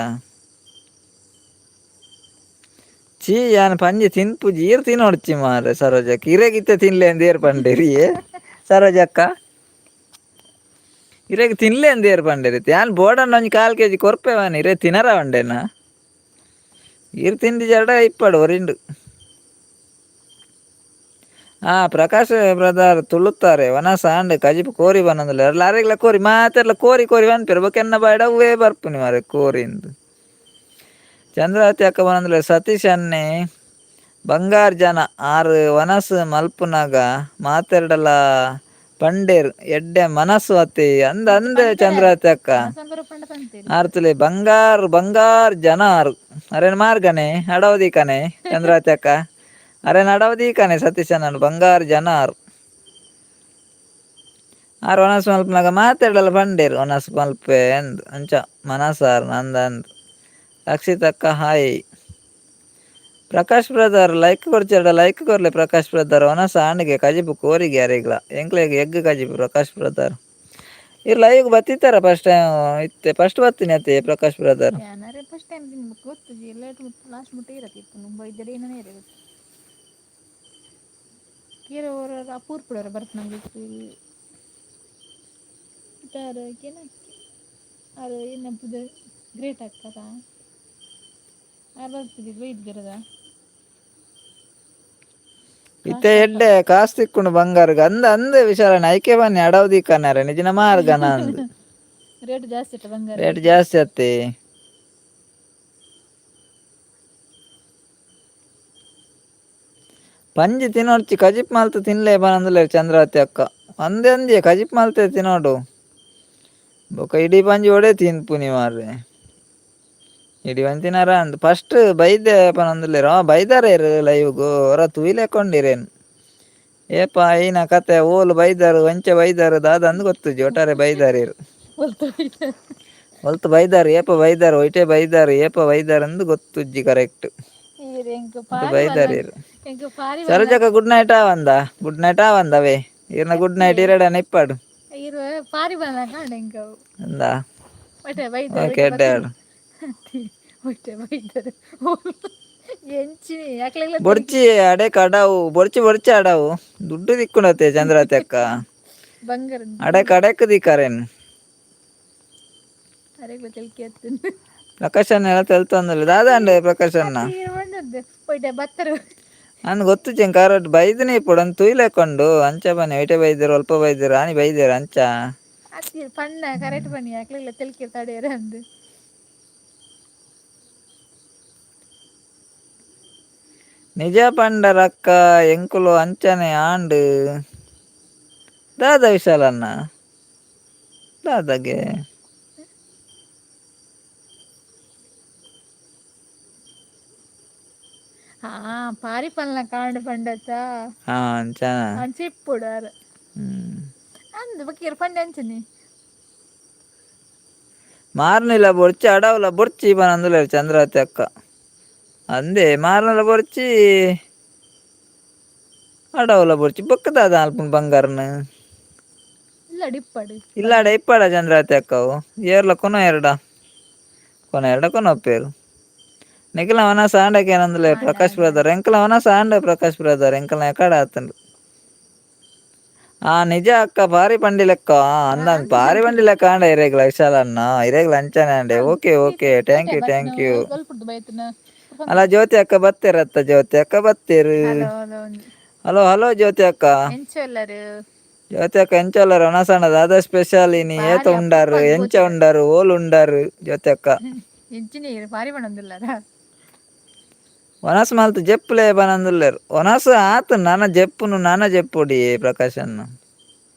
S2: ಚೀ ಯಾನ್ ಪಂಜಿ ತಿನ್ಪುಜಿ, ಈರ್ ತಿನೊಡ್ಚಿ ಮಾರ್ರೆ ಸರೋಜಕ್ಕ. ಇರೆಗಿತ್ತೆ ತಿನ್ಲೆ ಅಂದ್ ಏರ್ ಪಂಡೇರಿ ಸರೋಜಕ್ಕ? ಇರೆಗ್ ತಿನ್ಲೆ ಅಂದ್ ಏರ್ ಪಂಡೇರಿ? ಯಾನ್ ಬೋಡಂಡ ಒಂಜಿ 1/4 ಕೆಜಿ ಕೊರ್ಪೆವಾನಿ, ಇರೆ ತಿನರ ಪಂಡೇನಾ? ಈರ್ ತಿಂದಿ ಜಡ ಇಪ್ಪಡು ಒರಿಂಡು. ಹಾ ಪ್ರಕಾಶ್ ಬ್ರದರ್ ತುಳುತ್ತಾರೆ ವನಸ ಆಂಡ್ ಕಜಿಪು ಕೋರಿ ಪನೊಂದುಲ್ಲೆರ್. ಅರೆಗ್ಲ ಕೋರಿ ಮಾತೆರ್ಲ ಕೋರಿ ಕೋರಿ ಪನ್ಪೆರ್ ಬೊಕ ಎನ್ನ ಬಾಯ್ಡ್ ಅವ್ವೇ ಬರ್ಪುನಿ ಮಾರ್ರೆ ಕೋರಿಂದು. ಚಂದ್ರಾವತಿ ಅಕ್ಕ ಪನೊಂದುಲ್ಲೆರ್ ಸತೀಶ್ ಅಣ್ಣೆ ಬಂಗಾರ್ ಜನ ಆರ್ ವನಸ್ ಮಲ್ಪುನಗ ಮಾತೆರ್ಡಲ ಪಂಡೇರ್ ಎಡ್ಡೆ ಮನಸ್ಸು ಅತ್ತೆ ಅಂದ ಅಂದ ಚಂದ್ರಾವತಿ ಅಕ್ಕ.
S1: ಪಂಡ ಪಂತೇರಿ.
S2: ಆರ್ತುಲೆ ಬಂಗಾರ್ ಬಂಗಾರ್ ಜನ ಆರು. ಅರೆನ ಮಾರ್ಗನೆ ಅಡವದಿಕನೆ ಚಂದ್ರಾವತಿ ಅಕ್ಕ, ಅರೆನ ಅಡವದಿಕನೆ ಸತೀಶ್ ಅಣ್ಣನ್ ಬಂಗಾರ್ ಜನ ಆರು. ಆರ್ ವನಸ್ ಮಲ್ಪುನಗ ಮಾತೆರ್ಡಲ ಪಂಡೇರ್ ವನಸ್ ಮಲ್ಪೆ ಅಂದ್ ಅಂಚ ಮನಸಾರ್ ನಂದ ಅಂದ್. ರಕ್ಷಿತಕ್ಕ hi. Prakash brother like ಕೊರ್ಚೆರಡ like ಕೊರ್ಲೆ Prakash brother. ವನಸ್ ಆಂಡ್ಗೆ ಕಜಿಪು ಕೋರಿಗೆ ಅರೆಗ್ಲ ಎಂಕ್ಲೆಗ್ ಎಗ್ ಕಜಿಪು ಪ್ರಕಾಶ್ ಬ್ರದರ್. ಇರ್ ಲೈವ್ ಬತ್ತಿತ್ತಾರ ಫಸ್ಟ್ ಟೈಮ್ ಇತ್ತೆ ಫಸ್ಟ್ ಬತ್ತೀನಿ ಅತ್ತೆ ಪ್ರಕಾಶ್ ಬ್ರದರ್.
S1: ಯಾನಾರೆ ಫಸ್ಟ್ ಟೈಮ್ ತಿನ್ಬೇಕು ಗೊತ್ತುಜಿ ಲೇಟ್ ಲಾಸ್ಟ್ ಮುಟ್ಟ ಇರತ್ತೆ ಇತ್ತು ಬೈದರೆ ಏನೇ ಇರಬೇಕು. ಕೀರ ಅಪೂರ್ಪುಡೋರ ಬರ್ತ ನಮ್ಗೆ ಅರು ಏನಪ್ಪದ ಗ್ರೇಟ್ ಆಗ್ತಾರ ಆರು ಬರ್ತದೆ ಬೈದ್ದಿರದ.
S2: ಇತ್ತೆ ಎಡ್ಡೆ ಕಾಸ್ ತಿಕ್ಕೊಂಡು ಬಂಗಾರಗ ಅಂದ ಅಂದ ವಿಶಾಲ ಐಕೆ ಬನ್ನಿ ಅಡವದಿ ಕನ್ನಾರೆ ನಿಜಿನ ಮಾರ್ಗನ ಅಂದು.
S1: ರೇಟ್ ಜಾಸ್ತಿ ಇಟ್ಟ ಬಂಗಾರ.
S2: ರೇಟ್ ಜಾಸ್ತಿ ಅತ್ತೆ. ಪಂಜಿ ತಿನ್ನೋಡ್ಚಿ ಕಜಿಪ್ ಮಾಲ್ತ ತಿನ್ಲೇ ಬನಂದುಲ್ಲೇರ್ ಚಂದ್ರಾವತಿ ಅಕ್ಕ. ಅಂದೆ ಅಂದೆ ಕಜಿಪ್ ಮಾಲ್ತೆ ತಿನ್ನೋಡು ಬೊಕ ಇಡೀ ಪಂಜಿ ಒಡೆ ತಿನ್ಪುನಿ ಮಾರ್ರೆ. ಇಡೀ ಒಂಜಿ ತಿನಾರ ಅಂದ್ ಫಸ್ಟ್ ಬೈದೆ ಪನೊಂದುಲ್ಲೇರ್. ಆ ಬೈದಾರೇರು ಲೈವ್ಗು ಒರ ತೂಯ್ಲೆಕೊಂಡಿರೇನು ಏಪ ಐನ ಕತೆ ಓಲು ಬೈದಾರು ಒಂಚೆ ಬೈದಾರು ದಾದ ಅಂದ್ ಗೊತ್ತುಜಿ ಒಟ್ಟಾರೆ ಬೈದಾರೇರು. ಒಲ್ತು ಬೈದಾರು ಏಪ ಬೈದಾರು ಒಯ್ಟೆ ಬೈದಾರು ಏಪ ಬೈದಾರು ಅಂದ್ ಗೊತ್ತುಜ್ಜಿ ಕರೆಕ್ಟ್. ಬೈದಾರೇರು. ಸರೋಜಕ್ಕ ಗುಡ್ ನೈಟ್ ಆವಂದ, ಗುಡ್ ನೈಟ್ ಆವಂದವೇ ಇರ್ನ ಗುಡ್ ನೈಟ್ ಇರಡ ನಿಪ್ಪಾಡು.
S1: ಪಾರಿ ಬಂದ ಎಂಕ.
S2: ಅಂದ.
S1: ಒಟ್ಟೆ ಬೈದಾರು.
S2: ಓಕೆ ಎಡ್ಡೆ ಆಡು.
S1: ಒಟ್ಟೆ ಬೈದಾರು ಎಂಚಿನಿ ಯಾಕ್ಲೆಗ್ಲ.
S2: ಬೊಡ್ಚಿ ಅಡೆ ಕಡಾವು ಬೊಡ್ಚಿ ಬೊಡ್ಚಿ ಅಡವು ದುಡ್ಡು ದಿಕ್ಕುಂಡತ್ತೆ ಚಂದ್ರಾವತಿ ಅಕ್ಕ.
S1: ಬಂಗಾರ.
S2: ಅಡೆ ಕಡೆಕ್ ದಿಕ್ಕಾರೇನು.
S1: ಅರೆಗ್ಲ ತೆಲ್ಕಿ ಹತ್ತುಂಡು.
S2: ಪ್ರಕಾಶ್ ಅಣ್ಣ ಎಲ್ಲ ತೆಲ್ತೊಂದುಲ್ಲೆ ದಾದ ಅಂಡೆ ಪ್ರಕಾಶ್ ಅಣ್ಣ.
S1: ಒಟ್ಟೆ ಬತ್ತರು.
S2: ಅಂದ್ ಗೊತ್ತುಜಿ ಎಂಕ್ ಆರೋಟ್ ಬೈದನೆ ಇಪ್ಪೊಡು ಅಂದ್ ತೂಯ್ಲೆಕೊಂಡು ಅಂಚ ಬನ್ನಿ ಒಯ್ಟೆ ಬೈದೆರ್ ಒಲ್ಪ ಬೈದೆರ್ ಆನಿ ಬೈದೆರ್ ಅಂಚ.
S1: ಅತ್ತಿ ಪಣ್ಣ ಕರೆಕ್ಟ್ ಬನ್ನಿ ಯಾಕ್ಲೆಗ್ಲ ತೆಲ್ಕಿ ತಡೆಯರ ಅಂದು.
S2: ನಿಜ ಪಂಡರಕ್ಕ ಎಂಕುಲು ಅಂಚನೆ ಆಂಡ್ ದಾದ ವಿಶಾಲಣ್ಣ ದಾದಗೆ.
S1: ಹಾ ಪಾರಿ ಪಲ್ನ ಕಾಂಡ್ ಪಂಡತ್ತ.
S2: ಹಾ ಅಂಚನ.
S1: ಅಂಚ ಇಪ್ಪೊಡು ಆರ್.
S2: ಹ್ಮ್.
S1: ಅಂದ್ ಬೊಕ್ಕ ಪಂಡೆ ಅಂಚನೆ.
S2: ಮಾರ್ನಿಲ ಬೊಡ್ಚಿ ಅಡವುಲ ಬೊಡ್ಚಿ ಪನೊಂದುಲ್ಲೆರ್ ಚಂದ್ರಾವತಿ ಅಕ್ಕ. ಅಂದೆ ಮಾರ್ನಲ ಬೊಡ್ಚಿ ಅಡವುಲ ಬೊಡ್ಚಿ ಬೊಕ್ಕ ದಾದ ಅಲ್ಪುನ ಬಂಗಾರನ್.
S1: ಇಲ್ಲ ಡಿಪ್ಪಡು.
S2: ಇಲ್ಲಾಡ ಇಪ್ಪಾಡ ಚಂದ್ರಾವತಿ ಅಕ್ಕವು ಏರ್ಲ ಕೊನ ಎರಡ ಕೊನ ಎರಡ ಕೊನೊಪ್ಪೇರು ನಿಖಿಲ ವನಸ ಆಂಡಕ್ಕೆ ಏನಂదుಲೇ ಪ್ರಕಾಶ್ ಬ್ರದರ್ ಎಂಕಲ ವನಸ ಆಂಡೆ ಪ್ರಕಾಶ್ ಬ್ರದರ್ ಎಂಕಲ್ನ ಎಕಡ ಆತಂಡು. ಆ ನಿಜ ಅಕ್ಕ ಭಾರಿ ಪಂಡಿ ಲೆಕ್ಕ ಅಂದ ಭಾರಿ ಬಂಡಿ ಲೆಕ್ಕ ಆಂಡ ಇರೇಗ್ಲ ವಿಶಾಲ ಅಣ್ಣ ಇರೇಗ್ಲ ಅಂಚನೆ ಅಂಡೆ. Okay okay thank you thank you. ಅಲ್ಲ ಜ್ಯೋತಿ ಅಕ್ಕ ಬತ್ತೀರತ್ತ ಜ್ಯೋತಿ ಅಕ್ಕ ಬತ್ತೀರು.
S1: Hello hello.
S2: Hello hello ಜ್ಯೋತಿ ಅಕ್ಕ.
S1: ಎಂಚ ಎಲ್ಲರು?
S2: ಜ್ಯೋತಿ ಅಕ್ಕ ಎಂಚೊಲ್ಲರು ವನಸಣ್ಣ ದಾದ ಸ್ಪೆಷಲ್ ಇನಿ ಏತ ಉಂಡಾರು ಎಂಚ ಉಂಡಾರು ಓಲು ಉಂಡಾರು ಜ್ಯೋತಿ ಅಕ್ಕ.
S1: ಎಂಚಿನ ಪಾರಿ ಪಣೊಂದುಲ್ಲರ.
S2: ವನಸ್ ಮಲ್ತ್ ಜೆಪ್ಪುಲೆ ಬನಂದುಲ್ಲೆರ್ ವನಸ್ ಆತು ನನ ಜೆಪ್ಪುನು ನನ ಜೆಪ್ಪೊಡಿ ಪ್ರಕಾಶ್ ಅಣ್ಣ.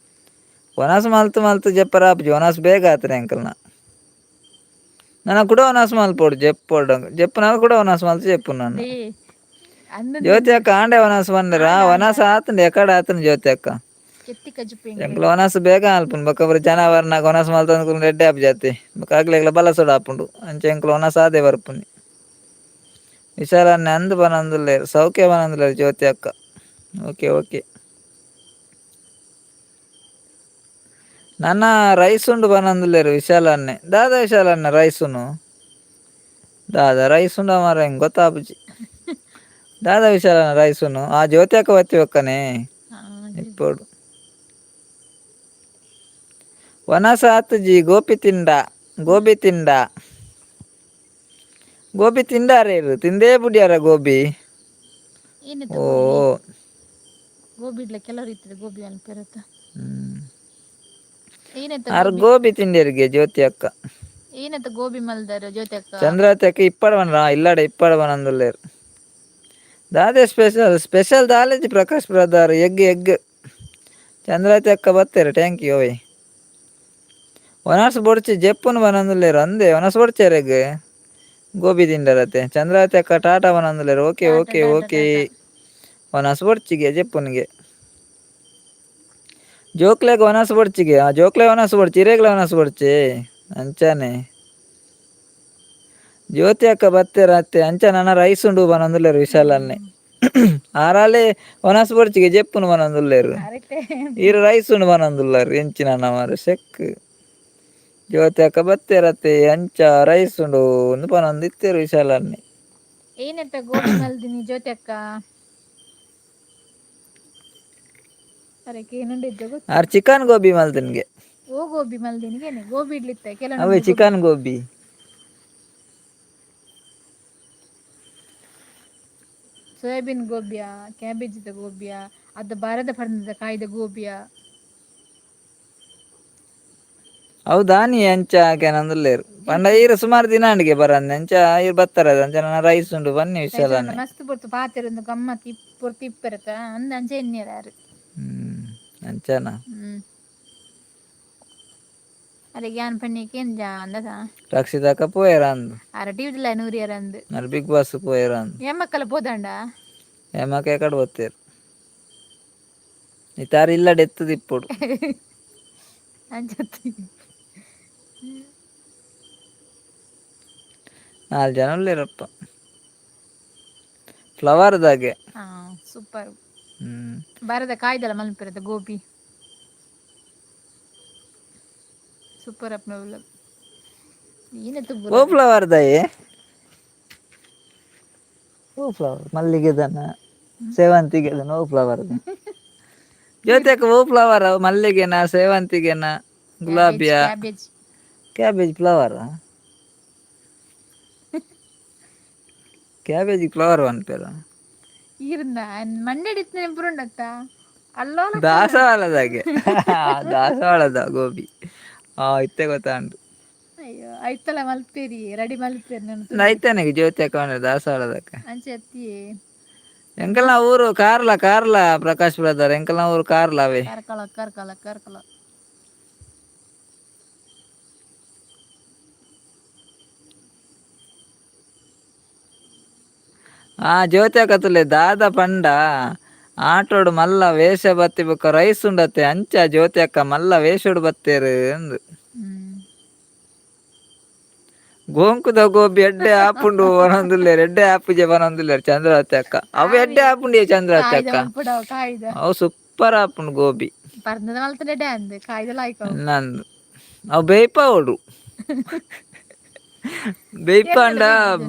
S2: ವನಸ್ ಮಲ್ತ್ ಮಲ್ತ್ ಜೆಪ್ಪರ ಆಪುಜಿ ವನಸ್ ಬೇಗ ಆತನೆ ಅಂಕಲ್ನ. ನನ ಕೂಡ ವನಸ್ ಮಲ್ಪೊಡು ಜೆಪ್ಪೊಡು ಜೆಪ್ಪುನಾಗ ಕೂಡ ವನಸ್ ಮಲ್ತ್ ಜೆಪ್ಪು ನಾನು.
S1: ಅಂದ.
S2: ಜ್ಯೋತಿ ಅಕ್ಕ ಆಂಡೆ ವನಸ್ ಬಂದರ ವನಸ್ ಆತಂಡು ಎಕಡ ಆತನ ಜ್ಯೋತಿ ಅಕ್ಕ.
S1: ಕೆತ್ತಿ ಕಜುಪಿ.
S2: ಎಂಕುಲು ವನಸ್ ಬೇಗ ಆಲ್ಪುಂಡು ಬೊಕ್ಕ ಪೂರ ಜನವರ್ನಾಗ ವನಸ್ ಮಲ್ತಂದು ರೆಡ್ಡಿ ಆಪು ಜಾತಿ ಬೊಕ್ಕ ಅಗ್ಲೆಗ್ಲ ಬಲಸೊಡು ಆಪುಂಡು ಅಂಚ ಎಂಕುಲು ವನಸ್ ಆದೇ ಬರ್ಪುನಿ. ವಿಶಾಲನ್ನೆ ಅಂದ್ ಬನಂದುಲ್ಲೆರ್ ಸೌಖ್ಯ ಬನಂದುಲ್ಲೆರ್ ಜ್ಯೋತಿ ಅಕ್ಕ. ಓಕೆ ಓಕೆ ನನ ರೈಸ್ ಉಂಡು ಬನಂದುಲ್ಲೆರ್ ವಿಶಾಲನ್ನೆ ದಾದ ವಿಶಾಲನ್ನ ರೈಸುನು ದಾದ ರೈಸ್ ಉಂಡ ಮಾರ ಹೆಂಗೆ ಗೊತ್ತಾಪುಜಿ ದಾದ ವಿಶಾಲನ್ನ ರೈಸುನು ಆ ಜ್ಯೋತಿ ಅಕ್ಕ ಬತ್ತಿ ಒಕ್ಕನೆ ಇಪ್ಪೊಡು ವನಸ ಆತುಜಿ ಗೋಪಿ ತಿಂಡ ಗೋಬಿ ತಿಂಡ ಗೋಬಿ ತಿಂಡಾರೇರು ತಿಂದೇ ಬುಡಿಯಾರ ಗೋಬಿ.
S1: ಏನಿತ್ತು?
S2: ಓ.
S1: ಗೋಬಿ ಇಡ್ಲ ಕೆಲವರು ಇರ್ತದೆ ಗೋಬಿ ಅನ್ಪಿರತ್ತ.
S2: ಹ್ಮ್.
S1: ಏನಂತ?
S2: ಆರ್ ಗೋಬಿ ತಿಂಡೇರಿಗೆ ಜ್ಯೋತಿ ಅಕ್ಕ.
S1: ಏನಂತ ಗೋಬಿ ಮಲ್ದಾರ ಜ್ಯೋತಿ ಅಕ್ಕ?
S2: ಚಂದ್ರಾವತಿ ಅಕ್ಕ ಇಪ್ಪಡ ಬನ್ರ ಇಲ್ಲಾಡ ಇಪ್ಪಡ ಬನಂದುಲ್ಲೇರು ದಾದೆ ಸ್ಪೆಷಲ್ ಸ್ಪೆಷಲ್ ದಾಲೇಜಿ Prakash brother egg egg Chandravati ಅಕ್ಕ ಬತ್ತೇರು thank you ಓಯ್. ವನಸ್ ಬೊಡ್ಚಿ ಜೆಪ್ಪುನು ಬನಂದುಲ್ಲೇರು ಅಂದೆ ವನಸ್ ಬೊಡ್ಚೇರು ಎಗ್ ಗೋಬಿ ತಿಂಡರತೆ ಚಂದ್ರಾವತಿ ಅಕ್ಕ ಟಾಟಾ ಬನಂದುಲ್ಲೇರು okay okay okay. ವನಸ್ ಬೊಡ್ಚಿಗೆ ಜೆಪ್ಪುನಿಗೆ ಜೋಕ್ಲೆಗ್ ವನಸ್ ಬೊಡ್ಚಿಗೆ ಆ ಜೋಕ್ಲೆ ವನಸ್ ಬೊಡ್ಚಿ ಇರೇಗ್ಲ ವನಸ್ ಬೊಡ್ಚಿ ಅಂಚನೆ ಜ್ಯೋತಿ ಅಕ್ಕ ಬತ್ತೇರ ಅತ್ತೆ ಅಂಚ ನನ ರೈಸ್ ಉಂಡು ಬನಂದುಲ್ಲೇರು ವಿಶಾಲನ್ನೆ ಆರಾಲೆ ವನಸ್ ಬೊಡ್ಚಿಗೆ ಜೆಪ್ಪುನು ಬನಂದುಲ್ಲೇರು.
S1: ಕರೆಕ್ಟೇ.
S2: ಈರು ರೈಸ್ ಉಂಡು ಬನಂದುಲ್ಲಾರು ಎಂಚಿನ ಮಾರೆ ಸೆಕ್ ಜ್ಯೋತಿ ಅಕ್ಕ ಬತ್ತೇರತ್ತೆ ಅಂಚ ರೈಸ್ ಉಂಡು ಒಂದು ಪನೊಂದು ಇತ್ತೇರು ವಿಶಾಲನ್ನೆ.
S1: ಏನಂತ ಗೋಬಿ ಮಲ್ದಿನಿ ಜ್ಯೋತಿ ಅಕ್ಕ? ಅರೆಗೆ ಏನುಂಡು ಗೊತ್ತು.
S2: ಆರ್ ಚಿಕನ್ ಗೋಬಿ ಮಲ್ತನ್ಗೆ.
S1: ಓ ಗೋಬಿ ಮಲ್ದಿನಿಗೇನೆ ಗೋಬಿ ಇಡ್ಲಿತ್ತ ಕೆಲವು.
S2: ಅವೇ ಚಿಕನ್ ಗೋಬಿ.
S1: ಸೋಯಾಬೀನ್ ಗೋಬಿಯಾ, ಕ್ಯಾಬೇಜ್ದ ಗೋಬಿಯಾ, ಅದು ಬಾರದ ಪರ್ಣದ ಕಾಯ್ದ ಗೋಬಿಯಾ.
S2: ಹೌದಾ, ನೀ ಅಂಚ ಕೆನಂದುಲ್ಲೇರು ಪಂಡ ಈರು ಸುಮಾರು ದಿನ ಅಂಡಿಗೆ ಬರಂದೆ ಅಂಚ ಈರು ಬತ್ತರ ಅಂಚ ನನ್ನ ರೈಸ್ ಉಂಡು ಬನ್ನಿ ವಿಶಾಲನೆ.
S1: ಮಸ್ತ್ ಪೊರ್ತು ಪಾತೆರೊಂದು ಗಮ್ಮತ್ ಪೊರ್ತು ಇಪ್ಪರತ ಅಂದ ಅಂಚ ಎನ್ನಿರಾರು.
S2: ಅಂಚನ.
S1: ಅರೆ ಯಾನ್ ಪಣ್ಣಿಕೆ ಅಂದ.
S2: ರಕ್ಷಿತಾಕ ಪೋಯರ ಅಂದು.
S1: ಅರ ಟಿವಿದಿಲ್ಲ ನೂರಿಯರ ಅಂದು.
S2: ನರ್ ಬಿಗ್ ಬಾಸ್ ಪೋಯರ ಅಂದು.
S1: ಎಮ್ಮಕ್ಕಲ ಪೋದಾಂಡ.
S2: ಏಮಕ ಕಡೆ ಬತ್ತೇರು ಇತಾರ ಇಲ್ಲ ಡೆತ್ತದ ಇಪ್ಪೊಡು.
S1: ಅಂಚತ್ತಿ.
S2: ನಾಲ್ಕು ಜನ ಉಲ್ಲೇರಪ್ಪ ಫ್ಲವರ್ದಾಗೆ.
S1: ಹಾ, ಸೂಪರ್. ಬಾರದ ಕಾಯ್ದಲ್ಲ ಮಲ್ಪೆರದ ಗೋಬಿ ಸೂಪರ್ ಅಪ್ನ. ಏನ.
S2: ಓ ಫ್ಲವರ್ ದಾಯೆ, ಓ ಫ್ಲವರ್ ಮಲ್ಲಿಗೆದನ ಸೇವಂತಿಗೆದನ ಓ ಫ್ಲವರ್ ಜ್ಯೋತಿಯಕ್ಕ, ಓ ಫ್ಲವರ್ ಮಲ್ಲಿಗೆನ ಸೇವಂತಿಗೆನ ಗುಲಾಬಿಯ?
S1: Cabbage.
S2: Cabbage flower, cabbage flower ಅನ್ಪೇರ.
S1: ಈರ್ನ ಮಂಡೆಡಿತ್ ನೆಂಪುರುಂಡತ್ತ ಅಲ್ಲೋಲ.
S2: ದಾಸವಾಳದಾಗೆ, ದಾಸವಾಳದ ಗೋಬಿ. ಆ ಇತ್ತೆ ಗೊತ್ತಾಂಡು.
S1: ಅಯ್ಯೋ, ಐತಲ ಮಲ್ಪೇರಿ, ರೆಡಿ ಮಲ್ಪೇರಿ ನಾನು.
S2: ಐತನಿಗೆ ಜ್ಯೋತಿ ಅಕ್ಕ ದಾಸವಾಳದಕ್ಕ.
S1: ಅಂಚೆ ಅತ್ತಿ.
S2: ಎಂಕಲ್ನ ಊರು ಕಾರ್ಲ, ಕಾರ್ಲ ಪ್ರಕಾಶ್ ಬ್ರದರ್, ಎಂಕಲ್ನ ಊರು ಕಾರ್ಲ ಅವೇ.
S1: ಕಾರ್ಕಳ, ಕಾರ್ಕಳ, ಕಾರ್ಕಳ.
S2: ಆ ಜ್ಯೋತಿ ಅಕ್ಕತುಲೆ ದಾದ ಪಂಡ ಆಟೋಡು ಮಲ್ಲ ವೇಷ ಬತ್ತಿ ಬೊಕ್ಕ ರೈಸ್ ಉಂಡತ್ತೆ ಅಂಚ ಜ್ಯೋತಿ ಅಕ್ಕ ಮಲ್ಲ ವೇಷೋಡು ಬತ್ತೇರು ಅಂದು. ಗೋಂಕುದ ಗೋಬಿ ಎಡ್ಡೆ ಆಪುಂಡು ಬನೊಂದುಲ್ಲೇರು, ಎಡ್ಡೆ ಆಪುಜೆ ಬನೊಂದುಲ್ಲೇರು ಚಂದ್ರಾವತಿ ಅಕ್ಕ. ಅವು ಎಡ್ಡೆ ಆಪುಂಡು ಚಂದ್ರಾವತಿ
S1: ಕಾಯ್ದ
S2: ಅಕ್ಕ.
S1: ಮಲ್ಪುಡವು ಕಾಯ್ದ.
S2: ಅವು ಸೂಪರ್ ಆಪುಂಡು ಗೋಬಿ.
S1: ಪರ್ದದ ಮಲ್ತಡೆ ಅಂದ್ ಕಾಯ್ದಲ ಆಯ್ಕವು.
S2: ನಂದು ಅವು ಬೇಯ್ಪಾವಡು, ಬೇಯ್ಪಾಂಡ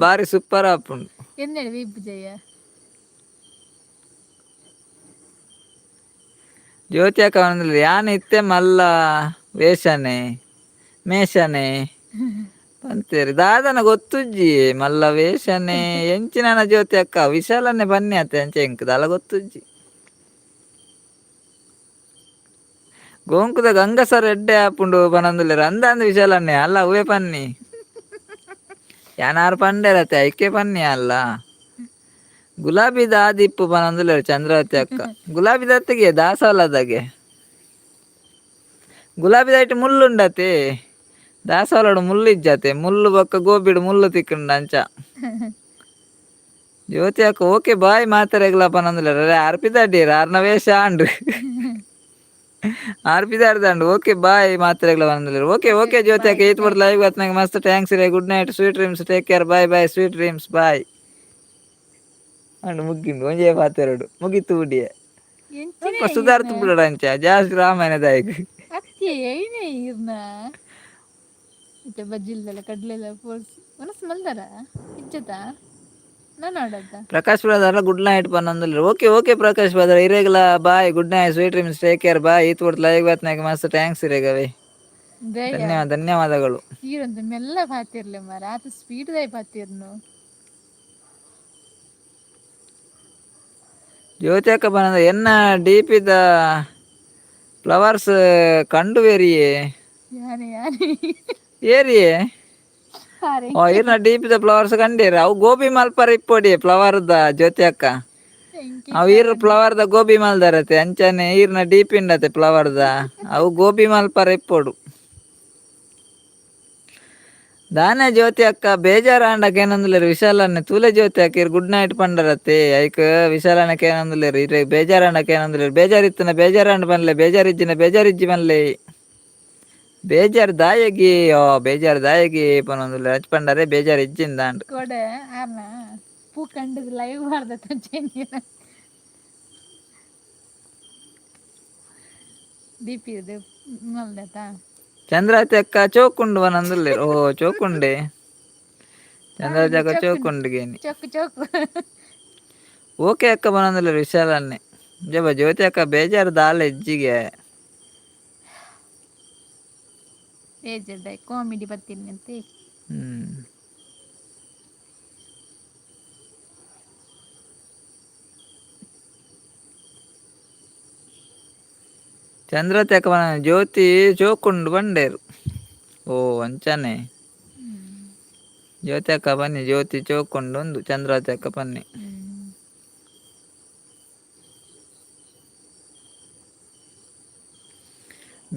S2: ಬಾರಿ ಸೂಪರ್ ಆಪುಂಡು.
S1: ಎನ್ನೆಡೆ ವೀಪ್ ಜಯ.
S2: ಜ್ಯೋತಿ ಅಕ್ಕ ಬನೊಂದುಲ್ಲೇರು ಯಾನ್ ಇತ್ತೆ ಮಲ್ಲ ವೇಷನೆ ಮೇಷನೆ ಪಂತೇರಿ ದಾದನ ಗೊತ್ತುಜ್ಜಿ ಮಲ್ಲ ವೇಷನೆ ಎಂಚಿನ ಜ್ಯೋತಿ ಅಕ್ಕ ವಿಶಾಲನೆ ಬನ್ನಿ ಅತ್ತೆ ಅಂಚೆ ಎಂಕ್ ದಾಲ ಗೊತ್ತುಜ್ಜಿ. ಗೋಂಕುದ ಗಂಗಸರ ಎಡ್ಡೆ ಆಪುಂಡು ಪನೊಂದುಲ್ಲೇರು ಅಂದ ಅಂದ ವಿಶಾಲನ್ನೇ ಅಲ್ಲ ಅವೇ ಪನ್ನಿ ಯಾನಾರು ಪಂಡೇರತ್ತೆ ಐಕೆ ಪನ್ನಿ ಅಲ್ಲ. ಗುಲಾಬಿದ ಆದಿಪ್ಪು ಪನೊಂದುಲ್ಲೇರು ಚಂದ್ರಾವತಿ ಅಕ್ಕ. ಗುಲಾಬಿದ ಅತ್ತಿಗೆ ದಾಸವಾಳದಾಗೆ ಗುಲಾಬಿದ ಐಟ್ ಮುಳ್ಳುಂಡತೆ, ದಾಸವಾಳಡು ಮುಳ್ಳು ಇಜ್ಜಾತೆ, ಮುಳ್ಳು ಬೊಕ್ಕ ಗೋಬಿಡು ಮುಳ್ಳು ತಿಕ್ಕುಂಡು ಅಂಚ. ಜ್ಯೋತಿ ಅಕ್ಕ ಓಕೆ ಬಾಯ್ ಮಾತೆರೆಗ್ಲ ಪನೊಂದುಲ್ಲೇರು. ಅರೆ ಅರ್ಪಿದಾಡೀರ್ ಆರ್ನ ವೇಷ ಆಂಡ್ ಆರ್ಪಿದಾಡ್ದಾಂಡ್. ಓಕೆ ಬಾಯ್ ಮಾತೆರೆಗ್ಲ ಪನೊಂದುಲ್ಲೇರು. ಓಕೆ ಓಕೆ ಜ್ಯೋತಿ ಅಕ್ಕ, ಈತ್ ಪೊರ್ತು ಲೈವ್ ಬತ್ನಾಗ ಮಸ್ತ್ thanks ರೇ. Good night, sweet dreams, take care, bye bye, sweet dreams, bye and ಮುಗ್ಗಿಂಡು ಒಂಜೇ ಪಾತೆರಡು ಮುಗಿತು ಉಡಿಯೆ.
S1: ಎಂಚಿನ.
S2: ಸ್ವಲ್ಪ ಸುಧಾರ್ತು ಬಿಡೋಣ ಅಂಚ ಜಾಸ್ತಿ ರಾಮಾಯಣದಾಯಕ್.
S1: ಅತ್ತಿ ಐನೇ ಈರ್ನ ಇತ್ತೆ ಬಜ್ಜಿಲ್ದಲ್ಲ ಕಡ್ಲೆಲ್ಲ ಪೋರ್ಸ್ ಮನಸ್ಸು ಮಲ್ದಾರ ಇಜ್ಜತ ನಾನು ಆಡತ್ತ.
S2: Prakash brother good night ಪನ್ನೊಂದುಲ್ಲೆರ್. Okay okay Prakash brother, ಇರೆಗ್ಲ bye, good night, sweet dreams, take care, bye. ಈತ್ ಪೊರ್ತು ಲೈವ್ ಬತ್ನಾಗ ಮಸ್ತ್ thanks ಇರೆಗವೆ.
S1: ದಯ.
S2: ಧನ್ಯವಾದ, ಧನ್ಯವಾದಗಳು.
S1: ಈರೊಂದು ಮೆಲ್ಲ ಪಾತಿರ್ಲೆ ಮಾರ, ಆತ ಸ್ಪೀಡ್ ದಾಯ ಪಾತಿರ್ನು.
S2: ಜ್ಯೋತಿ ಅಕ್ಕ ಪನಂದ ಎನ್ನ ಡಿಪಿದ ಫ್ಲವರ್ಸ್ ಕಂಡು ಬೇರಿಯೇ.
S1: ಯಾನೆ ಯಾನೆ.
S2: ಏರಿಯೇ.
S1: ಹಾರೆ.
S2: ಓ ಇರ್ನ ಡಿಪಿದ ಫ್ಲವರ್ಸ್ ಕಂಡೀರ, ಅವು ಗೋಬಿ ಮಲ್ಪರ ಇಪ್ಪೊಡಿ ಫ್ಲವರ್ದ ಜ್ಯೋತಿ ಅಕ್ಕ.
S1: Thank
S2: ಅವು ಈರ್ ಫ್ಲವರ್ದ ಗೋಬಿ ಮಲ್ದಾರತೆ ಅಂಚನೆ ಈರ್ನ ಡಿಪಿ ಉಂಡತೆ ಫ್ಲವರ್ದ, ಅವು ಗೋಬಿ ಮಲ್ಪರ ಇಪ್ಪೊಡು ದಾನೆ. ಜ್ಯೋತಿ ಅಕ್ಕ ಬೇಜಾರಾಂಡಕ ಏನಂದುಲ್ಲೇರು ವಿಶಾಲನ್ನೆ ತೂಲೆ ಜ್ಯೋತಿ ಅಕ್ಕ ಇರ್ ಗುಡ್ ನೈಟ್ ಪಂಡರತ್ತೆ ಐಕ್ ವಿಶಾಲನಕ್ಕೆ ಏನಂದುಲ್ಲೇರು ಇರೆ ಬೇಜಾರಾಂಡಕ ಏನಂದುಲ್ಲೇರು. ಬೇಜಾರಿತ್ತನ ಬೇಜಾರಾಂಡ ಪನ್ಲೆ, ಬೇಜಾರಿಜ್ಜಿನ ಬೇಜಾರಿಜ್ಜಿ ಪನ್ಲೆ. ಬೇಜಾರ್ ದಾಯಗಿ ಓ ಬೇಜಾರ್ ದಾಯಗಿ ಪನೊಂದುಲ್ಲೇರು ಅಂಚ ಪಂಡರೆ ಬೇಜಾರ್ ಇಜ್ಜಿಂದಾಂಡ್.
S1: ಕೊಡೆ ಆರ್ನ ಪೂ ಕಂಡದ ಲೈವ್ ಮಾಡ್ದ ಡಿಪಿ ಇದು ಮಲ್ದತ.
S2: ಚಂದ್ರಾವತಿ ಅಕ್ಕ ಚೋಕುಂಡು ಪನೊಂದುಲ್ಲೇರು. ಓ ಚೋಕುಂಡೆ ಚಂದ್ರಾವತಿ ಅಕ್ಕ ಚೋಕುಂಡು ಗೇನಿ.
S1: ಚೊಕ್ ಚೊಕ್.
S2: ಓಕೆ ಅಕ್ಕ ಪನೊಂದುಲ್ಲೇರು ವಿಶಾಲನ್ನೆ. ಜಬ ಜ್ಯೋತಿ ಅಕ್ಕ ಬೇಜಾರು ದಾಲ ಹೆಜ್ಜಿಗೆ.
S1: ಬೇಜಾರ್ದ ಕಾಮಿಡಿ ಬರ್ತೀನಿ ಅಂತ.
S2: ಚಂದ್ರತೆ ಅಕ್ಕ ಜ್ಯೋತಿ ಚೋಕುಂಡು ಬಂಡೇರು. ಓ ಅಂಚನೆ. ಜ್ಯೋತಿ ಅಕ್ಕ ಬನ್ನಿ, ಜ್ಯೋತಿ ಚೋಕುಂಡು ಒಂದು ಚಂದ್ರತೆ ಅಕ್ಕ ಬನ್ನಿ.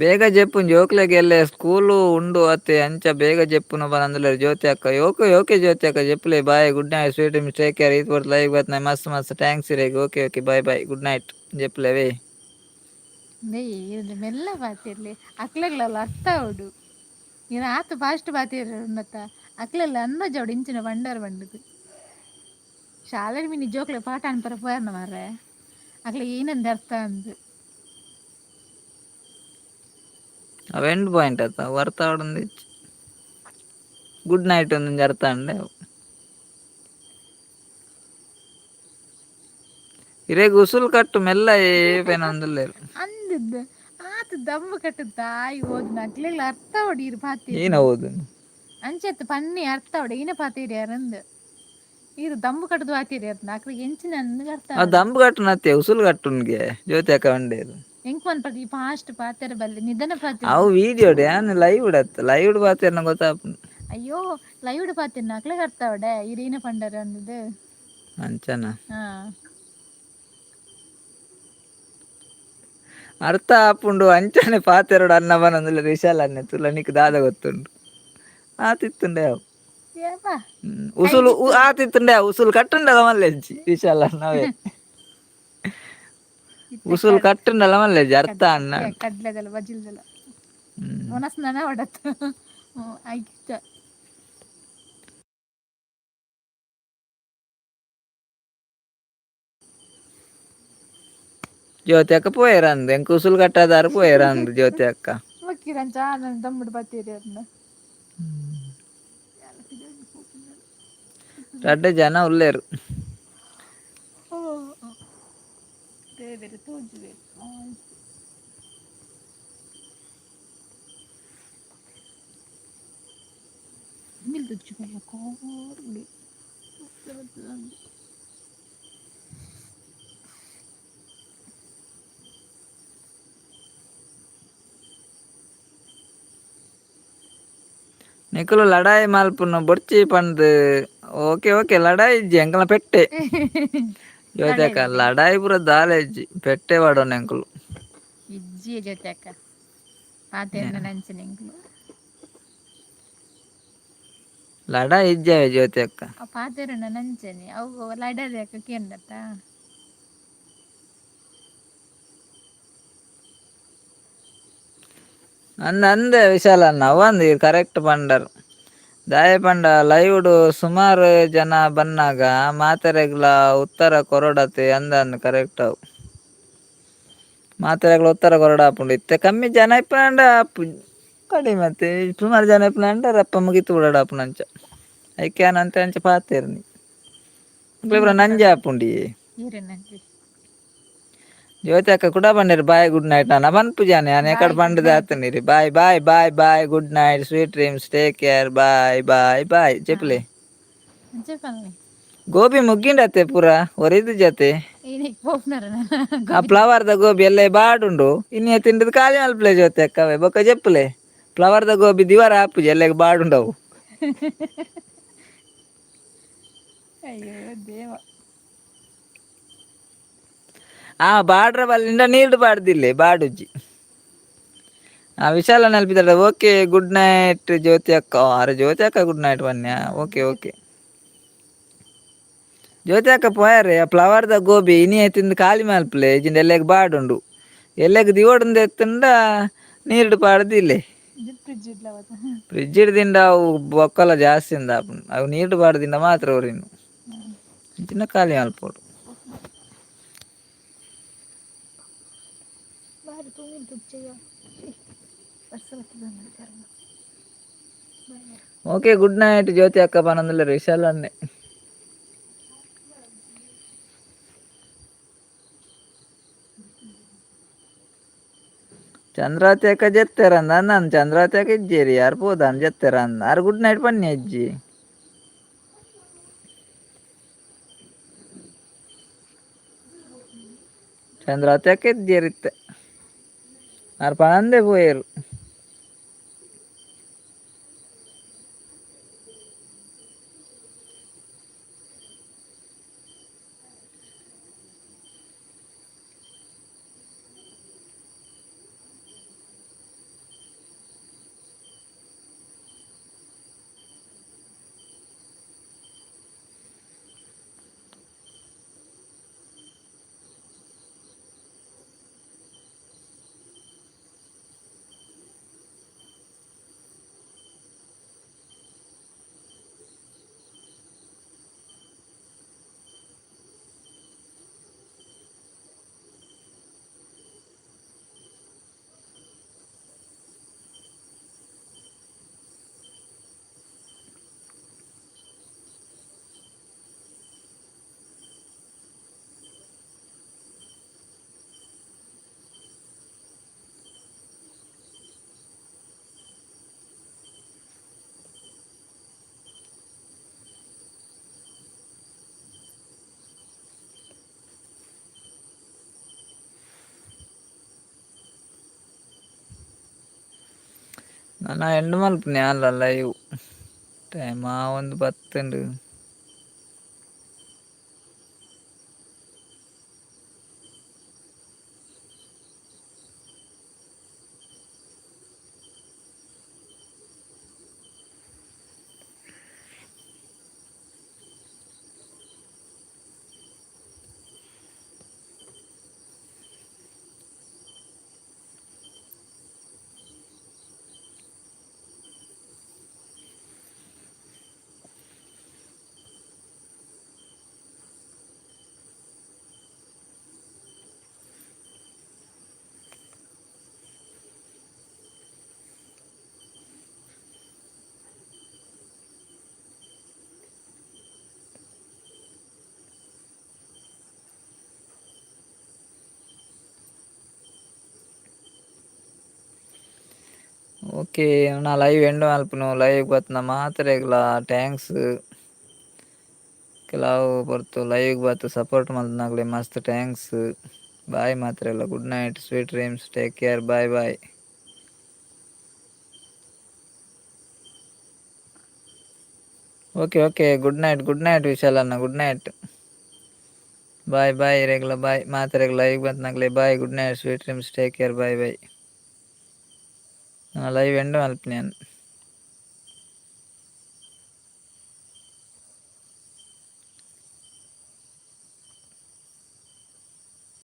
S2: ಬೇಗ ಜೆಪ್ಪು ಜೋಕ್ಲೆಗೆಲ್ಲೆ ಸ್ಕೂಲು ಉಂಡು ಅತ್ತೆ ಅಂಚ ಬೇಗ ಜೆಪ್ಪುನು ಬರಂದುಲ್ಲೆರ್ ಜ್ಯೋತಿ ಅಕ್ಕ. ಓಕೆ ಓಕೆ ಜ್ಯೋತಿ ಅಕ್ಕ ಜೆಪ್ಪುಲೆ, bye, good night, sweet dreams, take care. ಈತ್ ಪೊರ್ತು ಲೈವ್ ಬತ್ತ್ನ ಮಸ್ತ್ ಮಸ್ತ್ thanks ಇರೆಗ್. Okay okay, bye bye, good night ಜೆಪ್ಪುಲೆ.
S1: ಇದು ಮೆಲ್ಲ ಬಾತಿರ್ಲಿ, ಅಕ್ಲೆಗ್ಲಲ್ಲ ಅರ್ಥ ಆವಡು. ನೀನು ಆತು ಫಾಸ್ಟ್ ಬಾತಿರ್ ಉನ್ನತ ಅಕ್ಲೆಲ್ಲ ಅಂದಾಜೋಡು ಇಂಚಿನ ಬಂಡಾರ ಬಂಡುದು. ಶಾಲೆ ಮಿನಿ ಜೋಕ್ಲೆ ಪಾಠ ಅನ್ಪರ ಪೋಯರ್ನ ಮಾರ್ರೆ, ಅಕ್ಲೆ ಏನಂದ ಅರ್ಥ ಅಂದು.
S2: ಅವು ಎಂಡ್ ಪಾಯಿಂಟ್ ಅತ್ತ ಅವು ಅರ್ಥ ಆವಡೊಂದು ಇಜ್ಜಿ. ಗುಡ್ ನೈಟ್ ಒಂದೊಂಜಿ ಅರ್ಥ ಆಂಡೆ ಅವು. ಇರೆಗ್ ಉಸುಲು ಕಟ್ಟು ಮೆಲ್ಲ ಪೇನೊಂದುಲ್ಲೆರ್.
S1: ಅಂದದ್ದು ಆತು ದಮ್ಮು ಕಟ್ಟು ತಾಯಿ ಓದುನ ಅಕ್ಲೆಗ್ಲ ಅರ್ಥ ಆವಡು ಇರು ಪಾತಿ.
S2: ಈನ ಓದುನು.
S1: ಅಂಚೆತ್ ಪನ್ನಿ ಅರ್ಥ ಆವಡು ಈನ ಪಾತಿರಿ ಅರಂದು. ಇರು ದಮ್ಮು ಕಟ್ಟುದು ಪಾತಿರಿ ಅರ್ಥ ಅಕ್ಲೆಗ್ ಎಂಚಿನ ಅಂದ್ ಅರ್ಥ.
S2: ಅವು ದಂಬು ಕಟ್ಟುನತ್ತೆ ಉಸುಲು ಕಟ್ಟುನ್ಗೆ ಜ್ಯೋತಿ ಅಕ್ಕ ಬಂಡೇರು.
S1: ಎಂಕ್ ಪನ್ಪದ ಈ ಫಾಸ್ಟ್ ಪಾತೆರ ಬಲ್ಲೆ, ನಿಧಾನ ಪಾತೆರ.
S2: ಅವು ವೀಡಿಯೋಡ್ ಯಾನ್ ಲೈವ್ ಅತ್ತ, ಲೈವ್ ಪಾತೆರ್ನ ಗೊತ್ತಾಪುಂಡು.
S1: ಅಯ್ಯೋ, ಲೈವ್ ಪಾತೆರ್ನ ಅಕ್ಲೆಗ್ ಅರ್ಥ ಆವಡೆ ಇರ್ ಈನ ಪಂಡರ ಅಂದದು.
S2: ಅಂಚನ.
S1: ಹಾ.
S2: ಅರ್ಥ ಆಪುಂಡು ಅಂಚನೆ ಪಾತೆರೊಡು ಅನ್ನ ಬನೊಂದುಲ್ಲೆರ್ ವಿಶಾಲ ಅಣ್ಣೆ. ತುಲ ನಿಕ್ ದಾದ ಗೊತ್ತುಂಡು ಆತಿತ್ತುಂಡೆ ಅವು.
S1: ಏಪ.
S2: ಉಸುಲು ಆತಿತ್ತುಂಡೆ ಅವು, ಉಸುಲು ಕಟ್ಟುಂಡಲ ಮಲ್ಲೆಜ್ಜಿ ವಿಶಾಲ ಅಣ್ಣವೇ. ಉಸುಲು ಕಟ್ಟುಂಡಲ ಮಲ್ಲೆಜ್ಜಿ ಅರ್ಥ ಅಣ್ಣ.
S1: ಕಡ್ಲೆದಲ್ಲ ಬಜಿಲ್ದಲ್ಲ ಒಣಸ್ನಾನ ಹೊಡತ್ತು ಐಕ್ತ.
S2: ಜ್ಯೋತಿ ಅಕ್ಕ ಪೋಯೆರಂದು ಎಂಕ್ ಉಸುಲು ಕಟ್ಟಾದಾರು ಪೋಯೆರಂದು ಜ್ಯೋತಿ ಅಕ್ಕ.
S1: ಮಕ್ಕಿರಂಚ ನನ್ನ ದಮ್ಮುಡು ಬತ್ತೀರಿ ಅದನ್ನ.
S2: ರಡ್ಡ್ ಜನ ಉಲ್ಲೆರ್.
S1: ದೇವೆರ್ ತೋಜುವೆರ್. ಮಿಲ್ದುಜ್ಜು ಕಾರ್.
S2: ನಿಕುಲು ಲಡಾಯಿ ಮಲ್ಪುನು ಬೊಡ್ಚಿ ಪಂದ್. ಓಕೆ ಓಕೆ, ಲಡಾಯಿ ಇಜ್ಜಿ ಎಂಕಲ್ನ ಪೆಟ್ಟೆ. ಜ್ಯೋತಿ ಅಕ್ಕ ಲಡಾಯಿ ಪೂರ ದಾಲ ಇಜ್ಜಿ, ಪೆಟ್ಟೆ ಪಾಡೋಣ ಎಂಕುಲು.
S1: ಇಜ್ಜಿ ಜ್ಯೋತಿ ಅಕ್ಕ, ಪಾತೆರ್ನ ನಂಚಿನ ಎಂಕುಲು.
S2: ಲಡಾಯಿ ಇಜ್ಜಾವೆ ಜ್ಯೋತಿ ಅಕ್ಕ.
S1: ಅವು ಪಾತೆರುನ ನಂಚನೆ ಅವು ಲಡದೆ ಅಕ್ಕ ಕೇಂದತ್ತ.
S2: ಅಂದ ಅಂದೆ ವಿಶಾಲ ಅಣ್ಣ ಅವು ಅಂದ್ ಕರೆಕ್ಟ್ ಪಂಡರ್. ದಾಯೆ ಪಂಡ ಲೈವ್ಡ್ ಸುಮಾರು ಜನ ಬನ್ನಾಗ ಮಾತೆರೆಗ್ಲ ಉತ್ತರ ಕೊರೊಡತೆ ಅಂದ ಅಂದ್ ಕರೆಕ್ಟ್ ಅವು. ಮಾತೆರೆಗ್ಲ ಉತ್ತರ ಕೊರೊಡಾಪುಂಡು. ಇತ್ತೆ ಕಮ್ಮಿ ಜನ ಇಪ್ಪುನಾಂಡ ಕಡಿಮೆ ಅತ್ತೆ, ಸುಮಾರು ಜನ ಇಪ್ಪುನಾಂಡ ರಪ್ಪ ಮುಗಿತು ಬುಡಾಪುಂಡು ಅಂಚ. ಐಕೆ ಯಾನ್ ಅಂತೆ ಅಂಚ ಪಾತೆರ್ನಿ ಪೂರ ನಂಜೆ ಆಪುಂಡಿಯೇ.
S1: ಈರೆ ನಂಜಿ.
S2: ಜ್ಯೋತಿ ಅಕ್ಕ ಕುಡ ಬಂದಿರಿ bye good night. ನಾನು ಪನ್ಪುಜಾನೆ ಯಾನ್ ಎಕಡೆ ಪಂಡುದು ಆತುಂಡಿರಿ. Bye bye bye bye, good night, sweet dreams, take care, bye bye bye ಚೆಪ್ಪಲೆ.
S1: చెప్పండి.
S2: ಗೋಬಿ ಮುಗ್ಗಿಂಡತ್ತೆ ಪೂರ ಒರಿದು ಜತೆ.
S1: ಈನಿಗ್ ಪೋಪುನರ.
S2: ಆ ಫ್ಲವರ್ದ ಗೋಬಿ ಎಲ್ಲ ಬಾಡುಂಡು ಇನ್ನೆ ತಿಂಡದು ಖಾಲಿ ಮಲ್ಪಲೆ ಜ್ಯೋತಿ ಅಕ್ಕವೇ. ಬೊಕ್ಕ ಜೆಪ್ಪಲೆ ಫ್ಲವರ್ದ ಗೋಬಿ ದಿವಾರ ಆಪುಜಿ ಎಲ್ಲೆಗ್ ಬಾಡುಂಡವು.
S1: ಅಯ್ಯೋ ದೇವ.
S2: ಆ ಬಾಡ್ರ ಬಲ್ಲಿಂದ ನೀರು ಬಾಡ್ದಿಲ್ಲೆ ಬಾಡುಜ್ಜಿ. ಆ ವಿಶಾಲ ನೆನಪಿದ್ದಾರೆ. Okay good night ಜ್ಯೋತಿ ಅಕ್ಕ. ಅರೆ ಜ್ಯೋತಿ ಅಕ್ಕ good night ಬನ್ಯ. Okay okay Jyothi ಅಕ್ಕ ಪೋಯರೆ. ಆ ಫ್ಲವರ್ದ ಗೋಬಿ ಇನಿ ತಿಂದು ಖಾಲಿ ಮಲ್ಪಲೆ ಇಜಿಂಡ ಎಲ್ಲೆಗ್ ಬಾಡುಂಡು. ಎಲ್ಲೆಗ್ ದಿವೊಡುಂದು ಎತ್ತುಂಡ ನೀರುಡು ಪಾಡ್ದಿಲ್ಲೆ.
S1: ಫ್ರಿಜ್ ಇಡ್ಲ.
S2: ಫ್ರಿಜ್ ದಿಂಡ ಅವು ಬೊಕ್ಕಲ ಜಾಸ್ತಿ ಇಂದ ಆಪುಂಡು. ಅವು ನೀರು ಪಾಡ್ದಿಂಡ ಮಾತ್ರ ಒರಿನು ಚಿನ್ನ ಖಾಲಿ ಮಲ್ಪೊಡು.
S1: ಬಾರಿ ತೂಮಿಲ್ ತುಚ್ಚಯ್ಯ ವರ್ಷ ಬರ್ತದೆ.
S2: Okay good night ಜ್ಯೋತಿ ಅಕ್ಕ ಪನೊಂದುಲ್ಲೆರ್ ವಿಶಾಲ ಅಣ್ಣೆ. ಚಂದ್ರಾವತಿ ಅಕ್ಕ ಜೆತ್ತೆರಂದ ನಾನು ಚಂದ್ರಾವತಿ ಅಕ್ಕ ಇಜ್ಜೇರಿ ಯಾರು ಪೋದಾನ್ ಜೆತ್ತೆರಂದ ಆರು ಗುಡ್ ನೈಟ್ ಪನ್ನಿ ಅಜ್ಜಿ. ಚಂದ್ರಾವತಿ ಅಕ್ಕ ಇಜ್ಜೇರಿತ್ತೆ ಆರು ಪನಂದೆ ಪೋಯೇರು. ನನ್ನ ಎಂಡ್ ಮಲ್ಪನೆ ಅಲ್ಲ ಲೈವ್ ಟೈಮ್ ಒಂದು ಬತ್ತುಂಡು. ಓಕೆ ನಾ ಲೈವ್ ಎಂಡ್ ಮಲ್ಪುನು ಲೈವ್ ಬತ್ನ ಮಾತ್ರೆಗ್ಲ thanks. ಕೆಲವು ಪೊರ್ತು ಲೈವ್ ಬತ್ತು ಸಪೋರ್ಟ್ ಮಲ್ತನಾಗ್ಲೆ ಮಸ್ತ್ thanks. ಬಾಯ್ ಮಾತ್ರೆಲ್ಲ, good night, sweet dreams, take care, bye bye. Okay okay, good night, good night ವಿಶಾಲಣ್ಣ, good night, ಬಾಯ್ ಬಾಯ್ ರೆಗ್ಲ ಬಾಯ್ ಮಾತ್ರೆಗ್ ಲೈವ್ ಬತ್ನಾಗ್ಲೆ bye, good night, sweet dreams, take care, bye bye. Live end ಮಲ್ಪನೆ.